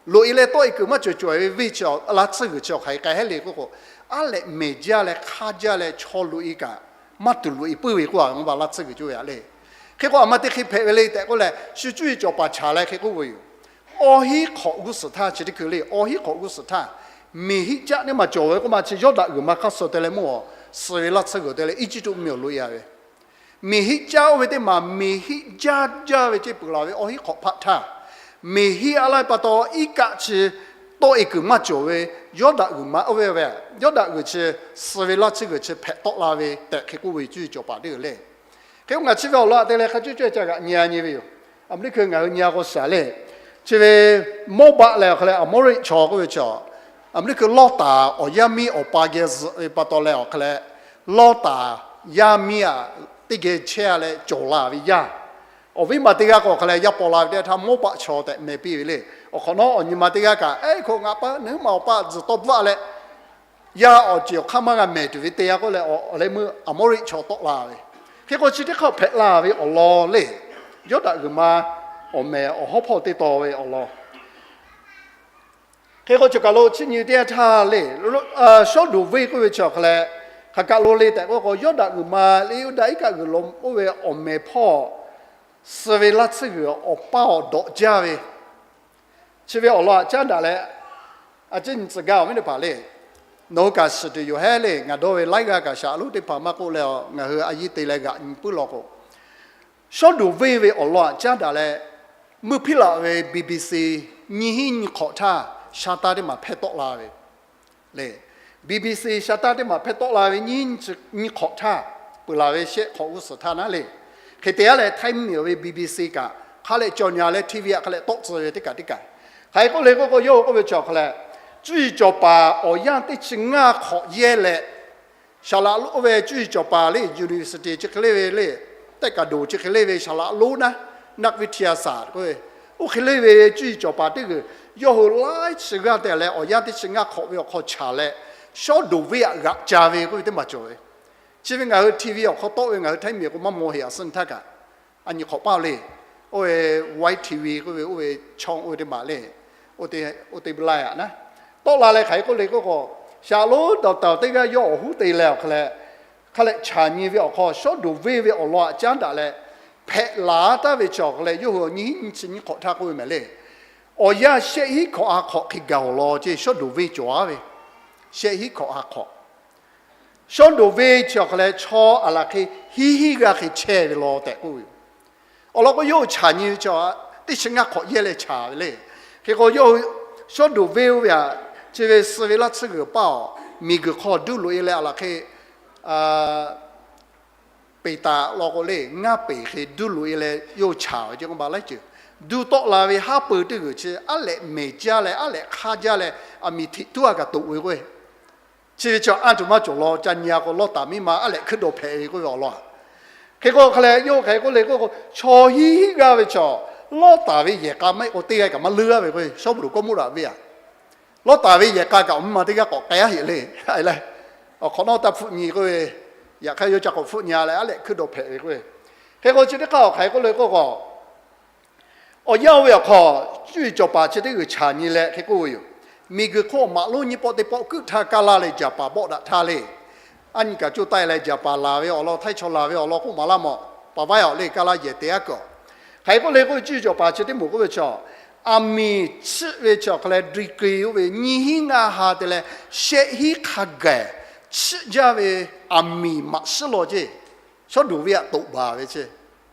Loꞈ e leh tawˆ e kuiˬ maˇ cawˬ cawˬ ve venˇ chi laˇ tsuhˇ g'uiˬ chi awˬ hk'aˬ hk'e k'ai heˉ le k'oˆ k'o, aˉ lehꞈ mehˬ jaˇ leh hk'aˇ jaˇ leh chaw loꞈ e kaꞈ maˇ tuˬ loꞈ e puiˉ ve k'oˆ a ve, laˇ tsuhˇ g'uiˬ cawˬ ve a le. Hk'e k'o, aˬ ma te hk'e hpehꞈ ve le tehꞈ k'oˆ leh, shu cuˇ yiˍ cawˬ paˍ chaˍ leh hk'e k'oˆ ve yoˬ. Awˬ hinˉ hk'awꞈ g'uˇ suhˍ htaˇ chi teˇ hkui le, awˬ hinˉ hk'awꞈ g'uˇ suhˍ htaˇ, miˬ hiˆ caˆ neˇ maˬ cawˬ ve k'oˆ ma chi Yawˇdanˍ g'uiˬ ma hk'aˇ suh te leh mawˇ suh ve laˇ tsuhˇ g'uiˬ te leh Eˇjiˇtuꞈ mvuhˇ miˬ awˬ loꞈ e a ve, miˬ hiˆ caˆ oˇ ve teˇ maˬ miˬ hiˆ jaˇ jaˇ ve ceˇ peuˬ laˬ ve awˬ hinˉ hk'awꞈ hpaˆ htaˇ, miˬ hiˆ a laˇ pa taw iˉ kaˆ chi tawˆ e kuiˬ maˇ cawˬ ve, Yawˇdanˍ g'uiˬ ma oˇ ve, Yawˇdanˍ g'uiˬ chi suh ve laˇ tsuhˇ g'uiˬ chi hpehꞈ tawˆ la ve tehꞈ hk'e k'oˆ ve cuˇ yiˍ cawˬ paˍ teˇ g'uiˬ le. Hk'e k'o, ngaˬ chi ve awˬ lawn a te leh hk'a cuˇ cuˇ ca g'aꞈ nyi a nyi ve yoˬ. Aˬ miˉ teˇ hkui ngaˬ hui nyi a k'o shaˍ le. Chi ve Mawˇbaˆ leh awˬ hk'a leh Aˍmawˇriˆ chaw k'oˆ ve chi, aˬ miˉ teˇ hkui Lawˇtaˍ awˬ yaˇ miˇ awˬ pa geh zuhꞈ ve pa taw leh awˬ hk'a leh, Lawˇtaˍ yaˇ miˇ aꞈ teˇ geh chehˇ a leh cawˬ la ve yaˇ. Awˬ viˉ ma teˇ g'aˇ k'o awˬ hk'a leh yaˇ paw la ve teˇ g'aˇ htaˇ Mawˇbaˆ chaw tehꞈ meh piˇ ve le. Awˬ hk'awꞈ nawˉ awˬ nyi ma teˇ g'aˇ kaꞈ, ehˉ, hk'o ngaˬ pa nawˬ hui ma awˬ pa zuhˬ tawˇ bvuhˆ a leh yaˇ awˬ ceˬ awˬ hk'aˇ maˇ g'a mehˬ tuˬ ve te a k'oˆ leh, awˬ leh meuˇ Aˍmawˇriˆ chaw tawˆ la ve. Hk'e k'o, chi teˇ hk'aˇ hpehꞈ la ve awˬ lawn le. Yawˇdanˍ g'uiˬ ma awˬ mehˬ awˬ hawˉ hpawˇ teˇ taw ve awˬ lawn. Hk'e k'o, cawˬ kaˬ lo chi nyi teˇ yanˇ htaˇ le, Sawˉdonˍ venˇ k'oˆ ve chi awˬ hk'a leh, hk'aˬ kaˬ lo le tehꞈ k'oˆ k'o, Yawˇdanˍ g'uiˬ ma le, Yuˇdaꞈ iˉ kaˆ g'uiˬ lo oˇ ve awˬ mehˬ hpawˇ suh ve laˇ tsuhˇ g'uiˬ awˬ paˇ awˬ dawꞈ jaˇ ve, chi ve awˬ lawn aꞈ caˉ daꞈ leh, a ciˉ nyi tcuh gaˇ awˬ viˉ teˇ hpaˍ le. Nawˬ hui kaꞈ shiˍ tuˬ yoˬ hehˉ le. Ngaˬ dawˇ ve laiˉ g'aˇ kaꞈ shaˍ loˉ teˇ hpaˍ maˇ k'oˆ leh, ngaˬ hui a yiˇ te leh g'aꞈ nyi puiˉ law k'o, Sawˉdonˍ venˇ ve awˬ lawn aꞈ caˉ daꞈ leh, meuˇ hpiˇ laꞈ ve B B C nyiˇ hinˉ nyiˇ hk'awꞈ htaˇ sha taˇ teˇ maˬ hpehˇ tawˆ la ve le. B B C sha taˇ teˇ maˬ hpehˇ tawˆ la ve nyiˇ hinˉ nyiˇ hk'awꞈ htaˇ, peuˬ laˬ ve shehˆ hk'awꞈ g'uˇ suhˍ htaˇ naˉ le. Hk'e te a leh, Htaiˇ mvuhˇ miˬ ve B B C kaꞈ hk'a leh cawˬ nyi a leh T V aꞈ hk'a leh tawˆ tcuh ve teˇ kaꞈ teˇ kaꞈ. Hk'aˬ hk'e k'oˆ le k'oˆ k'o, yawˇ hui k'oˆ ve chi awˬ hk'a leh, cuˇ yiˍ cawˬ paˍ awˬ yanˇ teˇ chi ngaˇ hk'awꞈ yehˇ leh, shaˍ laꞈ lonˉ oˇ ve cuˇ yiˍ cawˬ paˍ le, university chi hk'e le ve le, tehˆ kaˍ doˍ chi hk'e le ve shaˍ laꞈ lonˉ naˉ, นักวิทยาศาสตร์ k'oˆ ve, oˇ hk'e le ve cuˇ yiˍ cawˬ paˍ teˇ g'uiˬ, yawˇ hui laiˉ chi g'aˇ te leh awˬ yanˇ teˇ chi ngaˇ hk'awꞈ ve awˬ hk'aw chaˍ leh, Sawˉdonˍ venˇ aꞈ g'aꞈ ca ve k'oˆ ve teˇ maˬ cawˬ ve. Chi ve ngaˬ hui T V awˬ hk'aw tawˆ ve, ngaˬ hui Htaiˇ mvuhˇ miˬ k'o maˇ maw heꞈ a suhˉ nyi htaˇ kaꞈ, a nyi hk'awꞈ paˇ le, oˇ ve Y T V k'oˆ ve oˇ ve chaw oˇ ve teˇ maˬ le, oˇ te, oˇ te la aꞈ naˉ, tawˆ la leh hk'aˬ hk'e k'oˆ le k'oˆ k'o, Shaˍlonˍ dawˬ taˍ teˇ g'aˇ yawˇ awˬ huˉ te leh awˬ hk'a leh, hk'a leh chaˍ nyi ve awˬ hk'aw, shawˉ doˍ venˇ ve awˬ lawn aꞈ caˉ daꞈ leh, hpehꞈ laˬ taˍ ve chi awˬ hk'a leh yawˇ hui awˬ nyiˇ hinˉ nyiˇ chi nyiˇ hk'awꞈ htaˇ k'oˆ ve mehˍ le. Awˬ yanˇ shehˆ hinˉ hkawꞈ ha hk'awꞈ hk'e gaˬ awˬ lawn ceˇ, shawˉ doˍ venˇ cawˬ aˉ ve, shehˆ hinˉ hkawꞈ ha hk'awꞈ. Shawˉ doˍ venˇ chi awˬ hk'a leh chaw aˬ laˬ hk'e hiˉ hinˉ g'aˇ hk'e chehˇ ve law tehꞈ k'oˆ ve yoˬ. Awˬ lawn k'o, yawˇ hui chaˍ nyi ve chi teˇ chi ngaˇ hk'awꞈ yehˇ leh chaˍ ve le. Hk'e k'o, yawˇ hui shawˉ doˍ venˇ oˇ ve aꞈ, chi ve suh ve laˇ tsuhˇ g'uiˬ paˇ awˬ miˬ guiˬ hk'aw duˇ loꞈ e leh aˬ laˬ hk'e, Peˍtaˍ law k'o le, ngaˇ peˍ hk'e duˇ loꞈ e leh yawˇ hui chaˍ ve ceˇ k'oˆ ma laiˉ ceuˬ. Duˇ tawˆ la ve haˉ pui teˇ g'uiˬ chi aˉ lehꞈ mehˍ jaˇ leh aˉ lehꞈ hk'aˇ jaˇ leh, aˬ miˍ hteꞈ tuˉ a kaꞈ toꞈ ve k'o, chi ve chi anˇ tuˬ maˇ cawˬ law ca nyi a k'o, Lawˇtaˍ miˇ ma aˉ lehꞈ hkuiˉ dawˬ hpehꞈ ve k'oˆ ve awˬ lawn. Hk'e k'o, hk'a leh yawˇ hk'aˬ hk'e k'oˆ le k'oˆ k'o, chaw hiˉ hinˉ g'aˇ ve chaw, Lawˇtaˍ ve yehˬ k'a maˇ heˆ k'o teˇ g'aˇ kaꞈ maˇ leuˉ a ve k'o, Sawˉbonˍ Gawˇmawˇraꞈ venˇ aꞈ, Lawˇtaˍ ve yehˬ k'a kaꞈ awˬ miˇ ma teˇ g'aˇ k'awꞈ k'ai a heˆ le. Awˬ hk'awꞈ nawˉ taˇ hpfuhˆ nyi k'oˆ ve, yaꞈ hk'aˇ yawˇ ca k'awꞈ hpfuhˆ nyi a leh aˉ lehꞈ hkuiˉ dawˬ hpehꞈ ve k'o, hk'e k'o chi teˇ hk'aˇ awˬ hk'aˬ hk'e k'oˆ le k'oˆ k'o, awˬ yanˇ oˇ ve awˬ hk'aw, cuˇ yiˍ cawˬ paˍ chi teˇ g'uiˬ chaˍ nyi leh hk'e k'oˆ ve yoˬ. Miˬ guiˬ hk'oˆ maꞈ lonˉ nyiˇ pawˆ teˇ pawˆ keuˆ htaˇ kaˇ laˇ leh jaˍ paˍ bawˆ daꞈ htaˇ le, aˉ nyi kaꞈ coˇ taˆ e leh jaˍ paˍ laˬ ve awˬ lawn, htaiˇ chaw laˬ ve awˬ lawn k'oˆ maˍ laˇ mawˬ, paˍ vaiˇ awˬ le kaˇ laˇ yehˬ te aˉ kuiˬ. Hk'aˬ hk'e k'oˆ le k'oˆ ve, cuˇ yiˍ cawˬ paˍ chi teˇ moˍ k'oˆ ve chaw, aˬ miˍ chiˆ ve chi awˬ hk'a leh degree oˇ ve nyiˇ hinˉ ngaˇ ha te leh shehˆ hinˉ hk'a gaˬ chiˆ jaˇ ve aˬ miˍ maꞈ shiˉ law ceˇ, shawˉ doˍ venˇ aꞈ toꞈ baˬ ve ceˇ.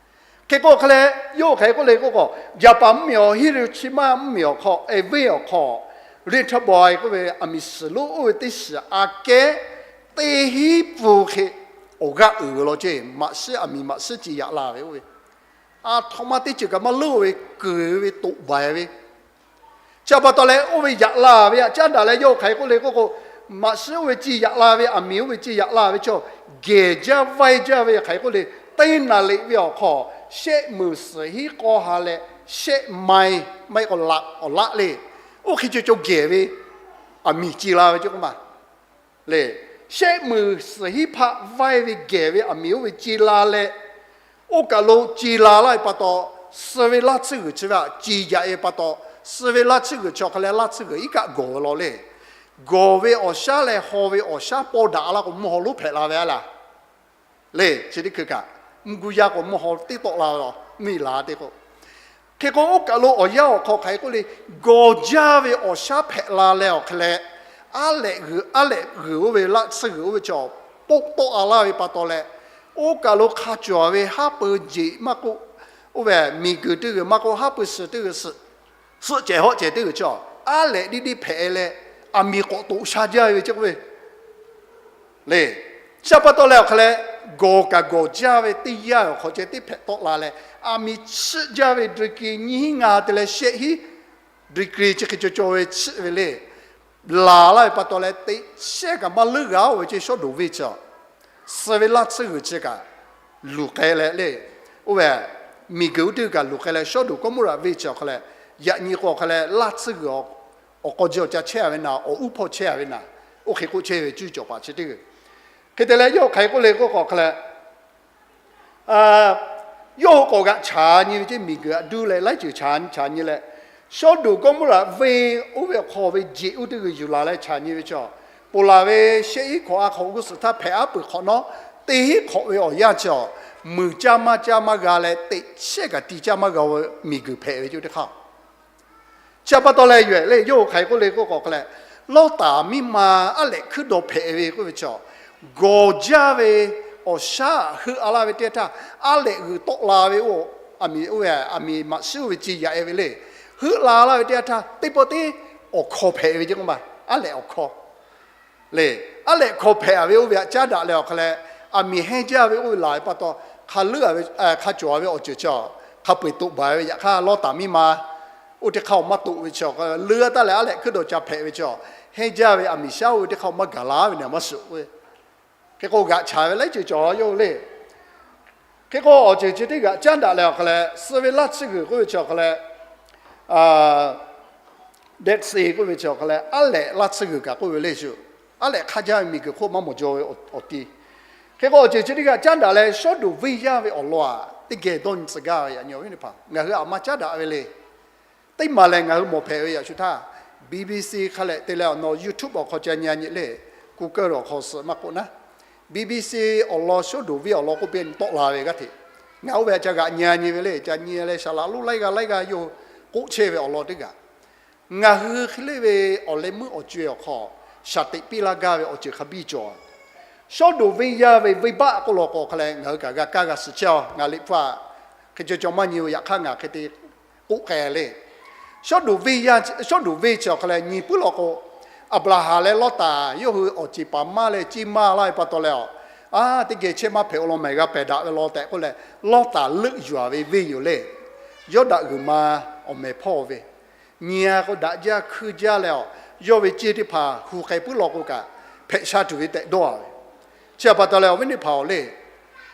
Hk'e k'o hk'a leh yawˇ hk'aˬ hk'e k'oˆ le k'oˆ k'o, jaˍ paˍ mvuhˇ miˬ awˬ hiˉ le chi maˇ mvuhˇ miˬ awˬ hk'aw, eˍ venˇ awˬ hk'aw, Ri htaˇ bawˬ e k'oˆ ve aˬ miˍ suhˍ lonˉ oˇ ve teˇ shiˍ aꞈ kehˉ teˇ hinˉ pfuhˇ hk'e awˬ g'aˇ uiˍ ve law ceˇ, maꞈ shiˉ aˬ miˍ maꞈ shiˉ ce yaꞈ la ve oˇ ve, aˬ htoꞈ ma teˇ ceuˬ kaꞈ maˇ leuˉ ve kuˬ ve toꞈ baˬ ve. Chi pa taw leh oˇ ve yaꞈ la ve aꞈ caˉ daꞈ leh yawˇ hk'aˬ hk'e k'oˆ le k'oˆ k'o, maꞈ shiˉ oˇ ve ce yaꞈ la ve, aˬ miˍ oˇ ve ce yaꞈ la ve chaw, gehˬ jaˇ vaiˇ jaˇ ve hk'aˬ hk'e k'oˆ le, teˇ naˍ riˍ ve awˬ hk'aw shehˆ meunˍ suhˍ hinˉ k'awˇ ha leh shehˆ maiˇ maˇ heˆ k'o laꞈ awˬ laˆ le, oˇ hk'e cawˬ cawˬ gehˬ ve aˬ miˍ ce la ve ceˇ k'oˆ ma le. Shehˆ meunˍ suhˍ hinˉ hpaˆ vaiˇ ve gehˬ ve aˬ miˍ oˇ ve ce la leh, oˇ kaˬ lo ce la laˇ ve pa taw, suh ve laˇ tsuhˇ g'uiˬ chi ve aꞈ ce yaꞈ e pa taw, suh ve laˇ tsuhˇ g'uiˬ chi awˬ hk'a leh laˇ tsuhˇ g'uiˬ iˉ kaˆ gawˬ ve law le. Gawˬ ve awˬ shaˉ leh haw ve awˬ shaˉ paw daꞈ laˇ k'o mvuhˇ haw lonˉ hpehꞈ la ve a laˇ le. Chi teˇ hkui kaꞈ, mvuhˇ guˇ yaˇ k'o mvuhˇ haw teˇ tawˆ la ve law, mvuhˇ miˬ la teˇ k'o. Hk'e k'o oˇ kaˬ lo awˬ yanˇ awˬ hk'aw hk'aˬ hk'e k'oˆ le, gawˬ jaˇ ve awˬ shaˉ hpehꞈ la leh awˬ hk'a leh, aˉ lehꞈ g'uiˬ, aˉ lehꞈ g'uiˬ oˇ ve laˇ tsuhˇ g'uiˬ oˇ ve chaw poˆ tawˆ a laˇ ve pa taw leh, oˇ kaˬ lo hk'a cawˬ ve haˉ pui jeꞈ maˇ k'oˆ, oˇ ve miˬ guiˬ teˇ g'uiˬ maˇ k'oˆ, haˉ pui suhˍ teˇ g'uiˬ suhˍ, suhˆ cehˬ hawˆ cehˬ teˇ g'uiˬ chaw, aˉ lehꞈ diˇ diˇ hpehꞈ leh, aˬ miˍ k'awꞈ toꞈ sha jaˇ ve ceˇ k'oˆ ve le. Chi pa taw leh awˬ hk'a leh, gawˬ kaꞈ gawˬ jaˇ ve teˇ yanˇ awˬ hk'aw ceh teˇ hpehꞈ tawˆ la leh, aˬ miˍ chiˆ jaˇ ve degree nyiˇ hinˉ ngaˇ te leh shehˆ hinˉ degree chi hk'e cawˬ cawˬ ve chiˆ ve le. Laˬ laˇ ve pa taw leh teꞈ chehˇ kaꞈ maˇ leuˉ g'a oˇ ve ceˇ shawˉ doˍ venˇ chi a, suh ve laˇ tsuhˇ g'uiˬ chi kaꞈ luˬ k'ai leh le, oˇ ve miˬ guiˬ oˇ teˇ g'uiˬ kaꞈ luˬ k'ai leh shawˉ doˍ Gawˇmawˇraꞈ venˇ chi awˬ hk'a leh, yaꞈ nyi k'o awˬ hk'a leh laˇ tsuhˇ g'uiˬ awˬ k'aw ji awˬ ca chehˇ a ve naˍ, awˬ uˉ hpawˇ chehˇ a ve naˍ, oˇ hk'e k'oˆ chehˇ ve cuˇ cawˬ paˍ chi teˇ g'uiˬ. Hk'e te leh yawˇ hk'aˬ hk'e k'oˆ le k'oˆ k'o awˬ hk'a leh, yawˇ hui k'awꞈ g'aꞈ chaˍ nyi ve ceˇ, miˬ guiˬ aꞈ duˇ leh laiˉ ceuˬ chaˍ nyi chaˍ nyi leh, shawˉ doˍ Gawˇmawˇraꞈ venˇ oˇ ve awˬ hk'aw ve jeꞈ oˇ teˇ g'uiˬ yuˬ laˬ leh chaˍ nyi ve chaw, ponˬ laˬ ve shehˆ hinˉ hkawꞈ a hk'awꞈ g'uˇ suhˍ htaˇ hpehꞈ aˉ peuˬ hk'awꞈ nawˉ, teˇ hinˉ hk'awꞈ ve awˬ yanˇ chaw, muiˬ caˇ maˇ caˇ maˇ g'a leh teꞈ chehˇ kaꞈ ti caˇ maˇ g'a ve miˬ guiˬ hpehꞈ ve ceˇ teˇ hk'aˇ. Chi pa taw leh yawˇ hui hk'aˬ hk'e k'oˆ le k'oˆ k'o awˬ hk'a leh, Lawˇtaˍ miˇ ma aˉ lehꞈ hkuiˉ dawˬ hpehꞈ ve k'oˆ ve chaw, gawˬ jaˇ ve awˬ shaˉ heuˆ a laˇ ve teˇ htaˇ, aˉ lehꞈ g'uiˬ tawˆ la ve oˇ, aˬ miˍ oˇ ve aˬ miˍ maꞈ shiˉ oˇ ve ce yaꞈ e ve le. Heuˆ la laˇ ve teˇ htaˇ teˇ pawˆ teˇ awˬ hkaw hpehꞈ ve ceˇ k'oˆ ma, aˉ lehꞈ awˬ hkaw le, aˉ lehꞈ hkaw hpehꞈ a ve oˇ ve aꞈ caˉ daꞈ leh awˬ hk'a leh, aˬ miˍ hehnˇ jaˇ ve oˇ ve laˬ ve pa taw, hk'a leuˉ a ve, hk'a cawˬ a ve awˬ ceuˬ chi, hk'a peu eˬ toꞈ baˬ ve yaꞈ hk'aˇ Lawˇtaˍ miˇ ma oˇ teˇ hk'aˇ awˬ maˇ toꞈ ve chi, leuˉ a taˇ leh aˉ lehꞈ hkuiˉ dawˬ ca hpehꞈ ve chi, hehnˇ jaˇ ve aˬ miˍ shaˉ oˇ ve teˇ hk'aˇ awˬ maˇ gaˬ la ve naˍ maˇ shuˍ k'oˆ ve. Hk'e k'o g'aꞈ chaˍ ve laiˉ ceuˬ cawˬ yawˇ hui le. Hk'e k'o awˬ ceuˬ chi teˇ g'aꞈ caˉ daꞈ leh awˬ hk'a leh, suh ve laˇ tsuhˇ g'uiˬ k'oˆ ve chi awˬ hk'a leh, Dead Sea k'oˆ ve chi awˬ hk'a leh, aˉ lehꞈ laˇ tsuhˇ g'uiˬ kaꞈ k'oˆ ve le shuˍ, aˉ lehꞈ hk'aˇ jaˇ ve miˬ guiˬ hk'oˆ maˇ mawˬ jaw ve awˬ ti. Hk'e k'o awˬ ceuˬ chi teˇ g'aꞈ caˉ daꞈ leh shawˉ doˍ venˇ yaˇ ve awˬ lawn aꞈ teˇ geh dawˇ nyi tcuh gaˇ ve yaꞈ nyi awˬ viˉ teˇ hpaˍ ngaˬ hui aꞈ maˇ caˉ daꞈ ve le. Teˇ maˬ lehˬ ngaˬ hui mawˬ hpehꞈ ve yaꞈ shu htaˇ, B B C hk'a lehꞈ te leh awˬ nawˬ YouTube awˬ hk'aw ca nyi nyi le, Google awˬ hk'aw suh maˇ k'oˆ naˉ, B B C awˬ lawn Sawˉdonˍ venˇ awˬ lawn k'oˆ piˇ tawˆ la ve g'aˇ hteꞈ, ngaˬ oˇ ve ca g'aꞈ nyi nyi ve le, ca nyi leh saˍ laꞈ lonˉ laiˉ g'aˇ laiˉ g'aˇ yawˇ k'oˆ chehˇ ve awˬ lawn teˇ g'aˇ, ngaˬ hui hk'e le ve awˬ leh meuˇ awˬ co-e awˬ hk'aw shaˍ teꞈ piˇ laˇ gaˇ ve awˬ ceuˬ hk'a biˇ cawˬ. Sawˉdonˍ venˇ yaˇ ve venˇbaˆ k'oˆ law k'o hk'a leh ngaˬ hui kaꞈ g'a kaˇ g'a suh chehˇ-oˬ. Ngaˬ Liꞈ hpu htaꞈ hk'e ca caw maˇ nyi-o. Yaꞈ hk'aˇ ngaˬ hk'e te k'oˆ k'ai le. Sawˉdonˍ venˇ yaˇ, Sawˉdonˍ venˇ chi awˬ hk'a leh nyi puiˉ law k'o, Aˍbraˍhanˍ leh Lawˇtaˍ yawˇ hui awˬ ceˬ paˍ maˇ leh ceˇ maˇ laˇ ve pa taw leh, a, teˇ geh chehˇ maˇ hpehꞈ-o law, mehˬ g'a pehˬ daꞈ ve law tehꞈ k'oˆ leh, Lawˇtaˍ leuˆ yuˬ-a ve venˇ yoˬ le. Yawˇ daꞈ g'uiˬ ma awˬ mehˍ hpawˇ ve nyi-a k'o, daꞈ jaˇ hkuiˇ jaˇ leh, a, yawˇ ve ceˇ teˇ hpaˍ hu k'ai puiˉ law k'o kaꞈ, hpehꞈ sha tuˬ ve tehꞈ dawˇ-a ve. Chi htaꞈ pa taw leh awˬ viˉ teˇ hpaˍ-oˬ le,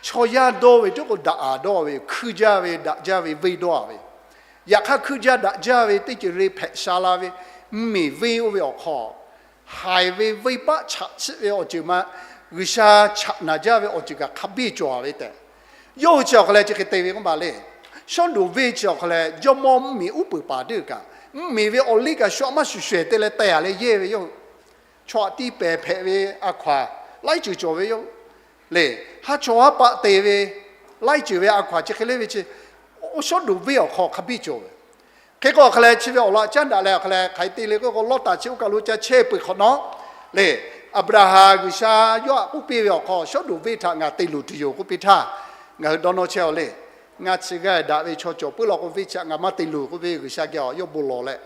chaw yaˇ dawˇ ve cawˇ k'o daꞈ-a dawˇ ve, hkuiˇ jaˇ ve daꞈ jaˇ ve venˇ dawˇ-a ve. Yaꞈ hk'aˇ hkuiˇ jaˇ daꞈ jaˇ ve teˇ ceuˬ le hpehꞈ sha la ve, mvuhˇmiˬ venˇ oˇ ve awˬ hk'aw haiˬ ve venˇbaˆ chaꞈ chiˆ ve awˬ ceuˬ ma, G'uiˬsha chaꞈ naˍ jaˇ ve awˬ ceuˬ kaꞈ hk'a biˇ cawˬ-a ve tehꞈ, yawˇ hui chi awˬ hk'a leh chi hk'e te ve k'oˆ ma le. Sawˉdonˍ venˇ chi awˬ hk'a leh jawˇmawˇ mvuhˇmiˬ uˉ peunˍ paˍ teˇ g'uiˬ kaꞈ, mvuhˇmiˬ ve awˬ liˇ kaꞈ shu-a maˇ shuˍ shehˍ te leh teh-a leh yehˇ ve yoˬ. Chaw htaꞈ tiˇ pehˍ hpehꞈ ve a hkaw-anˬ laiˉ ceuˬ cawˬ ve yoˬ. Le, haˉ chaw haˉ paˆ te ve laiˉ ceuˬ ve a hkaw-anˬ chi hk'e le ve chi, Sawˉdonˍ venˇ awˬ hk'aw hk'a biˇ cawˬ ve. Hk'e k'o awˬ hk'a leh chi ve awˬ laꞈ caˉ daꞈ leh awˬ hk'a leh hk'aˬ hk'e te le k'oˆ k'o, Lawˇtaˍ chi oˇ kaˬ lo ca chehˇ peuˬ hk'awꞈ nawˉ, le, Aˍbraˍhanˍ G'uiˬsha yawˇ htaꞈ k'oˆ piˇ ve awˬ hk'aw, Sawˉdonˍ venˇ htaꞈ ngaˬ te luˬ tuˬ yoˬ k'oˆ piˇ htaˇ, ngaˬ hui dawˇ nawˇ chehˇ-aw le. Ngaˇ chi g'aˇ daꞈ ve chaw cawˬ puiˉ law k'o, venˇ chi htaꞈ ngaˬ maˇ te luˬ k'oˆ ve G'uiˬsha geh-a yawˇ bon lawˬ leh,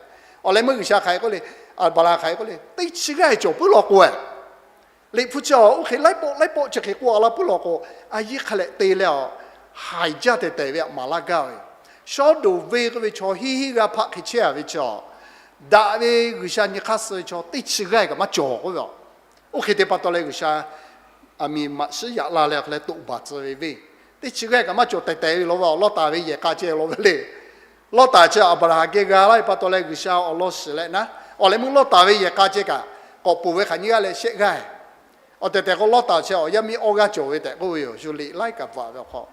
awˬ leh meuˇ G'uiˬsha hk'aˬ hk'e k'oˆ le, Aˍbraˍhanˍ hk'aˬ hk'e k'oˆ le, teˇ chi g'aˇ cawˬ puiˉ law k'o-e, Liꞈ hpu chi-a oˇ hk'e laiˉ pawˆ laiˉ pawˆ chi hk'e k'oˆ-a laˇ puiˉ law k'o, a yehˇ hk'a lehꞈ te leh-a, haiˬ jaˇ tehˬ tehˬ ve htaꞈ maˍ laˇ gaˇ ve. Sawˉdonˍ venˇ k'oˆ ve chaw hiˉ hiˉ g'aˇ hpaˆ hk'e chehˇ-a ve chi-a, daꞈ ve G'uiˬsha nyi hk'aˇ suh ve chaw teˇ chi g'aˇ kaꞈ maˇ cawˬ k'oˆ ve. Oˇ hk'e te pa taw leh G'uiˬsha aˬ miˍ maꞈ shiˉ yaꞈ la leh awˬ hk'a leh toꞈ baˬ tcuh ve venˇ teˇ chi g'aˇ kaꞈ maˇ cawˬ tehˬ tehˬ ve law ve, Lawˇtaˍ ve yehˬ k'a ceh law ve le. Lawˇtaˍ chi Aˍbraˍhanˍ geh g'a laˇ ve pa taw leh G'uiˬsha awˬ lawn shiˍ leh naˉ, awˬ leh meuˇ Lawˇtaˍ ve yehˬ k'a ceh kaꞈ k'awꞈ poˬ ve hk'aˬ nyiˇ g'aˇ leh shehˆ g'aˇ. Awˬ tehˬ tehˬ k'o Lawˇtaˍ chi awˬ yaˇ miˇ awˇ g'aˇ cawˬ ve tehꞈ k'oˆ ve yoˬ. Shu liꞈ laiˉ kaꞈ bvuhꞈ ve awˬ hk'aw,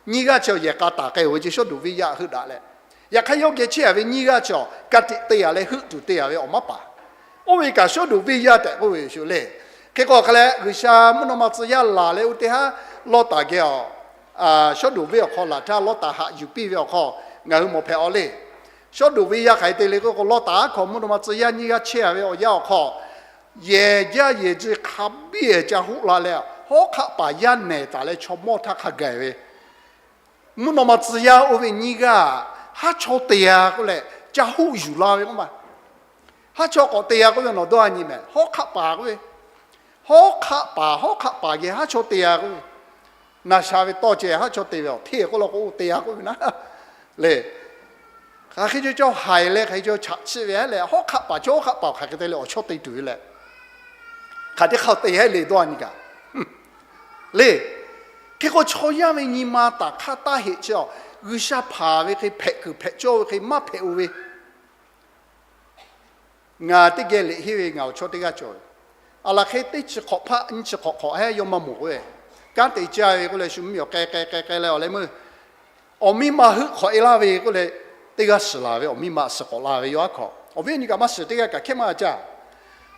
nyiˇ g'aˇ chi awˬ yehˬ k'a taˍ k'ai-oˬ ve chi Sawˉdonˍ venˇ yaˇ heuˆ daꞈ leh, yaꞈ hk'aˇ yawˇ geh chehˇ-a ve nyiˇ g'aˇ chi awˬ ka tiꞈ te-a leh heuˆ tuˬ te-a ve awˬ maˇ paˍ. Oˇ ve kaꞈ Sawˉdonˍ venˇ yaˇ tehꞈ k'oˆ ve yoˬ le. Hk'e k'o awˬ hk'a leh G'uiˬsha mvuhˇ naw ma tcuh yaˇ laˬ leh oˇ teˇ haˉ Lawˇtaˍ geh-a, Sawˉdonˍ venˇ awˬ hk'aw laˬ htaˇ Lawˇtaˍ haꞈ yuˬ piˇ ve awˬ hk'aw ngaˬ hui mawˬ hpehꞈ-aw le. Sawˉdonˍ venˇ yaˇ hk'aˬ hk'e te le k'oˆ k'o, Lawˇtaˍ aˉ hkaw mvuhˇ naw ma tcuh yaˇ nyiˇ g'aˇ chehˇ-a ve awˬ yanˇ awˬ hk'aw, yehˬ jaˇ yehˬ ji hk'a biˇ ca hoˆ la leh, hawˉ hk'aˆ paˍ yaˇ nehˬ taˍ leh chaw mawˇ htaˇ hk'a gaˬ ve, mvuhˇ naw ma tcuh yaˇ oˇ ve nyiˇ g'aˇ haˉ chaw te-a k'oˆ leh ca hoˆ yuˬ la ve k'oˆ ma. Haˉ chaw k'awꞈ te-a k'oˆ ve nawˬ dawˇ-a nyi mehˍ. Hawˉ hk'aˆ paˍ k'oˆ ve, hawˉ hk'aˆ paˍ hawˉ hk'aˆ paˍ geh haˉ chaw te-a k'oˆ ve, naˬ sha ve tawˇ ceh haˉ chaw te ve awˬ hteˇ k'oˆ law k'o, te-a k'oˆ ve naˉ le. Hk'aˬ hk'e cawˬ cawˬ haiˬ leh hk'aˬ hk'e cawˬ chaꞈ chiˆ ve leh, hawˉ hk'aˆ paˍ chaw hawˉ hk'aˆ paˍ hk'aˬ hk'e te leh awˬ chawˇ te tuˬ ve leh, hk'aˬ teˇ hk'aˇ te haiˉ le dawˇ-a nyi kaꞈ le. Hk'e k'o chaw yaˇ ve nyi ma taˍ hk'aˇ taˇ heꞈ chi-a, G'uiˬsha hpanˍ ve hk'e hpehꞈ kuiˬ hpehꞈ cawˇ ve hk'e maˇ hpehꞈ-o ve Ngaˬ teˇ geh liꞈ henˇ ve ngaˬ awˬ chawˇ teˇ g'aˇ cawˬ ve. Aˬ laˬ hk'e teˇ chi hk'awꞈ hpaˆ nyiˇ chi hk'awꞈ hk'awꞈ heˉ yawˇ maˇ mawˬ k'oˆ ve, kanˉ te caˇ ve k'oˆ leh shu mvuhˇmiˬ awˬ k'ai k'ai k'ai k'ai leh awˬ leh meuˇ awˬ miˇ ma heuˆ hk'awꞈ-e laˇ ve k'oˆ leh, teˇ g'aˇ shiˍ laˬ ve awˬ miˇ ma shiˍ k'awꞈ la ve yawˇ aˉ hkaw. Awˬ viˉ awˬ nyi kaꞈ maˇ shiˍ teˇ g'aˇ kaꞈ hkehˉ maˇ g'a caˇ.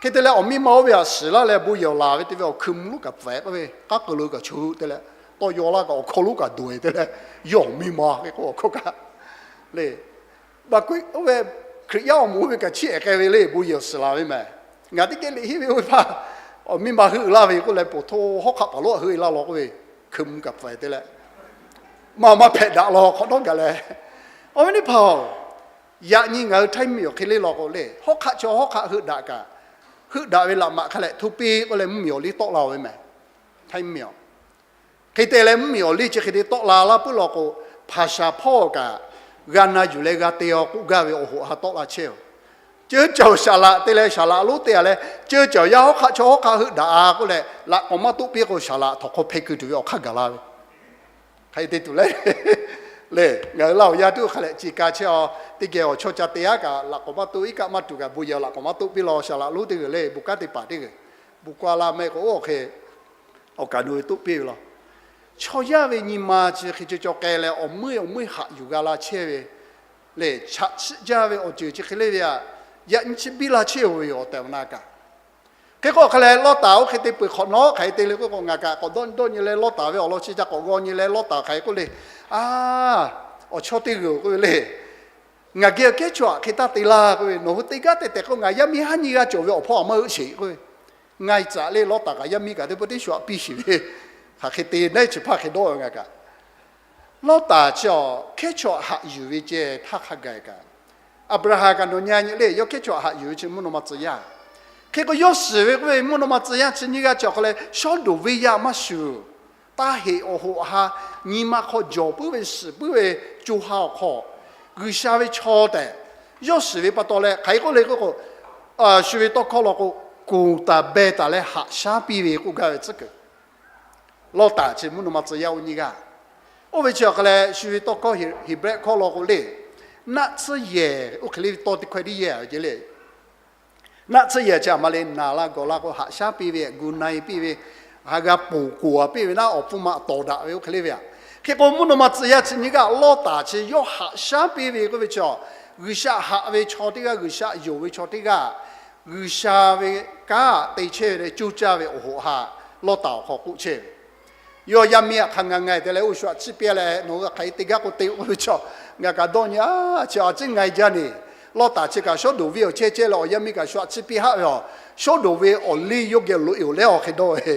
Hk'e te leh awˬ miˇ ma oˇ ve htaꞈ shiˍ laˇ leh bon yehˬ awˬ laˬ ve te ve awˬ hkui mvuhˇ lonˉ kaꞈ pfuhˍ-e k'oˆ ve, k'aˉ k'eu lo kaꞈ chu te leh, tawˇ yaw laˇ kaꞈ awˬ hkawˇ lonˉ kaꞈ dawˬ-e te leh, yawˇ awˬ miˇ ma hk'e k'oˆ awˬ hkawˇ kaꞈ le. Baˬ k'oˆ oˇ ve Hkriꞈ yaˇ awˬ moˍ oˇ ve kaꞈ chiˇ ehˍ k'ai ve le, bon yehˬ shiˍ laˬ ve mehˍ. Ngaˬ teˇ geh liꞈ henˇ ve oˇ ve hpaˇ, awˬ miˇ ma heuˆ laˇ ve k'oˆ leh, poˬ hto hawˉ hk'aˆ paˍ lonˉ heuˆ-e laˇ law k'oˆ ve, hkui mvuhˇ kaꞈ pfuhˍ-e te leh, maˇ maˇ hpehꞈ daꞈ law hk'awꞈ dawˇ gaˬ leh. Awˬ viˉ teˇ hpaˍ-oˬ, yaꞈ nyi ngaˬ hui Htaiˇ mvuhˇmiˬ awˬ hk'e le law k'o le, hawˉ hk'aˆ chaw hawˉ hk'aˆ heuˆ daꞈ kaꞈ, heuˆ daꞈ ve laꞈ maꞈ hk'a lehꞈ hto piˇ k'oˆ leh mvuhˇmiˬ awˬ liˇ tawˆ la-o ve mehˍ. Htaiˇ mvuhˇmiˬ-oˬ, hk'e te leh mvuhˇmiˬ awˬ liˇ chi hk'e te tawˆ la laˇ puiˉ law k'o, hpaˍ shaˍ hpawˇ kaꞈ g'a na yuˬ leh g'a te-a k'oˆ gaˇ ve awˬ hoꞈ ha tawˆ la chehˇ-oˬ. Ceuˇ caˬ-oˬ, saˍ laꞈ te leh saˍ laꞈ lonˉ te-a leh, ceuˇ caˬ-oˬ, yaˇ hawˉ hk'aˆ chaw hawˉ hk'aˆ heuˆ daꞈ-a k'oˆ leh laꞈ k'awꞈ maˇ toˆ piˇ k'o, saˍ laꞈ htawnˍ hk'aw hpeh keu tuˬ ve awˬ hk'aˇ gaˬ la ve. Hk'aˬ hk'e te tuˬ le. Le, ngaˬ hui Laˇ huˍ yaˇ tuˉ hk'a lehꞈ ci ka chehˇ-a. Teˇ geh awˬ chawˇ ca te-a kaꞈ laꞈ k'awꞈ maˇ toˆ, iˉ kaˆ maˇ tuˬ kaꞈ bon yehˬ laꞈ k'awꞈ maˇ toˆ piˇ law, saˍ laꞈ lonˉ teˇ g'uiˬ le, bon kanˉ te paˍ teˇ g'uiˬ, bon k'oˆ laˇ mehˆ k'o, oˇ awˬ hk'e awˬ kaˍ nu ve toˆ piˇ ve law. Chaw yaˇ ve nyi ma chi hk'e cawˬ cawˬ k'ai leh awˬ meuˇ awˬ meuˇ haꞈ yuˬ g'a la chehˇ ve le, chaꞈ chiˆ jaˇ ve awˬ ceuˬ chi hk'e le ve aꞈ, Yaꞈ nyi chi biˇ la chehˇ-oˬ ve yoˬ tehꞈ awˬ na kaꞈ. Hk'e k'o hk'a leh Lawˇtaˍ oˇ hk'e te peuˬ hk'awꞈ nawˉ hk'aˬ hk'e te le k'oˆ k'o, ngaˬ kaꞈ k'awꞈ dawˇ dawˇ nyi leh Lawˇtaˍ ve awˬ lawn chi ca k'awꞈ g'aw nyi leh Lawˇtaˍ hk'aˬ hk'e k'oˆ le, Aˬ, awˬ chawˇ teˇ g'uiˬ-oˬ k'oˆ ve le. Ngaˬ geh kehˉ chaw aꞈ hk'e taˇ te laˇ k'oˆ ve, nawˬ hui teˇ g'aˇ tehꞈ tehꞈ k'o ngaˬ yaˇ miˇ haˉ nyiˇ g'aˇ cawˬ ve awˬ hpawˇ aꞈ maˇ heuˆ sheˍ k'oˆ ve. Ngaˬ tcuh leh Lawˇtaˍ kaꞈ yaˇ miˇ kaꞈ teˇ pawˆ teˇ shu aꞈ piˇ sheˍ ve, hk'aˬ hk'e te naˉ chi hpaˇ hk'e dawˇ ve ngaˬ kaꞈ. Lawˇtaˍ chi awˬ kehˉ chaw aꞈ haꞈ yuˬ ve ceh htaˇ hk'a gaˬ kaꞈ, Aˍbraˍhanˍ kaꞈ nawˬ nyi nyi le, yawˇ kehˉ chaw aꞈ haꞈ yuˬ ve chi mvuhˇ naw ma tcuh yaˇ. Hk'e k'o yawˇ shiˍ ve k'oˆ ve mvuhˇ naw ma tcuh yaˇ chi nyiˇ g'aˇ chi awˬ hk'a leh shawˉ doˍ venˇ yaˇ maˇ shuˍ, taˇ heꞈ awˬ hoꞈ ha, nyi ma hk'aw jawˬ puiˉ ve shiˍ puiˉ ve co ha awˬ hk'aw, G'uiˬsha ve chaw tehꞈ yawˇ shiˍ ve pa taw leh hk'aˬ hk'e k'oˆ le k'oˆ k'o, shu ve tawˇ hkawˇ law k'o, kuˬ taˍ beh taˍ leh haꞈ shaˉ piˇ ve k'oˆ gaˇ ve tcuhˉ kuiˬ. Lawˇtaˍ chi mvuhˇ naw ma tcuh yaˇ oˇ nyiˇ g'aˇ. Oˇ ve chi awˬ hk'a leh shu ve tawˇ hkawˇ Heˍbrehˇ hkawˇ law k'o le, naˆ tsuhˇ yehˬ oˇ hk'e le ve tawˇ teˇ hkawehˇ tiˉ yehˬ ve ce le. Naˆ tsuhˇ yehˬ chi aˬ ma le, naˬ la gawˬ la k'o haꞈ shaˉ piˇ ve, gu na-e piˇ ve, ha g'a ponˬ koˍ a piˇ ve naˉ, awˬ pfuhˇ ma tawˍ daꞈ ve oˇ hk'e le ve aꞈ. Hk'e k'o mvuhˇ naw ma tcuh yaˇ chi nyiˇ g'aˇ Lawˇtaˍ chi yawˇ haꞈ shaˉ piˇ ve k'oˆ ve chi, G'uiˬsha haꞈ ve chaw teˇ g'aˇ, G'uiˬsha yonˍ ve chaw teˇ g'aˇ, G'uiˬsha ve kanˉ te chehˇ ve leh coˇ caˇ ve awˬ hoꞈ ha Lawˇtaˍ awˬ hk'aw k'oˆ chehˇ ve. Yawˇ yaˇ miˇ aꞈ hk'a ngaˬ ngaˬ te leh oˇ shu aꞈ ciˇ piˇ leh, nawˬ hui hk'aˬ hk'e te gaˇ k'o te k'oˆ ve chi, ngaˬ kaꞈ dawˇ nyi a, chi a ciˉ ngaˬ jaˇ ne. Lawˇtaˍ chi kaꞈ shawˉ doˍ venˇ awˬ chehˇ chehˇ leh awˬ yaˇ miˇ kaꞈ shu aꞈ ciˇ piˇ haˆ ve a, shawˉ doˍ ve awˬ liˇ yawˇ geh loꞈ-e-oˬ leh awˬ hk'e dawˇ ve.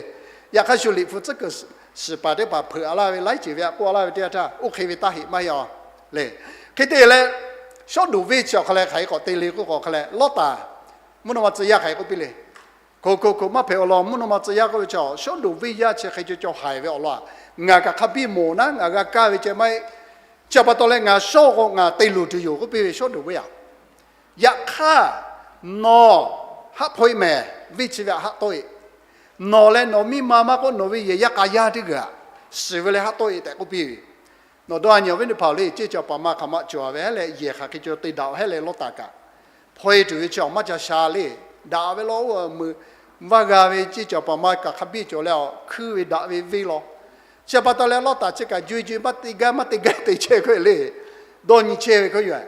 Yaꞈ hk'aˇ shu Liꞈ hpu tcuhˉ kuiˬ shiˍ paˍ teˇ hpaˍ hpeuꞈ a laˇ ve laiˉ ceuˬ ve aꞈ k'oˆ a laˇ ve teˇ yanˇ htaˇ, oˇ hk'e ve taˇ heꞈ maˇ heˆ a le. Hk'e te leh, shawˉ doˍ venˇ chi awˬ hk'a leh hk'aˬ hk'e k'awꞈ te le k'oˆ k'o hk'a leh Lawˇtaˍ mvuhˇ naw ma tcuh yaˇ hk'aˬ hk'e k'oˆ piˇ le. Hko hko hko, maˇ hpehꞈ awˬ lawn, mvuhˇ naw ma tcuh yaˇ k'oˆ ve chi shawˉ doˍ venˇ yaˇ chi hk'e cawˬ cawˬ haiˬ ve awˬ lawn, ngaˬ kaꞈ hk'a biˇ mawˬ naˉ ngaˬ g'a kaˇ ve ceh maˇ heˆ. Chi pa taw leh ngaˬ shawˉ k'o ngaˬ te luˬ tuˬ yoˬ k'oˆ piˇ ve shawˉ doˍ venˇ aꞈ. Yaꞈ hk'aˇ, nawˬ haˆ hpaw-e mehˍ, venˇ chi ve aꞈ haˆ tawˆ-e. Nawˬ leh nawˬ miˇ ma maˇ k'oˆ, nawˬ ve yehˬ yaˇ k'a yaˇ teˇ g'aˇ aꞈ shiˍ ve leh haˆ tawˆ-e tehꞈ k'oˆ piˇ ve. Nawˬ dawˇ a nyi awˬ viˉ teˇ hpaˍ le, ceˇ cawˬ paˍ ma hk'aˬ ma cawˬ a ve hehˉ leh yehˬ hk'aˬ hk'e cawˬ te daꞈ hehˉ leh Lawˇtaˍ kaꞈ hpaw-e tuˬ ve chi awˬ maˇ ca sha le. Daꞈ ve law oˇ meuꞈ vaˇ g'a ve ceˇ cawˬ paˍ ma kaꞈ hk'a biˇ cawˬ leh awˬ hkuiˇ ve daꞈ ve venˇ law. Chi pa taw leh Lawˇtaˍ chi kaꞈ jo-e jo-e maˇ te gaˇ maˇ te gaˇ te chehˇ hk'e le, dawˇ nyi chehˇ ve hk'e yoˬ.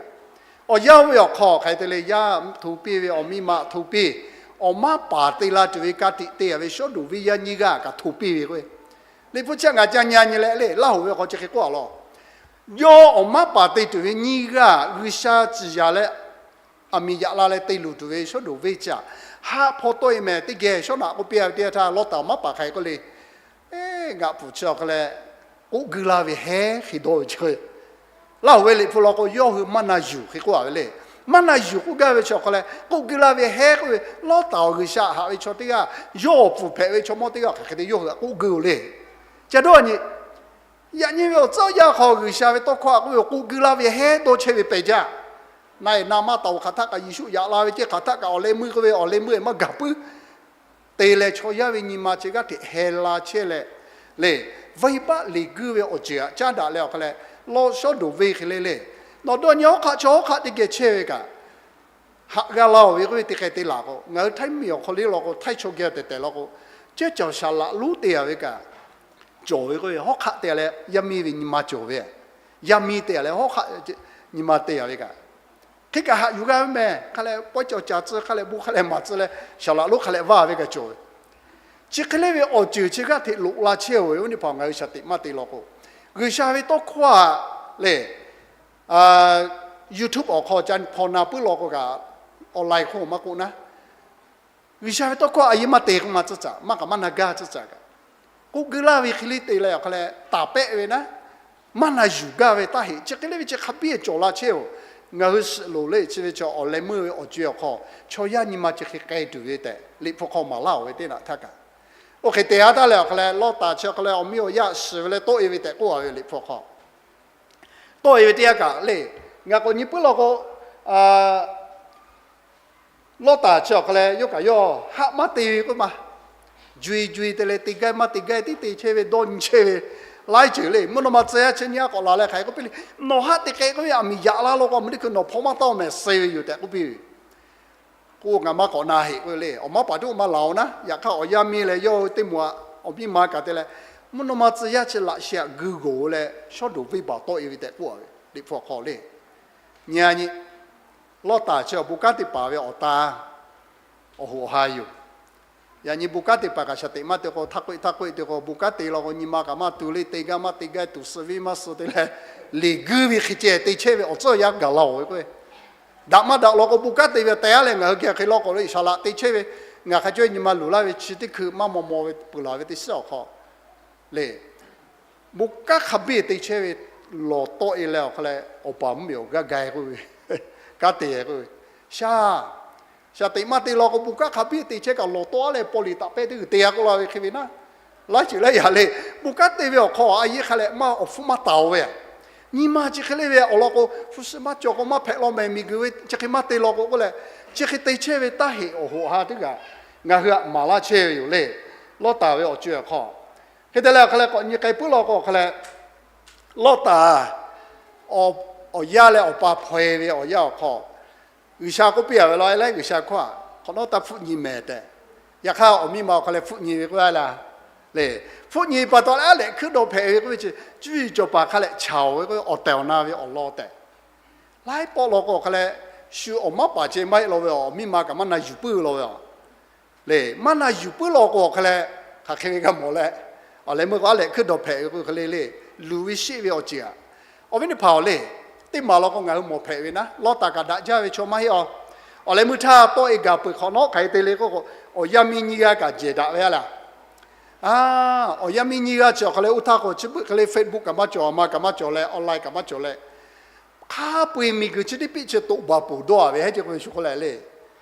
Awˬ yanˇ oˇ ve awˬ hk'aw hk'aˬ hk'e te le, yaˇ hto piˇ ve, awˬ miˇ ma hto piˇ, awˬ maˇ paˍ te la tuˬ ve ka tiꞈ te a ve shawˉ doˍ venˇ yaˇ nyiˇ g'aˇ kaꞈ hto piˇ ve k'o, Liꞈ hpu chi ngaˬ ca nyi a nyi leh le, Laˇ hoꞈ ve hk'aw chi hk'e k'oˆ a law. Yawˇ awˬ maˇ paˍ te tuˬ ve nyiˇ g'aˇ G'uiˬsha ciˍ yaˍ leh aˬ miˍ yaꞈ la leh te luˬ tuˬ ve shawˉ doˍ venˇ chi aꞈ, haˆ hpaw tawˆ-e mehˍ teˇ geh shawˉ naꞈ k'oˆ piˇ a ve teˇ yanˇ htaˇ, Lawˇtaˍ awˬ maˇ paˍ hk'aˬ hk'e k'oˆ le, Eˇ, ngaˬ pfuhˍ chi awˬ hk'a leh k'oˆ guiˇ laˇ ve hehˉ hk'e dawˇ ve chi. Laˇ hoꞈ ve Liꞈ hpu law k'o, yawˇ hui maˇ na yuˬ hk'e k'oˆ a ve le. Maˇ na yuˬ k'oˆ gaˇ ve chi awˬ hk'a leh k'oˆ guiˇ laˇ ve hehˉ k'oˆ ve, Lawˇtaˍ awˬ G'uiˬsha haꞈ ve chaw teˇ g'aˇ, yawˇ awˬ pfuhˍ hpehꞈ ve chaw mawˇ teˇ g'aˇ hk'aˬ hk'e te yawˇ hui htaꞈ k'oˆ guiˇ-oˬ le. Ca dawˇ a nyi, yaꞈ nyi ve awˬ tcuhˉ awˬ yanˇ hk'aw G'uiˬsha ve tawˇ hkawˇ htaꞈ k'oˆ ve k'oˆ guiˇ laˇ ve hehˉ dawˇ chehˇ ve pehˬ jaˇ. Na-e na maˇ taˍ-oˬ, hk'aˬ htaˆ kaꞈ Yeˍsuˆ yaꞈ la ve ceˇ, hk'aˬ htaˆ kaꞈ awˬ leh meuˇ k'oˆ ve awˬ leh meuˇ maˇ gaˬ puiˉ te leh chaw yaˇ ve nyi ma chi g'aˇ hteꞈ heh la chehˇ leh, le, venˇbaˆ leˬ guiˇ ve awˬ ceuˬ htaꞈ caˉ daꞈ leh awˬ hk'a leh, law shawˉ doˍ venˇ hk'e le le, nawˬ dawˇ nyi hawˉ hk'aˆ chaw hawˉ hk'aˆ teˇ geh chehˇ ve kaꞈ, haꞈ g'a la-oˬ ve k'oˆ ve teˇ hk'e te laˬ k'o, ngaˬ hui Htaiˇ miˬ awˬ hk'aw le law k'o, Htaiˇ chaw geh teꞈ tehˬ law k'o, ceˇ cawˬ shaˍ laꞈ lonˉ te a ve kaꞈ cawˬ ve k'oˆ ve, hawˉ hk'aˆ te leh yaˇ miˇ ve nyi ma cawˬ ve, yaˇ miˇ te a leh hawˉ hk'aˆ nyi ma te a ve kaꞈ, hk'e kaꞈ haꞈ yuˬ g'a ve mehˬ. Hk'a leh pawehˇ cawˬ caˍ tcuh, hk'a leh bon hk'a leh maˍ tcuh leh shaˍ laꞈ lonˉ hk'a leh vaˇ ve kaꞈ cawˬ ve. Chi hk'e le ve awˬ ceuˬ chi g'aˇ hteꞈ loꞈ la chehˇ-oˬ ve, oˇ ve teˇ hpaˍ ngaˬ hui shaˍ tiꞈ maˇ te law k'o, G'uiˬsha ve tawˇ hkawˇ a le YouTube awˬ hk'aw ca hpaw na puiˉ law k'o kaꞈ, online hk'oˆ maˇ k'oˆ naˉ, G'uiˬsha ve tawˇ hkawˇ a yeˇ maˇ te k'oˆ ma tcuhˇ caꞈ, maˇ kaꞈ maˇ na gaˇ tcuhˇ caꞈ kaꞈ, k'oˆ guiˇ laˇ ve hk'e le te leh awˬ hk'a leh taˍ pehˆ ve naˉ, maˇ na yuˬ gaˇ ve taˇ heꞈ. Chi hk'e le ve chi hk'a biˇ cawˬ la chehˇ-oˬ. Ngaˬ hui suhˍ loˍ le chi ve chaw awˬ leh meuˇ ve awˬ co-e awˬ hk'aw chaw yaˇ nyi ma chi hk'e k'ai tuˬ ve tehꞈ Liꞈ hpu hk'aw maˍ laˇ-oˬ ve teˇ naꞈ htaˇ kaꞈ, oˇ hk'e te a taˇ leh awˬ hk'a leh Lawˇtaˍ chi awˬ hk'a leh awˬ miˇ awˬ yaˇ shiˍ ve leh tawˆ-e ve tehꞈ k'oˆ a ve Liꞈ hpu hk'aw tawˆ-e ve teˇ yanˇ kaꞈ le, ngaˬ k'awꞈ nyi puiˉ law k'o, Lawˇtaˍ chi awˬ hk'a leh yawˇ kaꞈ yawˇ haˆ maˇ te ve k'oˆ ma, ju-e ju-e te leh te gaˇ maˇ te gaˇ tiˉ te chehˇ ve dawˇ nyi chehˇ ve laiˉ ceuˬ le. Mvuhˇ naw ma tcuh yaˇ chi nyiˇ g'aˇ k'awꞈ laˬ leh hk'aˬ hk'e k'oˆ piˇ le, nawˬ haˆ te k'ai k'oˆ ve aˬ miˍ yaꞈ la law k'o, a meuˇ teˇ hkui nawˬ hpaw maˇ tawˆ mehˍ suh ve yoˬ tehꞈ k'oˆ piˇ ve. K'o ngaˬ maˇ k'awꞈ na heꞈ k'oˆ ve le. Awˬ maˇ paˍ teˇ maˇ laˬ-oˬ naˉ, yaꞈ hk'aˇ awˬ yaˇ miˇ leh yawˇ hui teˇ moˍ aꞈ awˬ miˇ ma kaꞈ te leh, mvuhˇ naw ma tcuh yaˇ chi laꞈ sheh aꞈ gui g'oˍ leh shawˉ doˍ venˇbaˆ tawˆ-e ve tehꞈ k'oˆ a ve Liꞈ hpu awˬ hk'aw le. Nyi a nyi Lawˇtaˍ chi awˬ bon kanˉ te paˍ ve awˬ ta awˬ hoꞈ awˬ ha yoˬ. Yaꞈ nyi bon kanˉ te paˍ kaꞈ shaˍ teꞈ maˇ te k'o, htaˇ k'oˆ htaˇ k'oˆ te k'o, bon kanˉ te law k'o, nyi ma kaꞈ maˇ tu le, te gaˇ maˇ te gaˇ, tuˬ suh venˇ maˇ suh te leh, leˬ guiˇ ve hk'e ceh te chehˇ ve awˬ tcuhˇ awˬ yanˇ gaˬ la-oˬ ve k'o, daꞈ maˇ daꞈ law k'o, bon kanˉ te ve teh-a leh ngaˬ hui geh hk'e law k'o, Iˉsaˍreˍlaˆ te chehˇ ve, ngaˬ hk'a caweh nyi ma luˬ laˇ ve chi teˇ hkui maˇ maw maw ve peuˬ laˬ ve teˇ shiˉ awˬ hk'aw le, bon kanˉ hk'a biˇ te chehˇ ve lawˬ tawˆ-e leh awˬ hk'a leh, awˬ paˍ mvuhˇmiˬ awˬ g'aˇ ga-e k'oˆ ve, kanˉ te k'oˆ ve, shaˍ, shaˍ teꞈ maˇ te law k'o, bon kanˉ hk'a biˇ te chehˇ kaꞈ lawˬ tawˆ-a leh paw liꞈ taꞈ pehˇ teˇ g'uiˬ te-a k'oˆ la ve hk'e ve naˉ, laiˉ ceuˬ laiˉ yaꞈ le, bon kanˉ te ve awˬ hk'aw a yehˬ hk'a leh maˇ awˬ hpfuhˇ maˇ taˍ-o ve, nyi ma chi hk'e le ve awˬ lawn k'o, hpu shi maˇ cawˬ k'o maˇ hpehꞈ law mehˍ, miˬguiˬ ve chi hk'e maˇ te law k'o k'oˆ leh, chi hk'e te chehˇ ve taˇ heꞈ awˬ hoꞈ ha teˇ g'aˇ ngaˬ hui htaꞈ maˍ laˇ chehˇ ve yoˬ le. Lawˇtaˍ ve awˬ co-e awˬ hk'aw, hk'e te leh awˬ hk'a leh k'awꞈ nyi k'ai puiˉ law k'o, awˬ hk'a leh Lawˇtaˍ awˬ yaˇ leh awˬ pa hpaw-e ve awˬ yanˇ awˬ hk'aw, G'uiˬsha k'oˆ piˇ-a ve law, e leh G'uiˬsha hkawˇ-a, hk'awꞈ nawˉ taˇ hpfuhˆ nyi mehˍ tehꞈ. Yaꞈ hk'aˇ awˬ miˇ ma awˬ hk'a leh hpfuhˆ nyi ve k'oˆ-a laˇ le. Hpfuhˆ nyi pa taw leh aˉ lehꞈ hkuiˉ dawˇ hpehꞈ ve k'oˆ ve chi, cuˇ yiˍ cawˬ paˍ hk'a leh chaˍ-oˬ ve k'oˆ ve awˬ tehˬ awˬ na ve awˬ lawn tehꞈ, laiˉ pawˆ law k'o awˬ hk'a leh, shu awˬ maˉ paˍ ceh maˇ heˆ law ve, awˬ miˇ ma kaꞈ maˇ na yuˬ puiˉ ve law ve a le. Maˇ na yuˬ puiˉ law k'o awˬ hk'a leh, hk'aˬ hk'e ve g'a mawˬ leh, awˬ lehˬ meuˇ k'o aˉ lehꞈ hkuiˉ dawˇ hpehꞈ ve k'o hk'e le le, luˬ ve sheˆ ve awˬ ceuˬ-a. Awˬ viˉ teˇ hpaˍ-oˬ le, teˇ maˬ law k'o ngaˬ hui mawˬ hpehꞈ ve naˉ, Lawˇtaˍ kaꞈ daꞈ jaˇ ve chaw maˇ heˆ-a. Awˬ lehˬ meuˇ htaˇ tawˆ-e gaˬ peuˬ hk'awꞈ nawˉ hk'aˬ hk'e te le k'oˆ k'o, awˬ yaˇ miˇ nyiˇ g'aˇ kaꞈ jehˬ daꞈ ve a laˇ. Awˬ yaˇ miˇ nyiˇ g'aˇ chi awˬ hk'a leh oˇ htaˇ k'o chi beuꞈ hk'e le Facebook kaꞈ maˇ cawˬ, a ma kaꞈ maˇ cawˬ leh, online kaꞈ maˇ cawˬ leh, hk'a peu-eˬ miˬguiˬ chi teˇ piˆ chi toꞈ baˬ poˬ dawˇ-a ve hehˉ ce k'oˆ ve shu k'oˆ leh le.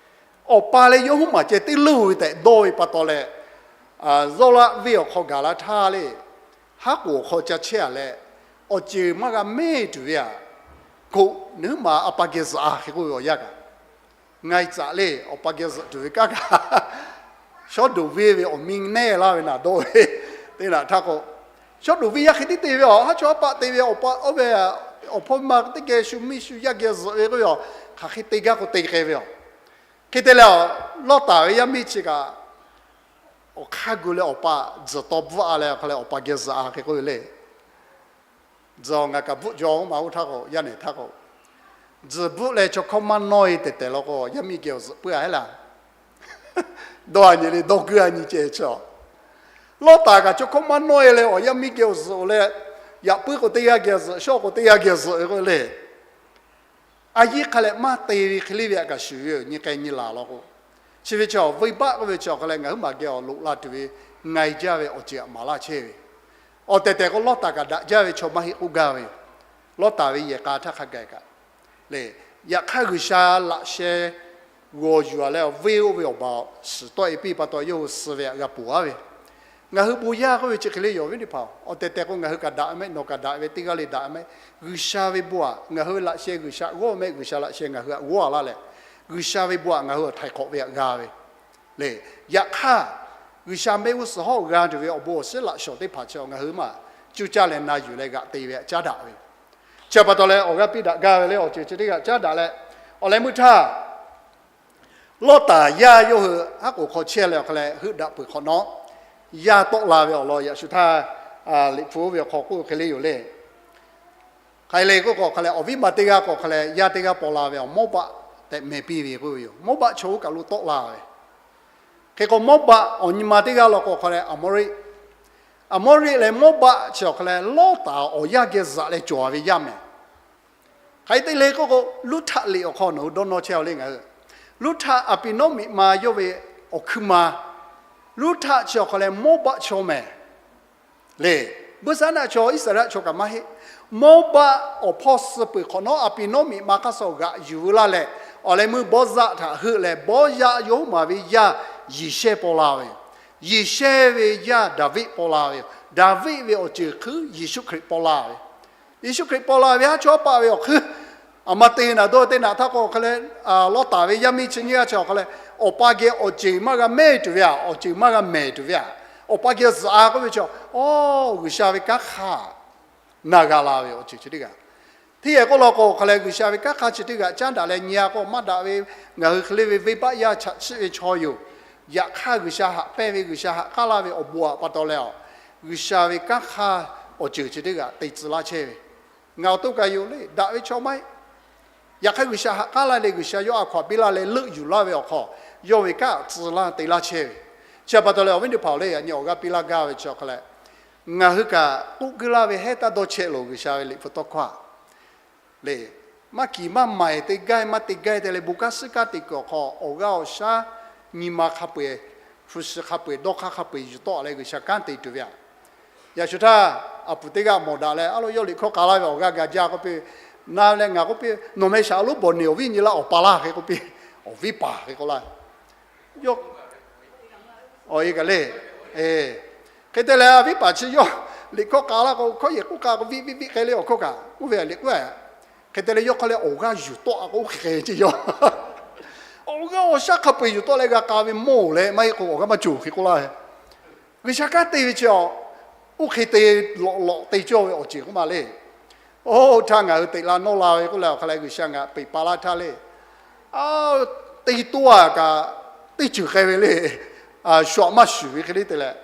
Awˬ pa leh yawˇ huiˉ maˬ ceh teˇ leuˇ ve tehꞈ dawˇ ve pa taw leh, Zawˇlaˆ venˇ awˬ hk'aw gaˬ la htaˇ le, haˉ k'oˍ awˬ hk'aw ca chehˇ-a leh, awˬ ceuˬ maˇ g'a mehˇ tuˬ ve a, k'oˆ, nawˬ huiˉ maˬ a pa geh zuhꞈ-a hk'e k'oˆ ve awˬ yanˇ kaꞈ, nga-e tzaꞈ le, awˬ pa geh zuhꞈ tuˬ ve kanˉ kaꞈ, shawˉ doˍ venˇ ve awˬ miˇ nehˇ laˇ ve naˬ dawˇ ve, teˇ naꞈ htaˇ k'o, shawˉ doˍ venˇ yaˇ hk'e tiˉ te ve a, haˉ chaw haˉ paˆ te ve awˬ pa oˇ ve, awˬ hpawˇ ma teˇ geh shu miˇ shu yaˇ geh zuhꞈ ve k'oˆ ve a, hk'aˬ hk'e te gaˇ k'o te k'ai ve a. Hk'e te leh, Lawˇtaˍ ve yaˇ miˇ chi kaꞈ awˬ hk'aˇ gu leh awˬ pa tzuhˬ taw bvuhˆ-a leh awˬ hk'a leh awˬ pa geh zuhꞈ-a hk'e k'oˆ ve le. Tzuhˬ ngaˬ kaꞈ bvuhˆ jaw-oˬ ma oˇ htaˇ k'o, yaˇ nehˬ htaˇ k'o, tzuhˬ bvuhˆ leh chaw hkawˇ maˇ nawˇ-e tehˬ tehˬ law k'o, yaˇ miˇ geh awˬ zuhꞈ puiˉ-a heˆ laˇ. Dawˇ-a nyi le, dawˇ guiˇ-a nyi ceh chaw. Lawˇtaˍ kaꞈ chaw hkawˇ maˇ nawˇ-e leh awˬ yaˇ miˇ geh awˬ zuhꞈ-oˬ leh, yaꞈ puiˉ k'o teˇ g'aˇ geh zuhꞈ, shawˉ k'o teˇ g'aˇ geh zuhꞈ ve k'oˆ le. A yehˬ hk'a leh maˇ te ve hk'e le ve htaꞈ kaꞈ shuˍ ve yoˬ, nyi k'ai nyi laˬ law k'o. Chi ve chi awˬ venˇbaˆ k'oˆ ve chi awˬ hk'a leh ngaˬ huiˉ maˬ geh awˬ loꞈ la tuˬ ve nga-e jaˇ ve awˬ ceuˬ htaꞈ maˍ laˇ chehˇ ve. Awˬ tehˬ tehˬ k'o Lawˇtaˍ kaꞈ daꞈ jaˇ ve chaw maˇ heˆ k'oˆ gaˇ ve yoˬ. Lawˇtaˍ ve yehˬ k'a htaˇ hk'a gaˬ kaꞈ le, yaꞈ hk'aˇ G'uiˬsha laꞈ sheh g'awˬ yuˬ-a leh awˬ venˇ oˇ ve awˬ baˬ shiˍ tawˆ-e piˇ pa taw yawˇ hui suh ve htaꞈ g'a ponˬ-a ve. Ngaˬ hui bon yaˇ k'oˆ ve chi hk'e le yoˬ, awˬ viˉ teˇ hpaˍ-oˬ. Awˬ tehˬ tehˬ k'o ngaˬ hui kaꞈ daꞈ ve mehˆ, nawˬ kaꞈ daꞈ ve, teˇ g'aˇ le daꞈ ve mehˆ. G'uiˬsha ve bon htaꞈ ngaˬ hui ve laꞈ sheh G'uiˬsha g'awˇ mehˆ, G'uiˬsha laꞈ sheh ngaˬ hui htaꞈ g'awˇ-a laˇ leh, G'uiˬsha ve bon htaꞈ ngaˬ hui awˬ htaiˍ hk'awꞈ ve htaꞈ g'a ve le. Yaꞈ hk'aˇ, G'uiˬsha mehˆ g'uˇ suhˍ hawˉ g'a tuˬ ve awˬ bon awˬ shiˉ laꞈ shawˍ teˇ hpaˍ chi ngaˬ hui maˇ cuˇ caˇ leh na yuˬ leh g'aꞈ te ve htaꞈ caˉ daꞈ ve. Chi pa taw leh awˬ g'aˇ piˇ daꞈ gaˇ ve le, awˬ ceuˬ chi teˇ g'aˇ caˉ daꞈ leh, awˬ leh meuˇ htaˇ Lawˇtaˍ yaˇ yawˇ hui haˉ k'oˍ hk'aw chehˇ leh awˬ hk'a leh heuˆ daꞈ peuˬ hk'awꞈ nawˉ, yaˇ tawˆ la ve awˬ lawn yaꞈ shu htaˇ, Liꞈ hpu oˇ ve awˬ hk'aw k'oˆ hk'e le yoˬ le. Hk'aˬ hk'e le k'oˆ k'o hk'a leh, awˬ viˉ ma teˇ g'aˇ k'o hk'a leh yaˇ teˇ g'aˇ paw la ve, awˬ Mawˇbaˆ tehꞈ meh piˇ ve k'oˆ ve yoˬ. Mawˇbaˆ chaw oˇ kaˬ lo tawˆ la ve. Hk'e k'o Mawˇbaˆ awˬ nyi ma teˇ g'aˇ law k'o hk'a leh Aˍmawˇriˆ, Aˍmawˇriˆ leh Mawˇbaˆ chi awˬ hk'a leh Lawˇtaˍ awˬ yanˇ geh zuhꞈ leh cawˬ ve yaˇ mehˍ. Hk'aˬ hk'e te le k'oˆ k'o, Luˇhtaˆ liꞈ awˬ hk'aw nawˬ hui dawˇ nawˇ chehˇ-a le ngaˬ hui. Luˇhtaˆ Aˍpiˍnawˇmiꞈ ma yawˇ ve awˬ hkui ma. Luˇhtaˆ chi awˬ hk'a leh Mawˇbaˆ chaw mehˍ le. Buiˇshaˆnaˆ chaw Iˉsaˍreˍlaˆ chaw kaꞈ maˇ heˆ. Mawˇbaˆ awˬ hpawˇ suh peuˬ hk'awꞈ nawˉ Aˍpiˍnawˇmiꞈ ma hk'aˇ suh g'aꞈ yuˬ veu laˇ leh, awˬ leh meuˇ Bawˇzaˆ htaꞈ heuˆ leh Bawˇyaˆ yawˇ huiˉ maˬ ve yaˇ Yeˍsehˇ paw la ve yoˬ. Yeˍsehˇ ve yaˇ Daˍviˆ paw la ve yoˬ. Daˍviˆ ve awˬ ceuˬ hk'eun Yeˍsuˆ Hkriꞈ paw la ve Yeˍsuˆ Hkriꞈ paw la ve haˉ chawˇ haˉ paˆ ve awˬ hk'eun, aˬ ma te naꞈ dawˇ teˇ naꞈ htaˇ k'o hk'a leh, Lawˇtaˍ ve yaˇ miˇ chi nyiˇ g'aˇ chi awˬ hk'a leh, awˬ pa geh awˬ ceuˬ maˇ g'a mehˇ tuˬ ve aꞈ, awˬ ceuˬ maˇ g'a mehˍ tuˬ ve aꞈ, awˬ pa geh zuhꞈ-a k'oˆ ve chi, Awˬ, G'uiˬsha ve kanˉ hk'aˇ na g'a la ve awˬ ceuˬ chi teˇ g'aˇ. Hteˇ yehˬ k'oˆ law k'o hk'a leh G'uiˬsha ve kanˉ hk'aˇ chi teˇ g'aˇ caˉ daꞈ leh nyi-a k'o maˇ daꞈ ve, ngaˬ hui hk'e le ve venˇbaˆ yaˇ chaꞈ chiˆ ve chaw yoˬ. Yaꞈ hk'aˇ G'uiˬsha haꞈ pehnˇ ve, G'uiˬsha haꞈ k'aˉ laˇ ve awˬ bon aꞈ pa taw leh a, G'uiˬsha ve kanˉ hk'aˇ awˬ ceuˬ chi teˇ g'aˇ te tcuh laˇ chehˇ ve, ngaˬ awˬ to kaꞈ yoˬ le, daꞈ ve chaw maˇ heˆ. Yaꞈ hk'aˇ G'uiˬsha haꞈ k'aˉ laˇ leh G'uiˬsha yawˇ a hkaw aꞈ piˇ laˇ leh leuˆ yuˬ laˇ ve awˬ hk'aw, yawˇ ve kanˉ tcuh laˇ te laˇ chehˇ ve. Chi pa taw leh awˬ viˉ teˇ hpaˍ-oˬ le, yaꞈ nyi awˬ g'aˇ piˇ laˇ gaˇ ve chi awˬ hk'aw leh, ngaˬ hui kaꞈ k'oˆ guiˇ laˇ ve hehˉ taˇ dawˇ chehˇ loˬ. G'uiˬsha ve liꞈ hpu tawˇ hkawˇ le, maˇ kiˍ maˇ maiˍ te gaˇ maˇ te gaˇ te leh bon kanˉ suhˉ kanˉ te kuiˬ awˬ hk'aw awˬ g'aˇ awˬ shaˉ nyi ma hk'a peu-eˬ, hpu shi hk'a peu-eˬ, dawˇ hk'aˇ hk'a peu-eˬ yuˬ tawˆ leh G'uiˬsha kanˉ te tuˬ ve aꞈ. Yaꞈ shu htaˇ, a puˍ teˇ g'aˇ mawˬ daꞈ leh, a lo yawˇ liꞈ hkawˇ k'a laˇ ve awˬ g'aˇ ga jaˇ k'oˆ piˇ ve, na leh ngaˬ k'oˆ piˇ, nawˬ meh shaˍ lonˉ bawˬ neˬ awˬ viˉ nyi laˇ awˬ pa laˇ hk'e k'oˆ piˇ, awˬ viˉ paˍ hk'e k'oˆ laˇ. Yawˇ, awˬ e kaꞈ le, hk'e te leh a viˉ paˍ chi yawˇ liꞈ hkawˇ k'a laˇ k'o, hkawˇ yehˬ k'oˆ k'a k'o viˆ viˆ viˆ k'ai le awˬ hkawˇ kaꞈ oˇ ve liꞈ k'oˆ. Hk'e te leh yawˇ hk'aw leh awˬ g'aˇ yuˬ tawˆ a k'o oˇ hk'e hk'e ce yawˇ, awˬ g'aˇ awˬ shaˉ hk'a peu-eˬ yuˬ tawˆ leh g'a k'a ve mawˇ leh maˇ heˆ k'o awˬ g'aˇ maˇ cawˬ hk'e k'oˆ laˇ ve. G'uiˬsha kanˉ te ve chi a, oˇ hk'e te lawꞈ lawꞈ te cawˇ ve awˬ ceuˬ k'oˆ ma le. Oˇ htaˇ ngaˬ hui teꞈ la nawˇ la ve k'oˆ leh awˬ hk'a leh G'uiˬsha ngaˬ peꞈ pa laˇ htaˇ le, a, te toˇ a kaꞈ teˇ ceuˬ k'ai ve le. Shu aꞈ maˇ shuˍ ve hk'e le te leh,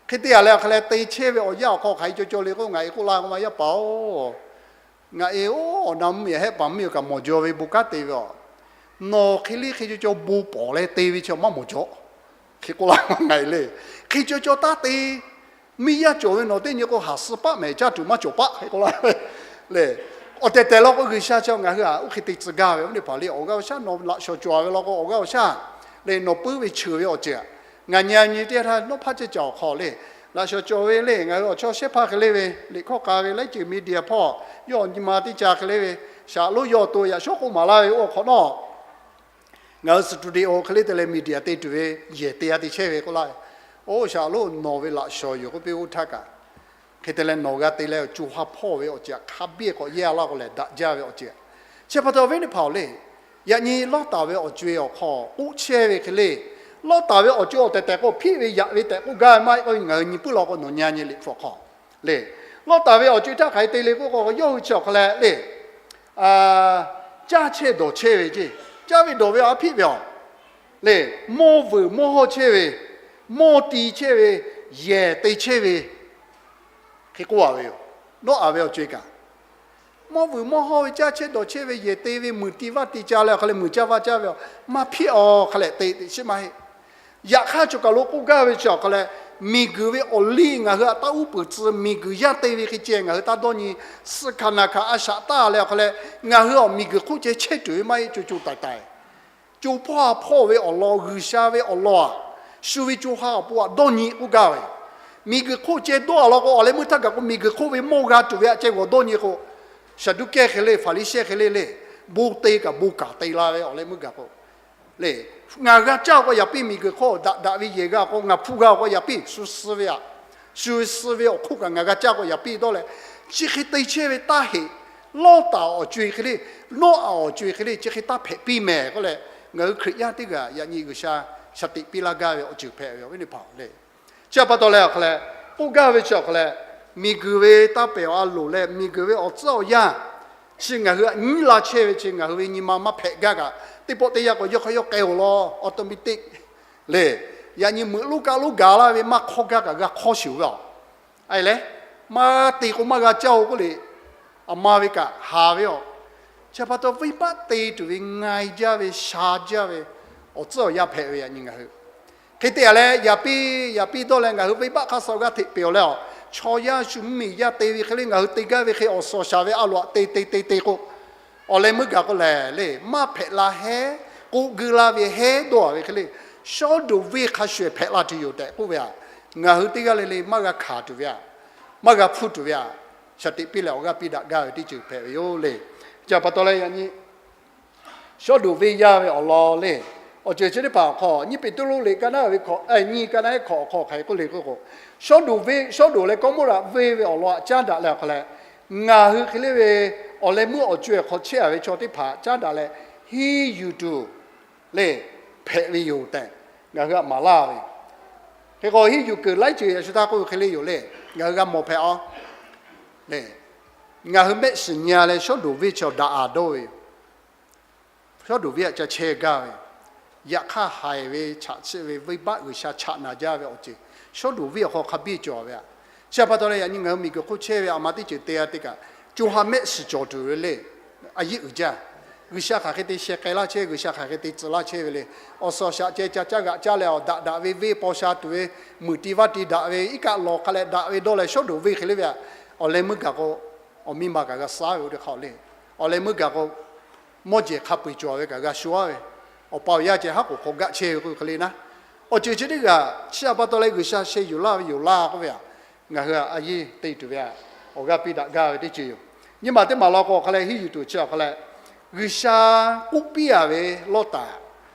hk'e te a leh awˬ hk'a leh te chehˇ ve awˬ yanˇ awˬ hk'aw hk'aˬ hk'e caw caw le k'o ngaˬ e k'oˆ laˇ k'o ma, Yaˇ paˍ-oˬ, ngaˬ e oˬ awˬ na mvuhˇmiˬ hehˆ paˍ mvuhˇmiˬ kaꞈ mawˬ jaw ve bon kanˉ te ve aˬ, nawˬ hk'e le hk'e caw caw bon pawˍ leh te ve chi maˇ mawˬ jaw hk'e k'oˆ laˇ ngaˬ e le. Hk'e caw caw taˇ te, miˇ yaˇ cawˬ ve nawˬ teˇ nyi k'o haˍ suh paˆ mehˍ caˇ tuˬ maˇ cawˬ paˆ hk'e k'oˆ laˇ ve le. Awˬ tehˬ tehˬ law k'o G'uiˬsha chi ngaˬ hui aꞈ oˇ hk'e te tcuh gaˇ ve awˬ viˉ teˇ hpaˍ le. Awˬ g'aˇ awˬ shaˉ nawˬ laꞈ shawnˍ cawˬ ve law k'o awˬ g'aˇ awˬ shaˉ le, nawˬ puiˉ ve cheuˬ ve awˬ ceuˬ aꞈ, ngaˬ nyi a nyi teˇ htaˇ nawˉ hpaˇ ceh caˬ awˬ hk'aw le, laꞈ shawnˍ cawˬ ve le. Ngaˬ hui awˬ chawˇ shehˇ hpaˇ hk'e le ve, liꞈ hkawˇ k'a ve laiˉ ceuˬ media hpawˇ yawˇ awˬ nyi ma teˇ ca hk'e le ve, shaˍ lonˉ yawˇ awˬ to yaꞈ shawˉ k'oˆ maˍ laˇ ve oˇ awˬ hk'awꞈ nawˉ, ngaˬ hui studio hk'e le te leh media te tuˬ ve yehˬ te a te chehˇ ve k'oˆ laˇ ve. Oˇ shaˍ lonˉ nawˬ ve laꞈ shawnˍ yoˬ k'oˆ piˇ oˇ htaˇ kaꞈ, hk'e te leh nawˬ g'a te leh co ha hpawˇ ve awˬ ceuˬ aꞈ hk'a biˇ k'awꞈ yehˇ laˇ k'o lehˬ daꞈ jaˇ ve awˬ ceuˬ aꞈ. Chi pa taw awˬ viˉ teˇ hpaˍ-oˬ le, yaꞈ nyi Lawˇtaˍ ve awˬ co-e awˬ hk'aw k'oˆ chehˇ ve hk'e le, Lawˇtaˍ ve awˬ co awˬ tehˬ tehˬ k'o hpiˆ ve yaꞈ ve tehꞈ k'oˆ gaˇ ve maˇ heˆ k'o ngaˬ hui nyi puiˉ law k'o nawˬ nyi a nyi liꞈ hpu awˬ hk'aw le, Lawˇtaˍ ve awˬ co htaˇ hk'aˬ hk'e te le k'oˆ k'o yawˇ hui chi awˬ hk'a leh le, caˇ chehˇ dawˬ chehˇ ve ceˇ, caˇ ve dawˬ ve aꞈ hpiˆ ve aˬ le, mawˇ vuiˬ mawˇ hawˇ chehˇ ve, mawˇ ti chehˇ ve, yehˬ te chehˇ ve hk'e k'oˆ a ve yoˬ. Nawˉ a ve awˬ co-e kaꞈ, mawˇ vuiˬ mawˇ hawˇ ve caˇ chehˇ dawˬ chehˇ ve yehˬ te ve muiˬ ti vaˇ ti ca leh awˬ hk'a leh muiˬ caˇ vaˇ caˇ ve aˬ maˇ hpiˆ awˬ hk'a leh te teꞈ chiˉ maˇ heˆ. Yaꞈ hk'aˇ cawˬ kaˬ lo k'oˆ gaˇ ve chi awˬ hk'a leh, miˬguiˬ ve awˬ liˇ ngaˬ hui aꞈ taˇ uˉ peunˍ tcuh, miˬguiˬ yaˇ te ve hk'e ceh ngaˬ hui taˇ dawˇ nyi, suh hkanˍ naˬ hkanˍ a shaꞈ taˇ leh awˬ hk'a leh, ngaˬ hui awˬ miˬguiˬ hk'oˆ ceh chehˇ tuˬ ve maˇ heˆ, co co taiˍ taiˍ co hpawˇ ha hpawˇ ve awˬ lawn, G'uiˬsha ve awˬ lawn aꞈ, shu ve co ha awˬ pon aꞈ dawˇ nyi k'oˆ gaˇ ve. Miˬguiˬ hk'oˆ ceh dawˇ a law k'o awˬ leh meuˇ htaˇ gaˬ k'o miˬguiˬ hk'oˆ ve mawˇ g'a tuˬ ve aꞈ ceh g'awˬ dawˇ nyi k'o, Saˍduˆkehˇ hk'e le, Faˍriˍsehˇ hk'e le le, bon te kaꞈ bon kaˍ te la ve awˬ leh meuˇ gaˬ k'o le, ngaˬ g'a caˇ k'o yaꞈ piˇ miˬguiˬ hk'oˆ daꞈ daꞈ ve yehˬ g'a k'o ngaˬ hpu g'a k'o yaꞈ piˇ, shu suh ve aꞈ, shu suh ve awˬ hk'oˆ kaꞈ ngaˬ g'a caˇ k'o yaꞈ piˇ dawˇ leh, chi hk'e te chehˇ ve taˇ heꞈ. Lawˇtaˍ awˬ co-e hk'e le, Noˉaꞈ awˬ co-e hk'e le, chi hk'e taˇ hpehꞈ piˇ mehˍ k'oˆ leh, ngaˬ hui Hkriꞈ yaˇ teˇ g'aˇ yaꞈ nyi G'uiˬsha shaˍ tiꞈ piˇ laˇ gaˇ ve awˬ ceuˬ hpehꞈ ve awˬ viˉ teˇ hpaˍ le. Chi pa taw leh awˬ hk'a leh, k'oˆ gaˇ ve chi awˬ hk'a leh, miˬguiˬ ve taˇ pehˬ awˬ a loˍ leh miˬguiˬ ve awˬ tcuhˉ awˬ yanˇ chi ngaˬ hui aꞈ nyiˉ la chehˇ ve chi ngaˬ hui ve nyi ma maˇ hpehꞈ gaˇ kaꞈ, teˇ pawˆ teˇ yanˇ k'o yawˇ hk'aˇ yawˇ k'ai-oˬ law, awˬ to mi teˇ le, yaꞈ nyi meuꞈ lonˉ kaˆ lonˉ gaˬ laˇ ve maˇ hk'awˇ gaˇ kaꞈ g'a hk'awˇ sheˍ-oˬ ve aˬ. A e leh, maˇ te k'o maˇ g'a caˇ-oˬ k'oˆ le, aˬ ma ve kaꞈ haˍ ve aˬ. Chi pa taw venˇbaˆ te tuˬ ve ngai jaˇ ve sha jaˇ ve awˬ tcuhˉ awˬ yanˇ hpehꞈ ve yaꞈ nyi ngaˬ hui hk'e te a leh yaꞈ piˇ yaꞈ piˇ dawˇ leh ngaˬ hui venˇbaˆ hk'aˇ suh g'aˇ hteꞈ peˬ-oˬ leh aˬ, chaw yaˇ shu mvuhˇmiˬ yaˇ te ve hk'e le ngaˬ hui te gaˇ ve hk'e awˬ suhˍ awˬ shaˍ ve a loˍ aꞈ te te te te k'o, awˬ leh meuˇ gaˬ k'o lehˬ le maˇ hpehꞈ la hehˉ, k'oˆ guiˇ laˇ ve hehˉ dawˇ a ve hk'e le, shawˉ doˍ venˇ hk'a shuˍ hpehꞈ la tuˬ yoˬ tehꞈ k'oˆ ve aꞈ, ngaˬ hui teˇ g'aˇ le le maˇ g'a hkanˍ tuˬ ve aꞈ, maˇ g'a hpuˇ tuˬ ve aꞈ, shaˍ tiꞈ piˇ leh awˬ g'aˇ piˇ daꞈ gaˇ ve teˇ ceuˬ hpehꞈ ve yoˬ le. Chi pa taw leh yaꞈ nyi shawˉ doˍ venˇ yaˇ ve awˬ lawn le, awˬ ceuˬ chi teˇ hpaˍ awˬ hk'aw nyiˇ Peˍtruˆ liꞈ ka naˉ ve hkawꞈ, nyiˇ ka naˉ ehˉ hkawꞈ awˬ hk'aw hk'aˬ hk'e k'oˆ le k'oˆ k'o, shawˉ doˍ venˇ, shawˉ doˍ leh Kawˇmawˇraꞈ venˇ ve awˬ lawn aꞈ caˉ daꞈ leh awˬ hk'a leh, ngaˬ hui hk'e le ve awˬ leh meuˇ awˬ co-e awˬ hk'aw chehˇ a ve chaw teˇ hpaˍ caˉ daꞈ leh, henˇ yuˬ tuˬ le hpehꞈ ve yoˬ tehꞈ ngaˬ hui aꞈ maˍ laˇ ve. Hk'e k'o henˇ yuˬ kuiˬ laiˉ ceuˬ yaꞈ shu htaˇ k'oˆ ve hk'e le yoˬ le, ngaˬ hui g'a mawˬ hpehꞈ aˬ le. Ngaˬ hui mehˆ shiˍ nyi a leh shawˉ doˍ venˇ chi awˬ daꞈ a dawˇ ve yoˬ. Shawˉ doˍ venˇ aꞈ ca chehˇ gaˇ ve, yaꞈ hk'aˇ haiˬ ve chaꞈ chiˆ ve venˇbaˆ G'uiˬsha chaꞈ naˍ jaˇ ve awˬ ceuˬ, shawˉ doˍ venˇ awˬ hk'aw hk'a biˇ cawˬ ve aꞈ. Chi pa taw leh yaꞈ nyi ngaˬ hui miˬguiˬ hk'oˆ chehˇ ve aˬ ma teˇ ceuˬ te a te kaꞈ, co ha mehˆ shiˍ cawˬ tuˬ ve le, a yeˇ uiˍ jaˇ. G'uiˬsha hk'aˬ hk'e te sheh k'ai laˇ chehˇ, G'uiˬsha hk'aˬ hk'e te tcuh laˇ chehˇ ve le. Awˬ suhˍ awˬ shaꞈ ceh ca caˇ g'aꞈ caˇ leh awˬ daꞈ daꞈ ve venˇ paw sha tuˬ ve, muiˬ tiˍ vaˇ tiˍ daꞈ ve, iˉ kaˆ lawˬ hk'a leh daꞈ ve dawˇ leh shawˉ doˍ venˇ hk'e le ve aꞈ, awˬ leh meuˇ gaˬ k'o, awˬ miˇ ma kaꞈ g'a suh ve oˇ teˇ hk'aˇ le. Awˬ leh meuˇ gaˬ k'o, mawˇ jehˬ hk'a peu-eˬ cawˬ ve kaꞈ g'a shu-a ve, awˬ pa awˬ yaˇ ceh haˉ k'oˍ hk'aw gaˆ chehˇ ve k'oˆ ve hk'e le naˉ, awˬ ceuˬ chi teˇ g'aˇ chi htaꞈ pa taw leh G'uiˬsha sheh yuˬ laˇ ve yoˬ laˇ k'oˆ ve aꞈ, ngaˬ hui aꞈ a yeˇ te tuˬ ve aꞈ, awˬ g'aˇ piˇ daꞈ gaˇ ve teˇ ceuˬ yoˬ. Nyi ma teˇ maˬ law k'o awˬ hk'a leh hiˉ yuˬ tuˬ chi awˬ hk'a leh, G'uiˬsha k'oˆ piˇ-a ve lawˇ taˍ,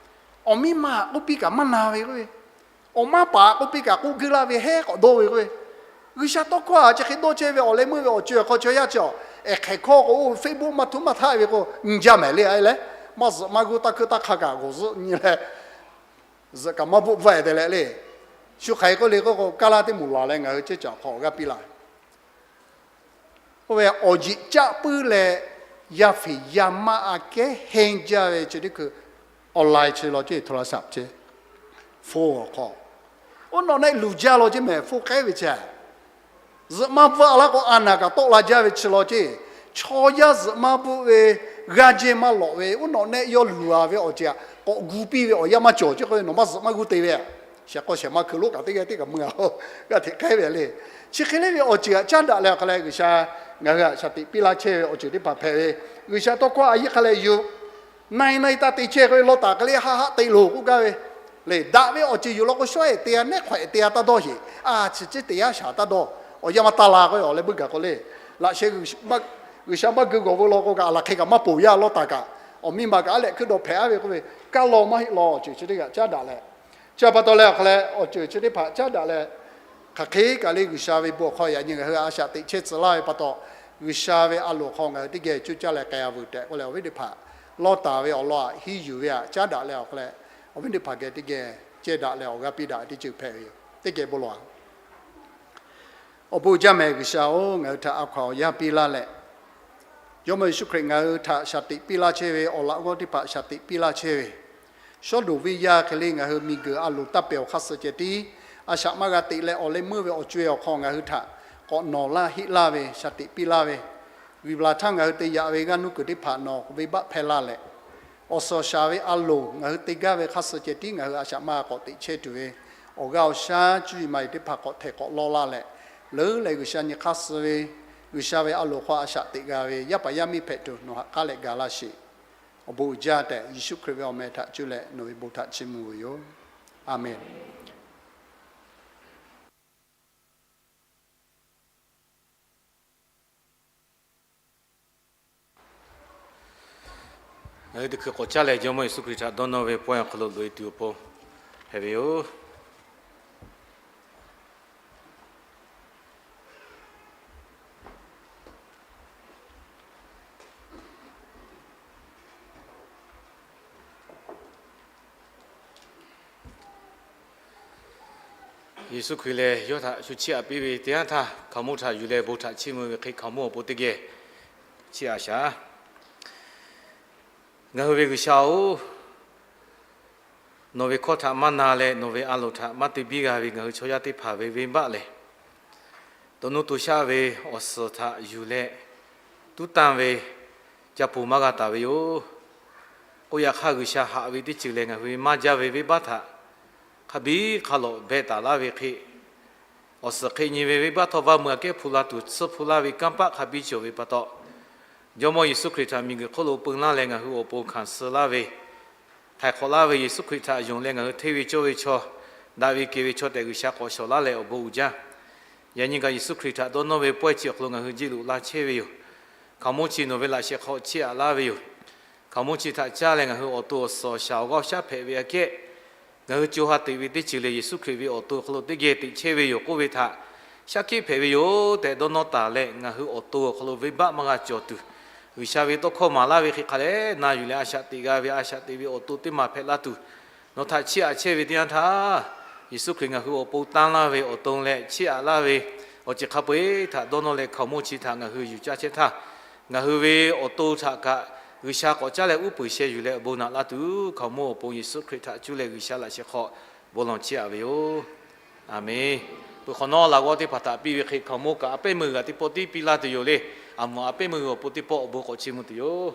awˬ miˇ ma k'oˆ piˇ kaꞈ maˇ na ve k'oˆ ve, awˬ maˇ paˍ k'oˆ piˇ kaꞈ k'oˆ guˇ laˇ ve hehˉ k'awꞈ dawˇ ve k'oˆ ve, G'uiˬsha tawˇ hkawˇ a chi hk'e dawˇ chehˇ ve awˬ leh meuˇ ve awˬ co-e hk'aw chaw yaˇ chi awˬ, ehˍ hk'ehˍ hkawˇ k'o, Facebook maˇ htuˇ maˇ htaˆ ve k'o, nyi jaˇ mehˍ le a leh, maˇ zuhꞈ maˇ g'uˇ taˇ hkuiˇ taˇ hk'a kaꞈ g'awˬ zuhˆ nyi leh, zuhꞈ kaꞈ maˇ bvuhˆ bvuhˆ-e te leh le. Shu hk'aˬ hk'e k'oˆ le k'oˆ k'o, kaˇ laˇ teˇ moˍ laˬ leh ngaˬ hui ceˇ caˬ hk'aw awˬ g'aˇ piˇ laˇ. Oˇ ve awˬ jeꞈ caˆ puiˉ leh, yaˇ fiˍ yaˇ maˇ aꞈ kehˉ henˇ jaˇ ve chi teˇ hkui, online chi law ceˇ, โทรศัพท์ ceˇ, phone awˬ hk'aw, oˇ nawˬ nehˆ luˬ jaˇ law ceˇ mehˍ, phone k'ehˉ ve chi. Zuhꞈ maˇ bvuhˆ-a laˇ k'o, a naˬ kaꞈ tawˆ la jaˇ ve chi law ceˇ. Chaw yaˇ zuhꞈ maˇ bvuhˆ ve, g'aˇ jehˇ maˇ lawꞈ ve, oˇ nawˬ nehˆ yawˇ luˬ-a ve awˬ ceuˬ aꞈ k'awꞈ gu piˇ ve awˬ yanˇ maˇ cawˬ ceˇ k'oˆ ve, nawˬ maˇ zuhꞈ maˇ g'uˇ te ve aꞈ. Shehˍ k'aw shehˍ ma hkui lonˉ kaꞈ teˇ g'aˇ teˇ kaꞈ mui-a, g'aˇ hteꞈ k'ehˉ ve le. Chi hk'e le ve awˬ ceuˬ aꞈ caˉ daꞈ leh awˬ hk'a leh G'uiˬsha ngaˬ hui aꞈ shaˍ teꞈ piˇ laˇ chehˇ ve awˬ ceuˬ teˇ hpaˍ hpehꞈ ve, G'uiˬsha tawˇ hkawˇ a yeˇ hk'a leh yuˬ na-e na-e taˇ te chehˇ k'oˆ ve, lawˇ taˍ hk'e le haˆ haˆ te loˬ k'oˆ gaˇ ve le. Daꞈ ve awˬ ceuˬ yuˬ law k'o, shawˉ-eˬ te-a, nehˉ hk'awꞈ-eˬ te-a taˇ dawˇ sheˍ. A chi ciˉ te yaˇ shaˍ taˇ dawˇ. Awˬ yanˇ maˇ taˇ la k'oˆ ve awˬ leh meuˇ gaˬ k'o le, laꞈ sheh G'uiˬsha maˇ geuˆ g'awˬ ve law k'o kaꞈ, a laˬ hk'e kaꞈ maˇ ponˬ yaˇ lawˇ taˍ kaꞈ, awˬ miˇ ma kaꞈ aˉ lehꞈ hkuiˉ dawˇ hpehꞈ-a ve k'oˆ ve, kaˇ law maˇ heˆ law awˬ ceuˬ chi teˇ g'aˇ caˉ daꞈ leh, chi htaꞈ pa taw leh awˬ hk'a leh awˬ ceuˬ chi teˇ hpaˍ caˉ daꞈ leh, hk'aˬ hk'e kaꞈ le G'uiˬsha ve bon awˬ hk'aw yaꞈ nyi ngaˬ hui a shaꞈ teꞈ chehˇ tcuh laˇ ve pa taw, G'uiˬsha ve a loˍ hk'aw ngaˬ hui teˇ geh coˇ caˇ leh k'ai-a veuˬ tehꞈ k'oˆ leh, awˬ viˉ teˇ hpaˍ lawˇ taˍ ve awˬ lawn aꞈ hiˉ yuˬ ve aꞈ caˉ daꞈ leh awˬ hk'a leh, awˬ viˉ teˇ hpaˍ geh teˇ geh ceh daꞈ leh awˬ g'aˇ piˇ daꞈ teˇ ceuˬ hpehꞈ ve yoˬ. Teˇ geh bon lawˬ-a. Awˬ bon uiˍ jaˇ mehˍ G'uiˬsha-oˬ, ngaˬ hui htaꞈ a hkaw-anˬ awˬ yanˇ piˇ laˇ leh, Jawˇmawˇ Yeˍsuˆ Hkriꞈ ngaˬ hui htaꞈ shaˍ teꞈ piˇ laˇ chehˇ ve, awˬ laꞈ g'awˇ teˇ hpaˍ shaˍ teꞈ piˇ laˇ chehˇ ve, shawˉ doˍ venˇ yaˇ hk'e le ngaˬ hui miˬguiˬ a loˍ taˇ pehˬ awˬ hk'aˇ suh ceh tiˉ, a shaꞈ maˇ g'a teꞈ leh awˬ leh meuˇ ve awˬ co-e awˬ hk'aw ngaˬ hui htaꞈ k'awꞈ nawˬ laˇ heˆ laˇ ve shaˍ teꞈ piˇ laˇ ve, G'uiˬ laˬ htaˇ ngaˬ hui te yaꞈ ve g'aˇ nuˇ kuiˬ teˇ hpaˍ nawˬ venˇbaˆ hpehˇ laˇ leh, awˬ suhˍ awˬ shaˍ ve a loˍ ngaˬ hui te gaˇ ve hk'aˇ suh ceh tiˉ ngaˬ hui a shaꞈ maˇ k'awꞈ teꞈ chehˇ tuˬ ve, awˬ g'aˇ awˬ shaˉ cuˇ yiˍ ma yiˍ teˇ hpaˍ k'awꞈ htehˍ k'awꞈ lawˇ laˇ leh, leuˉ leh G'uiˬsha nyi hk'aˇ suh ve, G'uiˬsha ve a loˍ hk'aw a shaꞈ teꞈ g'a ve yaˇ paˍ yaˇ miˇ hpehꞈ tuˬ nawˬ haꞈ k'aˉ leh ga laˇ sheˍ. Awˬ bon uiˍ jaˇ tehꞈ Yeˍsuˆ Hkriꞈ ve awˬ meh htaꞈ cuˇ leh nawˬ ve bon htaꞈ chiˇ mvuh ve yoˬ. A menˬ. Ngaˬ hui teˇ hkui k'awꞈ caˇ leh Jawˇmawˇ Yeˍsuˆ Hkriꞈ htaꞈ dawˇ nawˇ ve pawehˇ awˬ hk'aw lo loꞈ-e tuˬ awˬ pon hpehꞈ ve yoˬ. Yeˍsuˆ Hkriꞈ lehˬ yawˇ htaꞈ shu chiˇ aꞈ piˇ ve teˇ yanˇ htaˇ, hkaoˍmonˇ htaꞈ yuˬ leh bon htaꞈ chiˇ mvuh ve hk'e hkaoˍmonˇ awˬ pon teˇ geh chiˇ aꞈ shaˍ. Ngaˬ hui ve G'uiˬsha-oˬ, nawˬ ve hkawˇ htaꞈ maˇ na leh nawˬ ve a loˍ htaꞈ maˇ te biˇ g'a ve ngaˬ hui chaw yaˇ teˇ hpaˍ ve venˇbaˆ lehˬ, to nuˇ to shaˆ ve awˬ suhˍ htaꞈ yuˬ leh tuˉ tanˇ ve ca ponˬ maˇ g'a taˍ ve yoˬ. K'oˆ yaꞈ hk'aˇ, G'uiˬsha haꞈ ve teˇ ceuˬ lehˬ, ngaˬ hui maˇ jaˇ ve venˇbaˆ htaꞈ hk'a biˇ hk'a lawꞈ beh taˍ laˇ ve hk'e, awˬ suhˍ hk'e nyi ve venˇbaˆ htawˇ vaˇ meuˇ aꞈ kehˉ hpu la tuˬ tsuhˇ hpu laˇ ve kanˇ paˆ hk'a biˇ cawˬ ve pa taw, Jawˇmawˇ Yeˍsuˆ Hkriꞈ htaꞈ miˬguiˬ hk'oˆ lo peu laˇ leh ngaˬ hui awˬ pon hkanˍ suh laˇ ve, htaiˍ hk'awꞈ laˇ ve Yeˍsuˆ Hkriꞈ htaꞈ yonˍ leh ngaˬ hui hteˇ ve cawˇ ve chaw, daꞈ ve kehˬ ve chaw tehꞈ G'uiˬsha k'awꞈ shawˍ laˇ leh awˬ bon uiˍ jaˇ. Yaꞈ nyi kaꞈ Yeˍsuˆ Hkriꞈ htaꞈ dawˇ nawˇ ve pawehˇ chi awˬ hk'aw lo ngaˬ hui jeˇ loꞈ la chehˇ ve yoˬ. Hkaoˍmonˇ chi nawˬ ve laꞈ sheh hk'aw chiˇ aꞈ laˇ ve yoˬ. Hkaoˍmonˇ chi htaꞈ caˇ leh ngaˬ hui awˬ to awˬ suhˍ awˬ shaˍ awˬ g'aˇ awˬ shaˉ hpehꞈ ve aꞈ kehˉ, ngaˬ hui co ha teꞈ ve teˇ ceuˬ lehˬ, Yeˍsuˆ Hkriꞈ ve awˬ to awˬ hk'aw lo teˇ geh teꞈ chehˇ ve yoˬ k'oˆ ve htaꞈ shaˉ hkiˆ hpehꞈ ve yoˬ tehꞈ dawˇ nawˇ taˍ leh, ngaˬ hui awˬ to awˬ hk'aw lo venˇbaˆ maˇ g'a cawˬ tuˬ, G'uiˬsha ve tawˇ hkawˇ maˍ laˇ ve hk'e hk'a dehꞈ na yuˬ leh a shaꞈ teꞈ g'a ve a shaꞈ teꞈ ve awˬ to teˇ maˬ hpehꞈ laˇ tuˬ, nawˬ htaꞈ chiˇ aꞈ chehˇ ve teˇ yanˇ htaˇ, Yeˍsuˆ Hkriꞈ ngaˬ hui awˬ pon tanˇ laˇ ve awˬ to leh chiˇ aꞈ laˇ ve awˬ ceuˬ hk'a peu-eˬ htaꞈ dawˇ nawˇ leh hkaoˍmonˇ chi htaꞈ ngaˬ hui yuˬ caˇ chehˇ htaˇ, ngaˬ hui ve awˬ to htaꞈ kaꞈ G'uiˬsha k'awꞈ caˉ leh uˉ peunˍ sheh yuˬ leh awˬ bon naꞈ laˇ tuˬ, hkaoˍmonˇ awˬ pon Yeˍsuˆ Hkriꞈ htaꞈ cuˇ leh G'uiˬsha laꞈ sheh hk'aw bon lawˬ chiˇ aꞈ ve yoˬ. A menˬ. Peuˬ hk'awꞈ nawˉ laꞈ g'awˇ teˇ hpaˍ htaꞈ piˇ ve hk'e hkaoˍmonˇ kaꞈ a pehˉ meuˇ g'aꞈ teˇ pawˆ tiˉ piˇ laˇ tuˬ yoˬ le. Aˬ mvuhˬ a pehˉ meuˇ awˬ pon teˇ pawˆ awˬ bon k'awꞈ chiˇ mvuh tuˬ yoˬ.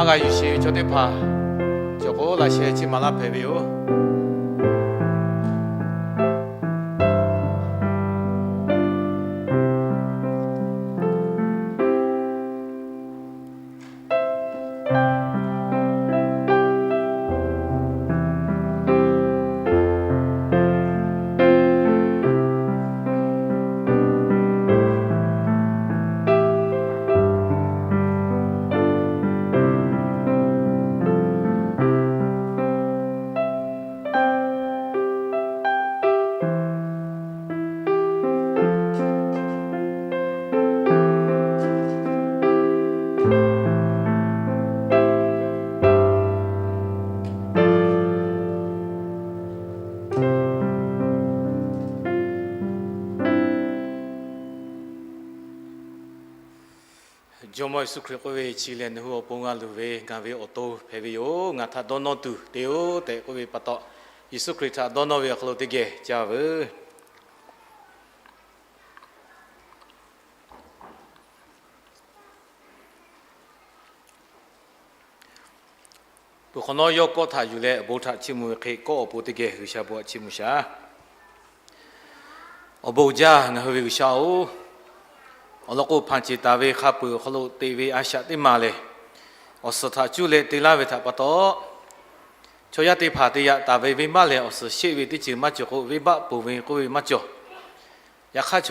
Aˉ g'a yuˬ sheˍ ve chaw teˇ hpaˍ cawˬ k'o, laꞈ sheh chi maˍ laˇ hpehꞈ ve yoˬ. Jawˇmawˇ Yeˍsuˆ Hkriꞈ k'oˆ ve, chi lehˬ nawˬ hui awˬ pon g'a luˬ ve ngaˬ ve awˬ to hpehꞈ ve yoˬ. Ngaˬ htaꞈ dawˇ nawˇ tuˬ te-oˆ tehꞈ k'oˆ ve pa taw, Yeˍsuˆ Hkriꞈ htaꞈ dawˇ nawˇ ve awˬ hk'aw lo teˇ geh ca veuˬ. Peuˬ hk'awꞈ nawˉ yawˇ kawˆ htaꞈ yuˬ leh awˬ bon htaꞈ chiˇ mvuh ve hk'e, kawˆ awˬ pon teˇ geh G'uiˬsha bon htaꞈ chiˇ mvuh shaˍ. Awˬ bon uiˍ jaˇ ngaˬ hui ve G'uiˬsha-oˬ, awˬ lawn k'o, hpanˍ ceˬ taˍ ve hk'a peuˬ awˬ hk'aw lo teꞈ ve a shaꞈ teˇ maˬ lehˬ, awˬ suhˍ htaꞈ cuˇ leh te laˇ ve htaꞈ pa taw, chaw yaˇ teˇ hpaˍ te yaꞈ taˍ ve venˇbaˆ lehˬ, awˬ suhˍ sheˆ ve teˇ ceuˬ maˇ cawˬ k'o, venˇbaˆ ponˬ ve k'oˆ ve maˇ cawˬ. Yaꞈ hk'aˇ,